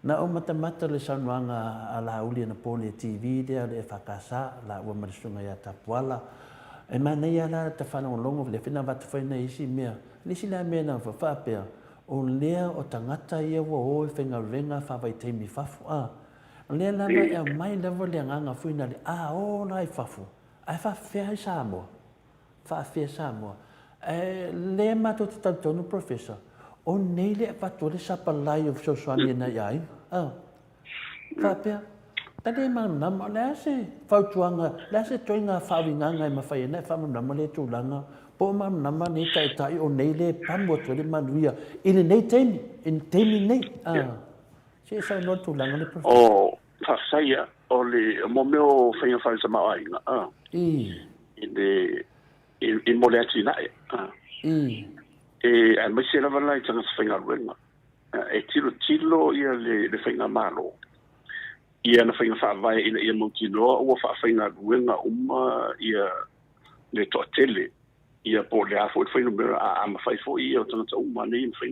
Na ou matamata i le saunoaga a Laauli anapo i le TV lea a le EFKS laua ma le Susuga ia Tapuala. E manaia la ta faalogologo, lea foi na avatu foi nai isi mea. O le isi la mea na faapea, O lea o tagata ia ua o e faigaluega faavaitaimi i fafo, a. O lea lava e aumai lava le agaga foi na le a o la i fafo, ae faafefea ai Samoa? Faafefea Samoa? Ae lea matou te talitonu Professor, o nei le avatu ai le sapalai o fesoasoani i nai aiga, a. Faapea, Ta le malamalama, o le a se fautuaga, o le a se toiga faauigaga e mafai ai ona e faamalamalama lea tulaga, po o malamalama nei taitai o nei le pamu atu ai le manuia i lenei taimi, i le taimi nei. Ah, se i saunoa le tulaga lea, Professor. O, faafetai ia, o le, mo mea o faiga faale-tamaoaiga, ah, i le, i, i mo le atinae, ah, e, aemaise lava la i tagata faigaluega. E tilotilo ia le faigamalo i ana faiga faavae ina ia mautinoa ua faafaigaluega uma ia le toatele, ia po o le a foi le fuainumera, a mafai foi ia o tagata uma nei e mafai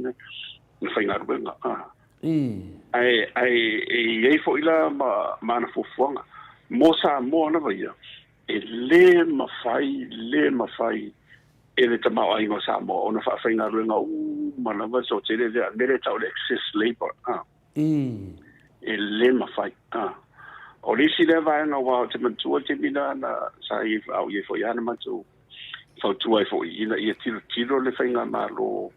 ona faigaluega. Ae e i ai foi la ma ana fuafuaga mo Samoa lava ia, e le mafai, le mafai e le tamaoaiga o Samoa ona faafaigaluega uma lava le toatele lea, mea lea e tau o le excess labour, a. E le mafai, a. O le isi lea vaega aua ou te manatua le taimi na na sa i ai, a o i ai foi lava na matou fautua ai foi ina ia tilotilo le faigamalo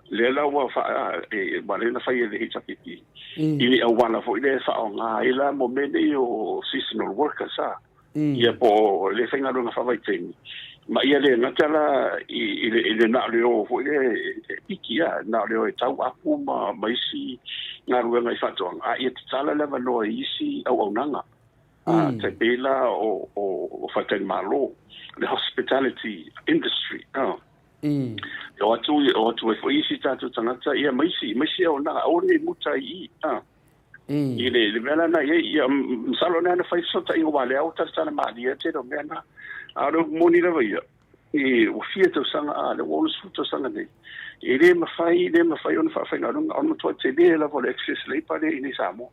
lea la ua faa, e, ua lea na fai e le HRPP, i ni auala foi lea e faaaoga ai la mo mea nei o seasonal workers, a. Ia po o le faigaluega faavaitaimi, ma ia le gata la i le, i le na o le o foi lea e piki a, na o le o e tau apu ma, ma isi galuega i faatoaga, a ia tatala le avanoa i isi auaunaga. A, tai pei la o, o, o faletalimalo, le hospitality industry, a. E o atu, o atu ai foi isi tatou tagata, ia ma isi, ma isi auaunaga, aua ne i muta ai i i, a. I le, le mea la na i ai, ia, masalo na na fai fesootaiga aua o lea ua talatala malie le tele o mea na. A o le upu moni lava ia, i, ua fia tausaga, a, lea ua 60 tausaga nei, e le mafai, le mafai ona faafaigaluega, o le matua tele lava o le excess labour lea i inei i Samoa.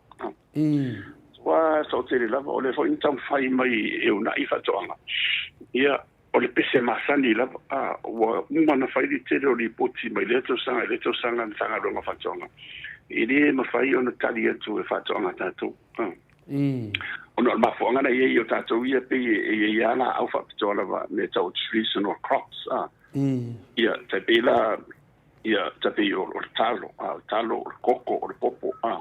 Ua toatele lava, o lea foi na taumafai mai e uunai faatoaga. Ia, O le pese masani lava, a, ua uma ona fai le tele o lipoti mai lea tausaga i lea tausaga a le Matagaluega o Faatoaga, e le mafai ona tali atu e faatoaga a tatou. A. Ona o le mafuaaga na i ai o tatou ia pei e i ai lava laau faapitoa lava, mea e tau o traditional crops, a. Ia, tai pei la, ia, tai pei o le talo, a, o le talo, o le koko, o le popo, a.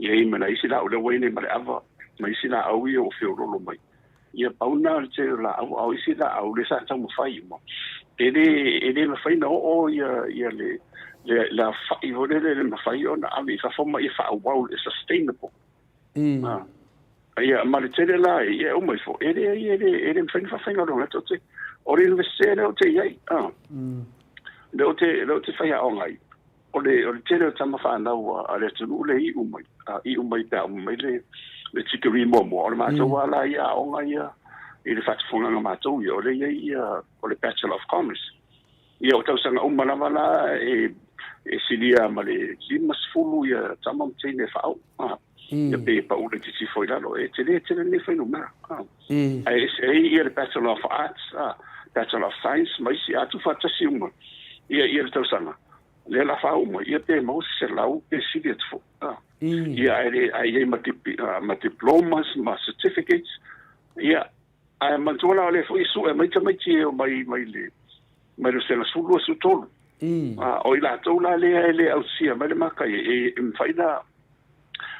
Ia i ai ma nai isi laau lea ua i ai nei ma le ava, ma isi laau ia ua feoloolo mai. Ia pau na o le tele o laau, a o isi laau lea sa taumafai uma, e le, e le mafai ona oo ia, ia le, le, le aofai foi lele e mafai ona ave i fafo ma ia faaauau, e sustainable. Ia, ma le tele la, ia e uma ifo, e le, e le, e le mafai ona faafaigaluega tou te, o le Iunivesite lea ou te i ai, lea ou te, lea ou te faiaoga ai, O le, o le tele o tama fanau a, a le atunuu le iu mai, a iu mai pe a uma mai le, le tikeri muamua, o le matou lava la ia aoga ia i le faatufagaga matou ia, o lea i ai ia, o le Bachelor of Commerce. Ia o tausaga uma lava la e, e silia ma le 50 ia tama ma teine e faaoo. A. Ia pe pau laitiiti foi i lalo, e tele tele lenei fuainumera. Ae ese ai ia le Bachelor of Arts, Bachelor of Science ma isi, a tuufaatasi uma ia ia le tausaga, lea la faauu mai, ia pe maua se 100 pe sili atu foi. Ia ae le ae i ai ma ma diplomas ma certificates, ia ae manatua la o lea foi e sue mai tamaiti e omai mai le mai le Vasega 12, 13. O i latou la lea e le ausia mai le maka e mafai na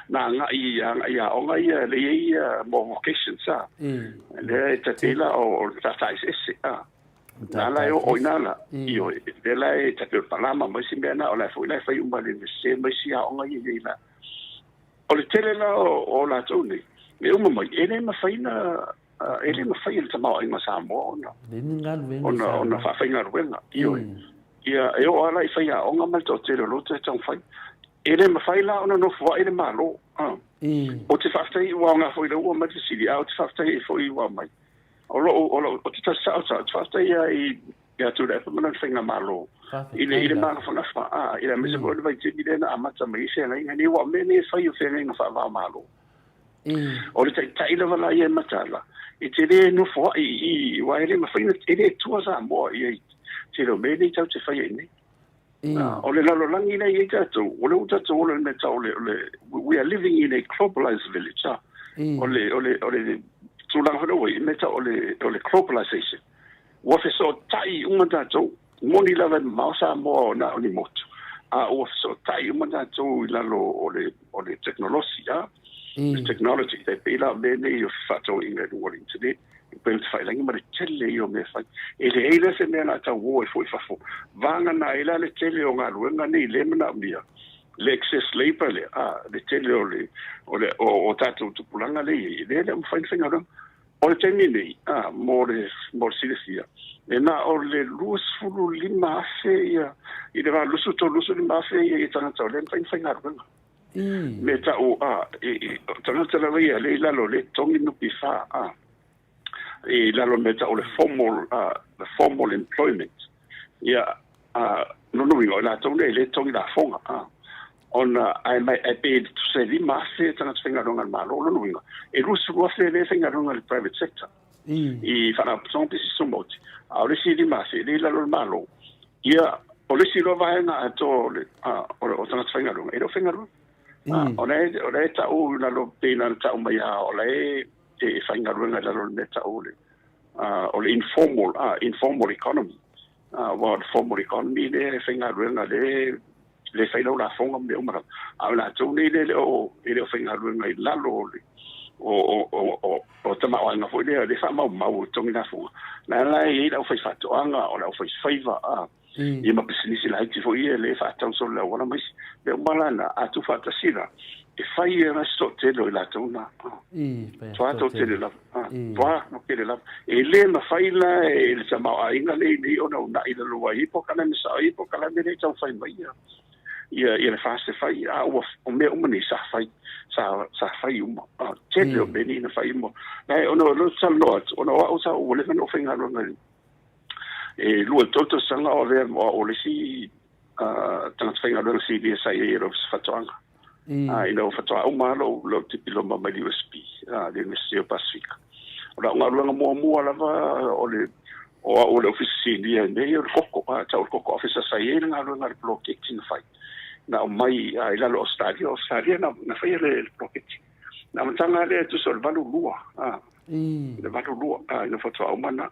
na agai agai aoga ia le i ai ia mo vocations a. Lea e tai pei la o le matata eseese a. Na la e oo i ina la, ioe, lea la e tai pei o le palama ma isi mea na, o la foi la e fai uma e le Iunivesite ma isi aoga ia e i ai la. O le tele la o latou nei, e uma mai, e le mafai na e le mafai e le tamaoaiga o Samoa ona ona ona faafaigaluega. Ioe. Ia, e oo lava la i faiaoga ma le toatele o lo o toe taumafai. E le mafai la ona nofoai le Malo. Ou te faafetai ua aoga foi i le ua mai le fesili, ae ou te faafetai ai foi ua aumai. O lou, o lou, ou te tasi sao sao, ou te faafetai lava i ia Tuilaepa ma lana faigamalo i le, i le magafagafa, a, i le aemaise foi o le vaitaimi lea na amata mai ai feagaiga nei, aua o mea nei e fai o feagaiga faava o Malo. O le taitai lava la ia e mataala, e te le nofoai i i, aua e le mafai ona, e le tua Samoa i ai tele o mea nei tatou te faia i inei. O le lalolagi lea e i ai tatou, o lea ua tatou ola i le mea tau o le, o le, we are living in a globalized village, a. O le, o le, o le tulaga foi lea ua i ai, mea tau o le, o le globalization. Ua fesootai uma tatou, moni lava e mamao Samoa na o ni motu, a ua fesootai uma tatou i lalo o le, o le tekonolosi, a, le technology, e pei la o mea nei o fefaatauaiga i luga o le internet, e pei o le tafailagi ma le tele ia o mea e fai. E leai la se mea o le a tau o ai foi i fafo, vagana ai la le tele o galuega nei lea e manaomia, le excess labour lea, a, le tele o le, o le, o, o tatou tupulaga lea e i ai, lea e le o mafai ona faigaluega. O le taimi nei, a, mo le, mo le silafia, e na o le 25,000 ia, i le va 23, 25,000 ia, ia tagata o lea e mafai ona faigaluega. Me tau, a, i, i, o tagata lava ia, lea i lalo, lea e totogi NPF, a, i lalo mea tau o le formal, a, the formal employment. Ia, a, lona uiga, o i latou nei lea e totogi lafoga, a. Ona, ae mai, ae pe tusa e 5,000 tagata faigaluega a le Malo, lona uiga, e 20,000 lea e faigaluega i le private sector, i Faalapotopotoga Pisinisi Tumaoti, a o le isi 5,000 lea i lalo o le Malo. Ia, o le isi loa vaega atoa o le, a, o, o tagata faigaluega, e le o faigaluega. A, o la e, o la e tau i lalo, pei ona tau mai lava, o la e, e faigaluega i lalo o le mea tau o le, o le informal, informal economy. Aua o le formal economy lea e faigaluega lea le fai lau lafoga ma mea uma lava. A o latou nei lea e le o, e le o faigaluega i lalo o le, o, o, o, o, o tamaoaiga foi lea, lea e faamaumau o totogi lafoga. La la e i ai le aufaifaatoaga, o le aufaifaiva, a, ia ma pisinisi laiti foi ia lea e faatau solo i le auala ma isi. Mea uma la na, a tuufaatasi la, e fai e la se toatele o i latou na. Toa toatele lava. Toa toatele lava. E le mafai la e le tamaoaiga lea i nei ona uunai i lalo aua e i ai polokalame sao, e i ai polokalame lea e taumafai mai ia ia ia le FAST e fai, a ua o mea uma nei sa fai, sa sa fai uma. Tele o mea nei na fai uma. Ae ona o lea ou te talanoa atu, ona o au sa ua leva ona ou faigaluega i e 2 i le 3 tausaga o avea o au o le isi tagata faigaluega silia sa i ai i le Ofisa Faatoaga. Ina ua faatoa uma lava lou dipiloma mai le USP, le Iunivesite o Pasefika. O lau galuega muamua lava o le o au o le Ofisa Sinia i mea ia o le koko, tau o le koko officer sa i ai le galuega a le poloketi na fai. Na aumai i lalo o Ausetalia, o Ausetalia na faia le poloketi. Na amataga lea e tusa o le 82, le 82, ina faatoa uma na.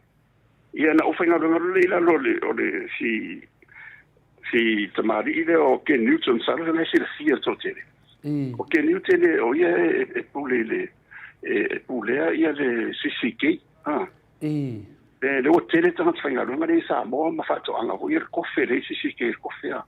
Ia na ou faigaluega loa lea i lalo o le, o le si, si tamalii lea o Ken Newton, masalo o lena e silafia e le toatele. O Ken Newton o ia e, e pule i le, e, e pulea ia le CCK. Ah. E, lea ua tele tagata faigaluega lea i Samoa ma faatoaga foi ia le kofe lea i CCK le kofe a.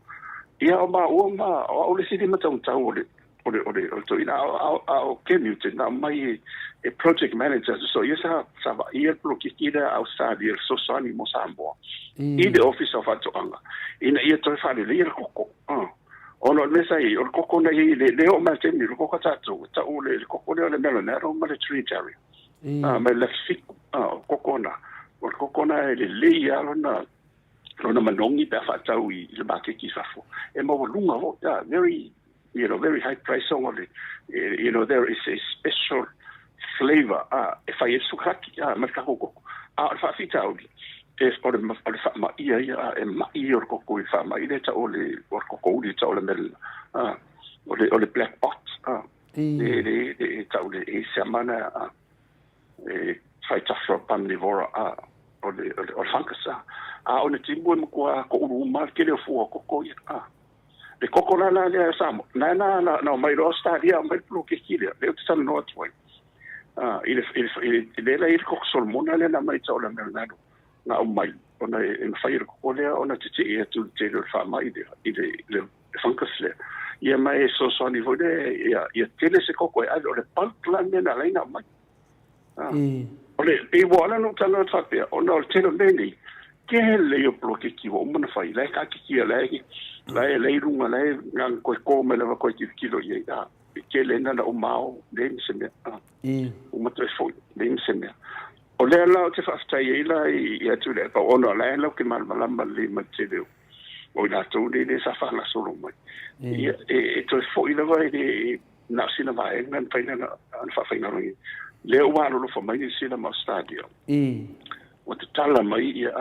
Ia o maua ma, o au le isi lima taumatau o le, o le, o le, o le toeaina, a o Ken Newton, na aumai e project manager, so ia sa, sa vaaia le polokiki lea a Australia, le fesoasoani mo Samoa, i le Ofisa o Faatoaga, ina ia toe faaleleia le koko. Ona o le mea sa i ai, o le koko na i ai, le, le oo mai i le taimi, o le koko a tatou, e tau o le, le koko lea o le Melonero ma le Trinitaria, ma le Lafisiku, o le koko na, o le koko na e lelei lava lona, lona manogi pe a faatau i le maketi i fafo. E maualuga foi, very You know, very high price ona o le, you know, there is a special flavour, ā, e fai ai le sukalaki, ā, ma le tatou koko. A o le faafitauli, e, o le, o le faamaia ia, ā, e ma'i ia o le koko i le faamai lea e tau o le, o le koko uli e tau o le mea, ā, o le, o le black bot, ā, le, le, le, e tau le e siama lena, ā, e Phytophthora palmivora, ā, o le, o le, o le fungus, ā. A o le timu e matua koʻulu uma le tele o fua o koko ia, ā. Le koko la la lea Samoa, na na na na mai loa Australia, mai le poloketi lea, lea ou te talanoa atu ai. Ā, i le, i le, i le, i le la i le koko solomona lea na mai tau o le mea nalo, na aumai, ona e, e mafai e le koko lea ona teteʻe atu i le tele o le faamai lea, i le, i le fungus lea. Ia ma e fesoasoani foi lea, ia, ia tele se koko e ave, o le bulk la le mea na ala ai ona aumai. Ah. O le, pei ua ala ona ou talanoa atu faapea, ona o le tele o mea nei, tele ia o poloketi ua uma ona fai, la e taatitia, la e, la e, la e i luga, la e na ona toe to mai lava toe tilotilo i ai, ah, e tele na na uma ao, leai ma se mea, ah, uma toe foi, leai ma se mea. O lea la ou te faafetai ai la ia Tuilaepa, ona o la e latou te malamalama lelei ma le tele o, o i latou nei lea sa faagasolo mai. Ia, e, e toe foi lava e le, na o sina vaega e mafai ona faafaigaluegaina. Lea ua alolofa mai Niu Sila ma Ausetalia. Ua tatala mai ia,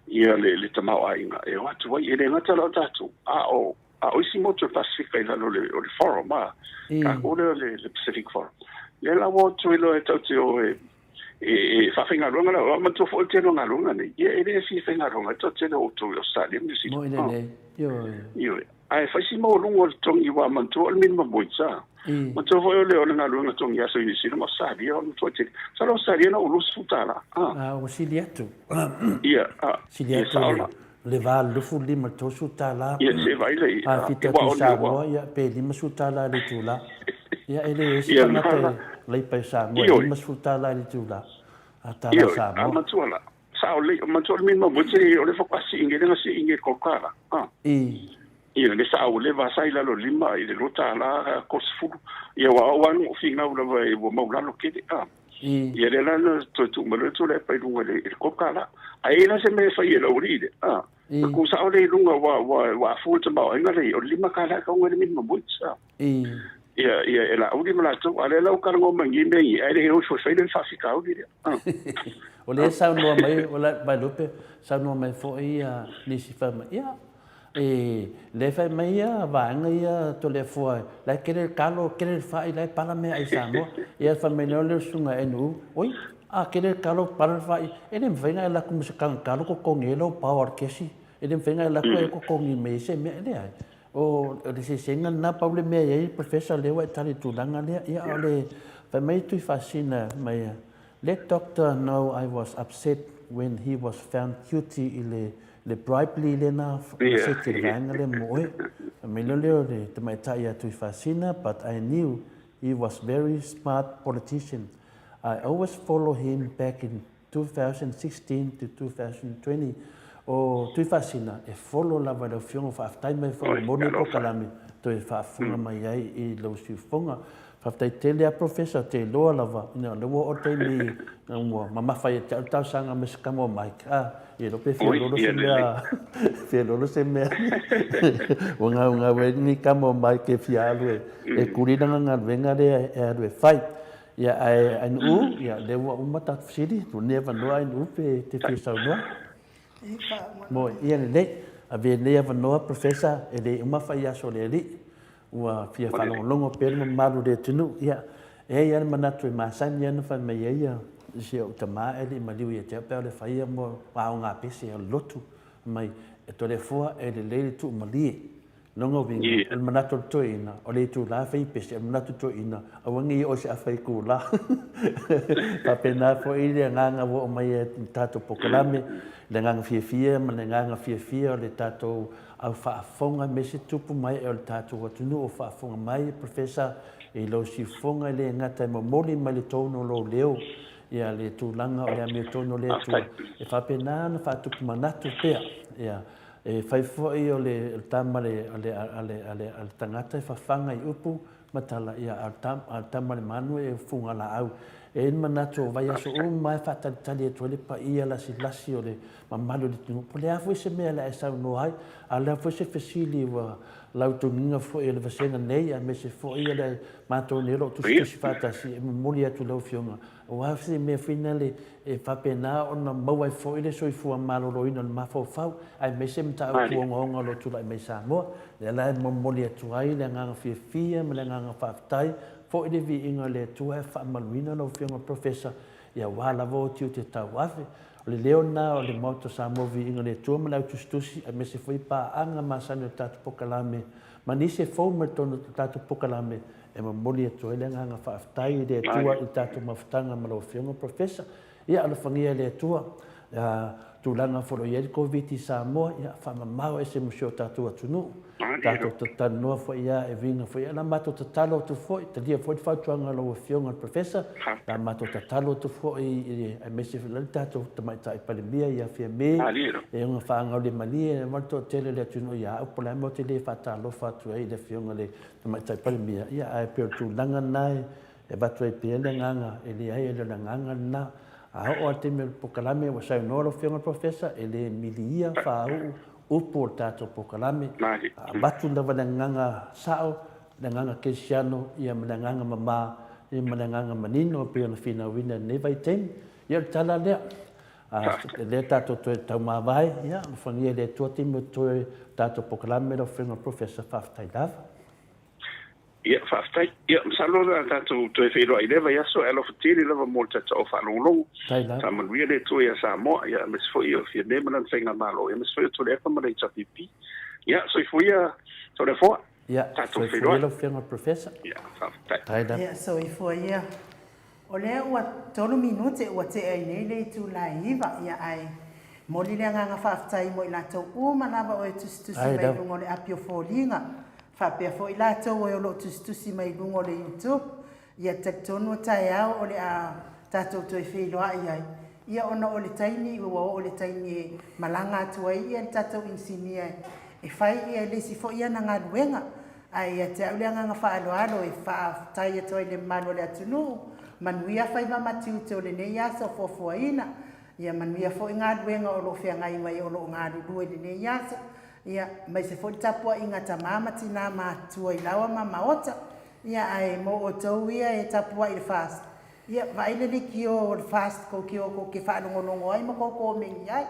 ia le, le tamaoaiga e o atu ai. E le gata la o tatou, a o, a o isi motu o le Pasefika i lalo o le, o le forum, a, tatou lea o le, le Pacific Forum. Lea la ua o atu ai loa e tatou te o e, e, e faafaigaluega la, o manatua foi o le tele o galuega nei, ia e le fia faigaluega ai tatou tele o outou i Ausetalia ma Niu Sila. Moi lelei. Ioe. Ioe. Ae fai si maualuga o le togi aua manatua o le minimum wage a. Manatua foi o le o le galuega togi aso i Niu Sila ma Australia o le matua tele. Masalo Australia na ou $20. A. A ua sili atu. Ia, a. Sili atu le le $85 $30. Ia se vaai lea. A fita atu i Samoa ia pe $50 i le itula. Ia e le ese tagata e laipa i Samoa e $50 i le itula. A tala Samoa. Ioe, a matua la. Sao lelei, manatua o le minimum wage o le faatoa sii lea na sii i le $3. A. Ia, le sao ua leva sa i lalo o le 5 i le $2 30. Ia aua o au lava na ou finau lava ua maulalo tele. A. Ia lea la na toe tuu mai loa le Tuilaepa i luga i le $3. Ae i ai la se mea e fai e le aualii lea. A. Na tuu sao lea i luga ua ua ua afua le tamaoaiga lea i ai, o le $5 e tatau ona i ai le minimum wage. A. Ia, ia, e Laauli ma latou, a o lea la ua talanoa mai nei mea nei, ae le o ifo e fai le faafitauli lea. O lea e saunoa mai, o la, Vaelupe, saunoa mai foi ia nisi fai mai, ia, e, lea fai mai ia vaega ia Toleafoa, la e kele le kalo, kele le fai, la e pala meaai i Samoa. Ia fai mai loa le susuga NU, oi, a kele le kalo, pala le fai, e le mafai ona e alu atu ma se taga kalo totogi ai lau pao a le kesi, e le mafai ona e alu atu e totogi mai ai se mea, e leai. O le eseesega lena, pau le mea e i ai Professor lea ua e tali i le tulaga lea, ia o le fai mai Tuifaasina mai, Let doctor know I was upset when he was found guilty i le le bribery lea na seti e le vaega lea mo oe. Fai mai loa lea o le tamaitai ia Tuifaasina, but I knew he was very smart politician. I always follow him back in 2016 to 2020, o Tuifaasina e folo lava i lau Afioga, faafetai mai foi momoli polokalame toe faafofoga mai ai i lou siufofoga. Faafetai tele a Professor, te iloa lava ina o lea ua oo le taimi ua mamafa ia te au le talosaga mai se tama o Mike, a, ia iloa pe fia lolo se mea, fia lolo se mea ua gaugau ai lenei tama o Mike e fia alu e kuli lana galuega lea e alu e fai. Ia, ae Ainuu, ia, lea ua uma tatou fesili, ua nei avanoa Ainuu pe te fia saunoa. Moe, ia lelei. Avea nei avanoa Professor, e le uma fai aso o le alii. Ua fia faalogologo pea le mamalu o le atunuu. Ia, e ai lava le manatu e masani lava ona fai mai ai ia si ou tama e le i maliu ia te au pe a o le faia mo aoga pese o le lotu mai e Toleafoa e lelei le tuumalie. Lona uiga, o le manatu o le toeaina, o le itulā e fai i pese, o le manatu o le toeaina, aua ne i oo i se afa itulā. Faapena foi le agaga ua oo mai ai i le tatou polokalame, le agaga fiafia ma le agaga fiafia o le tatou au faafofoga aemaise tupu mai o le tatou atunuu o faafofoga mai, Professor, i lou siufofoga e le gata e momoli mai le tonu o lou leo, ia le tulaga o le amiotonu o le Atua, e faapena ona faatupu manatu pea, ia. E fai foi o le tama a le tagata e fafaga i upu ma tala, ia, a o le tama a le manu e fuga laau. E i ai le manatu o vaiaso uma e faatalitali atu ai le paia lasilasi o le mamalu o le atunuu. Po o le a foi se mea o le a e saunoa ai, a o le a foi se fesili ua lautogiga foi e le vasega nei aemaise foi o le matou nei o lo o tusitusi faatasi e momoli atu i lau Afioga, aua se mea foi lea e faapena ona maua ai foi le soifua maloloina o le mafaufau aemaise mataupu ogaoga o lo o tulai mai i Samoa. O lea la e momoli atu ai le agaga fiafia ma le agaga faafetai foi le viiga o le Atua e faamanuina lau Afioga Professor aua lava o tiute tauave. O le leo lena o le Maota o Samoa Viiga i le Atua ma le Au Tusitusi aemaise foi paaga masani o le tatou polokalame ma nisi e fou mai totonu o le tatou polokalame e momoli atu ai le agaga faafetai i le Atua i le tatou mafutaga ma lau Afioga Professor. Ia alofagia e le Atua ia tulaga foi o lo o i ai le Koviti i Samoa, ia faamamao ese ma si o tatou atunuu. Tatou talanoa foi ia e uiga foi ia la matou tatalo atu foi, talia foi le fautuaga a lau Afioga i le Professor, la matou tatalo atu foi aemaise foi le tatou Tamaitai Palemia ia Fiame, e ona faagaulemalie ma le toatele o le atunuu ia au, po o le a le mea ou te le faatalofa atu ai i le Afioga i le Tamaitai Palemia, ia ae pei o le tulaga lena e avatu ai pea le agaga, e leai e le o le agaga lena. A oo lava i le taimi o le polokalame ua saunoa lau Afioga i le Professor, e le milia faauu upu o le tatou polokalame, a avatu lava le agaga sao, le agaga kerisiano, ia ma le agaga mama, ia ma le agaga manino e pei ona finauina i lenei vaitaimi. Ia o le tala lea. A lea tatou toe taumavae, ia alofagia e le Atua taimi o totoe o tatou polokalame lau Afioga i le Professor, faafetai lava. Ia, faafetai. Ia, masalo o le a tatou toe feiloai i lea vaiaso, ae alofa tele lava mo le tatou faalogologo. Faamanuia le Atua ia Samoa, ia, aemaise foi o Fiame ma lana faigamalo, ia, aemaise foi o Tuilaepa ma le HRPP. Ia, soifua ia Toleafoa. Ia, Tatou soifua ia feiloai. lau Afioga i le Professor. Ia, faafetai. Faafetai lava. Ia, soifua ia. O lea ua tolu minute ua tea ai nei le itula e 9, ia ae momoli le agaga faafetai mo i latou uma lava o e tusitusi mai i luga o le api o foliga, faapea foi i latou e o lo o tusitusi mai i luga o le YouTube. Ia talitonu o taeao o le a tatou toe feiloai ai, ia ona o le taimi ua oo i le taimi e malaga atu ai ia le tatou inisinia e fai ia le isi foi ana galuega. Ae ia te au le agaga faaaloalo e faafetai atu ai i le mamalu o le atunuu, manuia faiva ma tiute o lenei aso fuafuaina, ia manuia foi galuega o lo o feagai mai o lo o galulue i lenei aso, ia aemaise foi le tapuaiga a tama ma tina matutua i laoa ma maota, ia ae mo outou ia e tapuai i le FAST, Ia, vaai le leitio o le FAST kou te o kou te faalogologo ai ma kou komeni ai.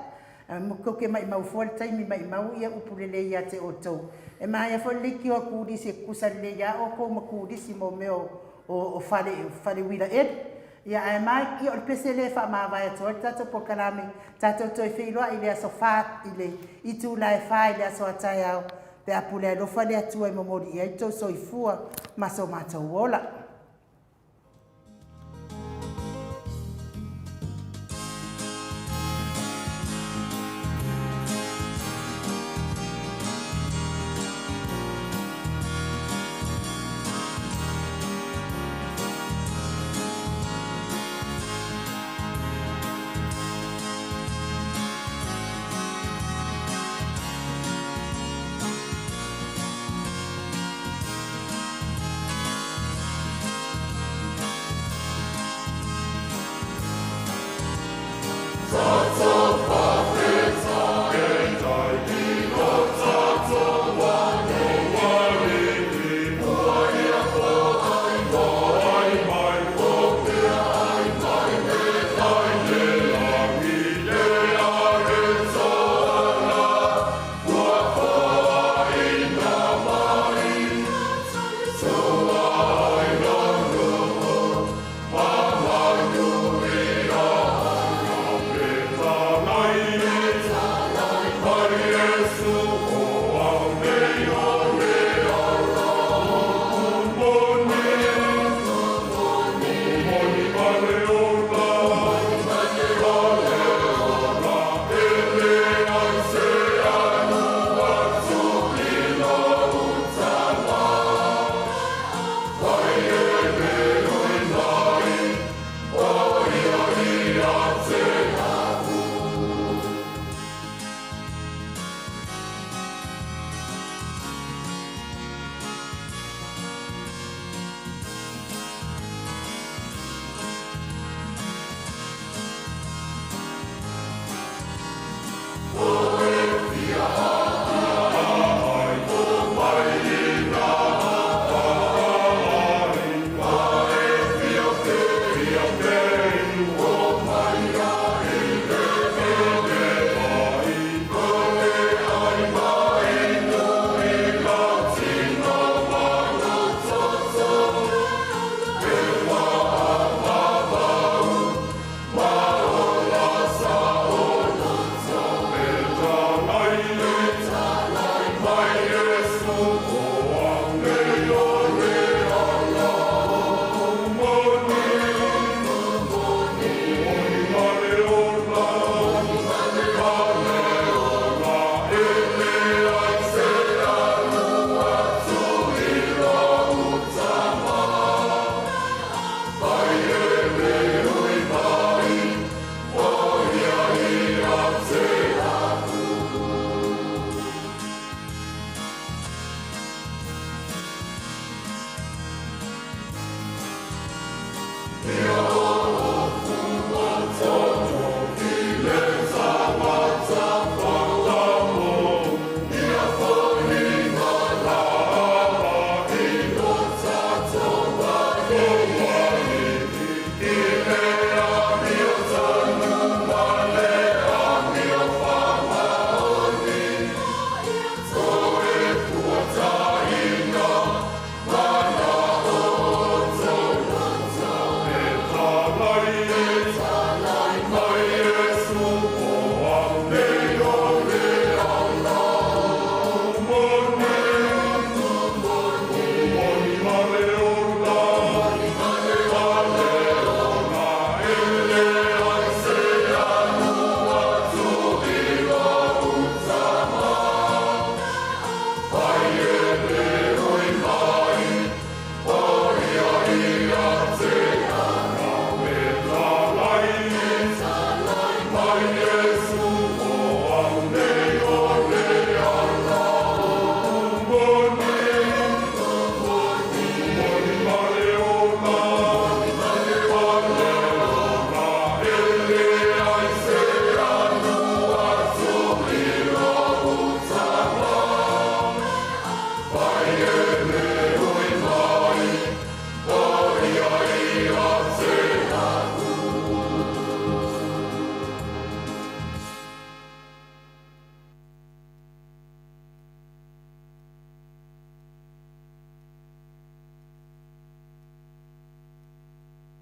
Kou te maimau fua le taimi maimau ia upu lelei ia te outou. E maea foi le leitio a kulisi e tutusa lelei a outou ma kulisi mo mea o fale fale uila eli. Ia ae mai, ia o le pese lea e faamavae atu ai le tatou polokalame, tatou toe feiloai i le aso fa i le itula e fa i le aso a taeao pe a pule alofa le Atua e momoli i ai le tou soifua ma so matou ola.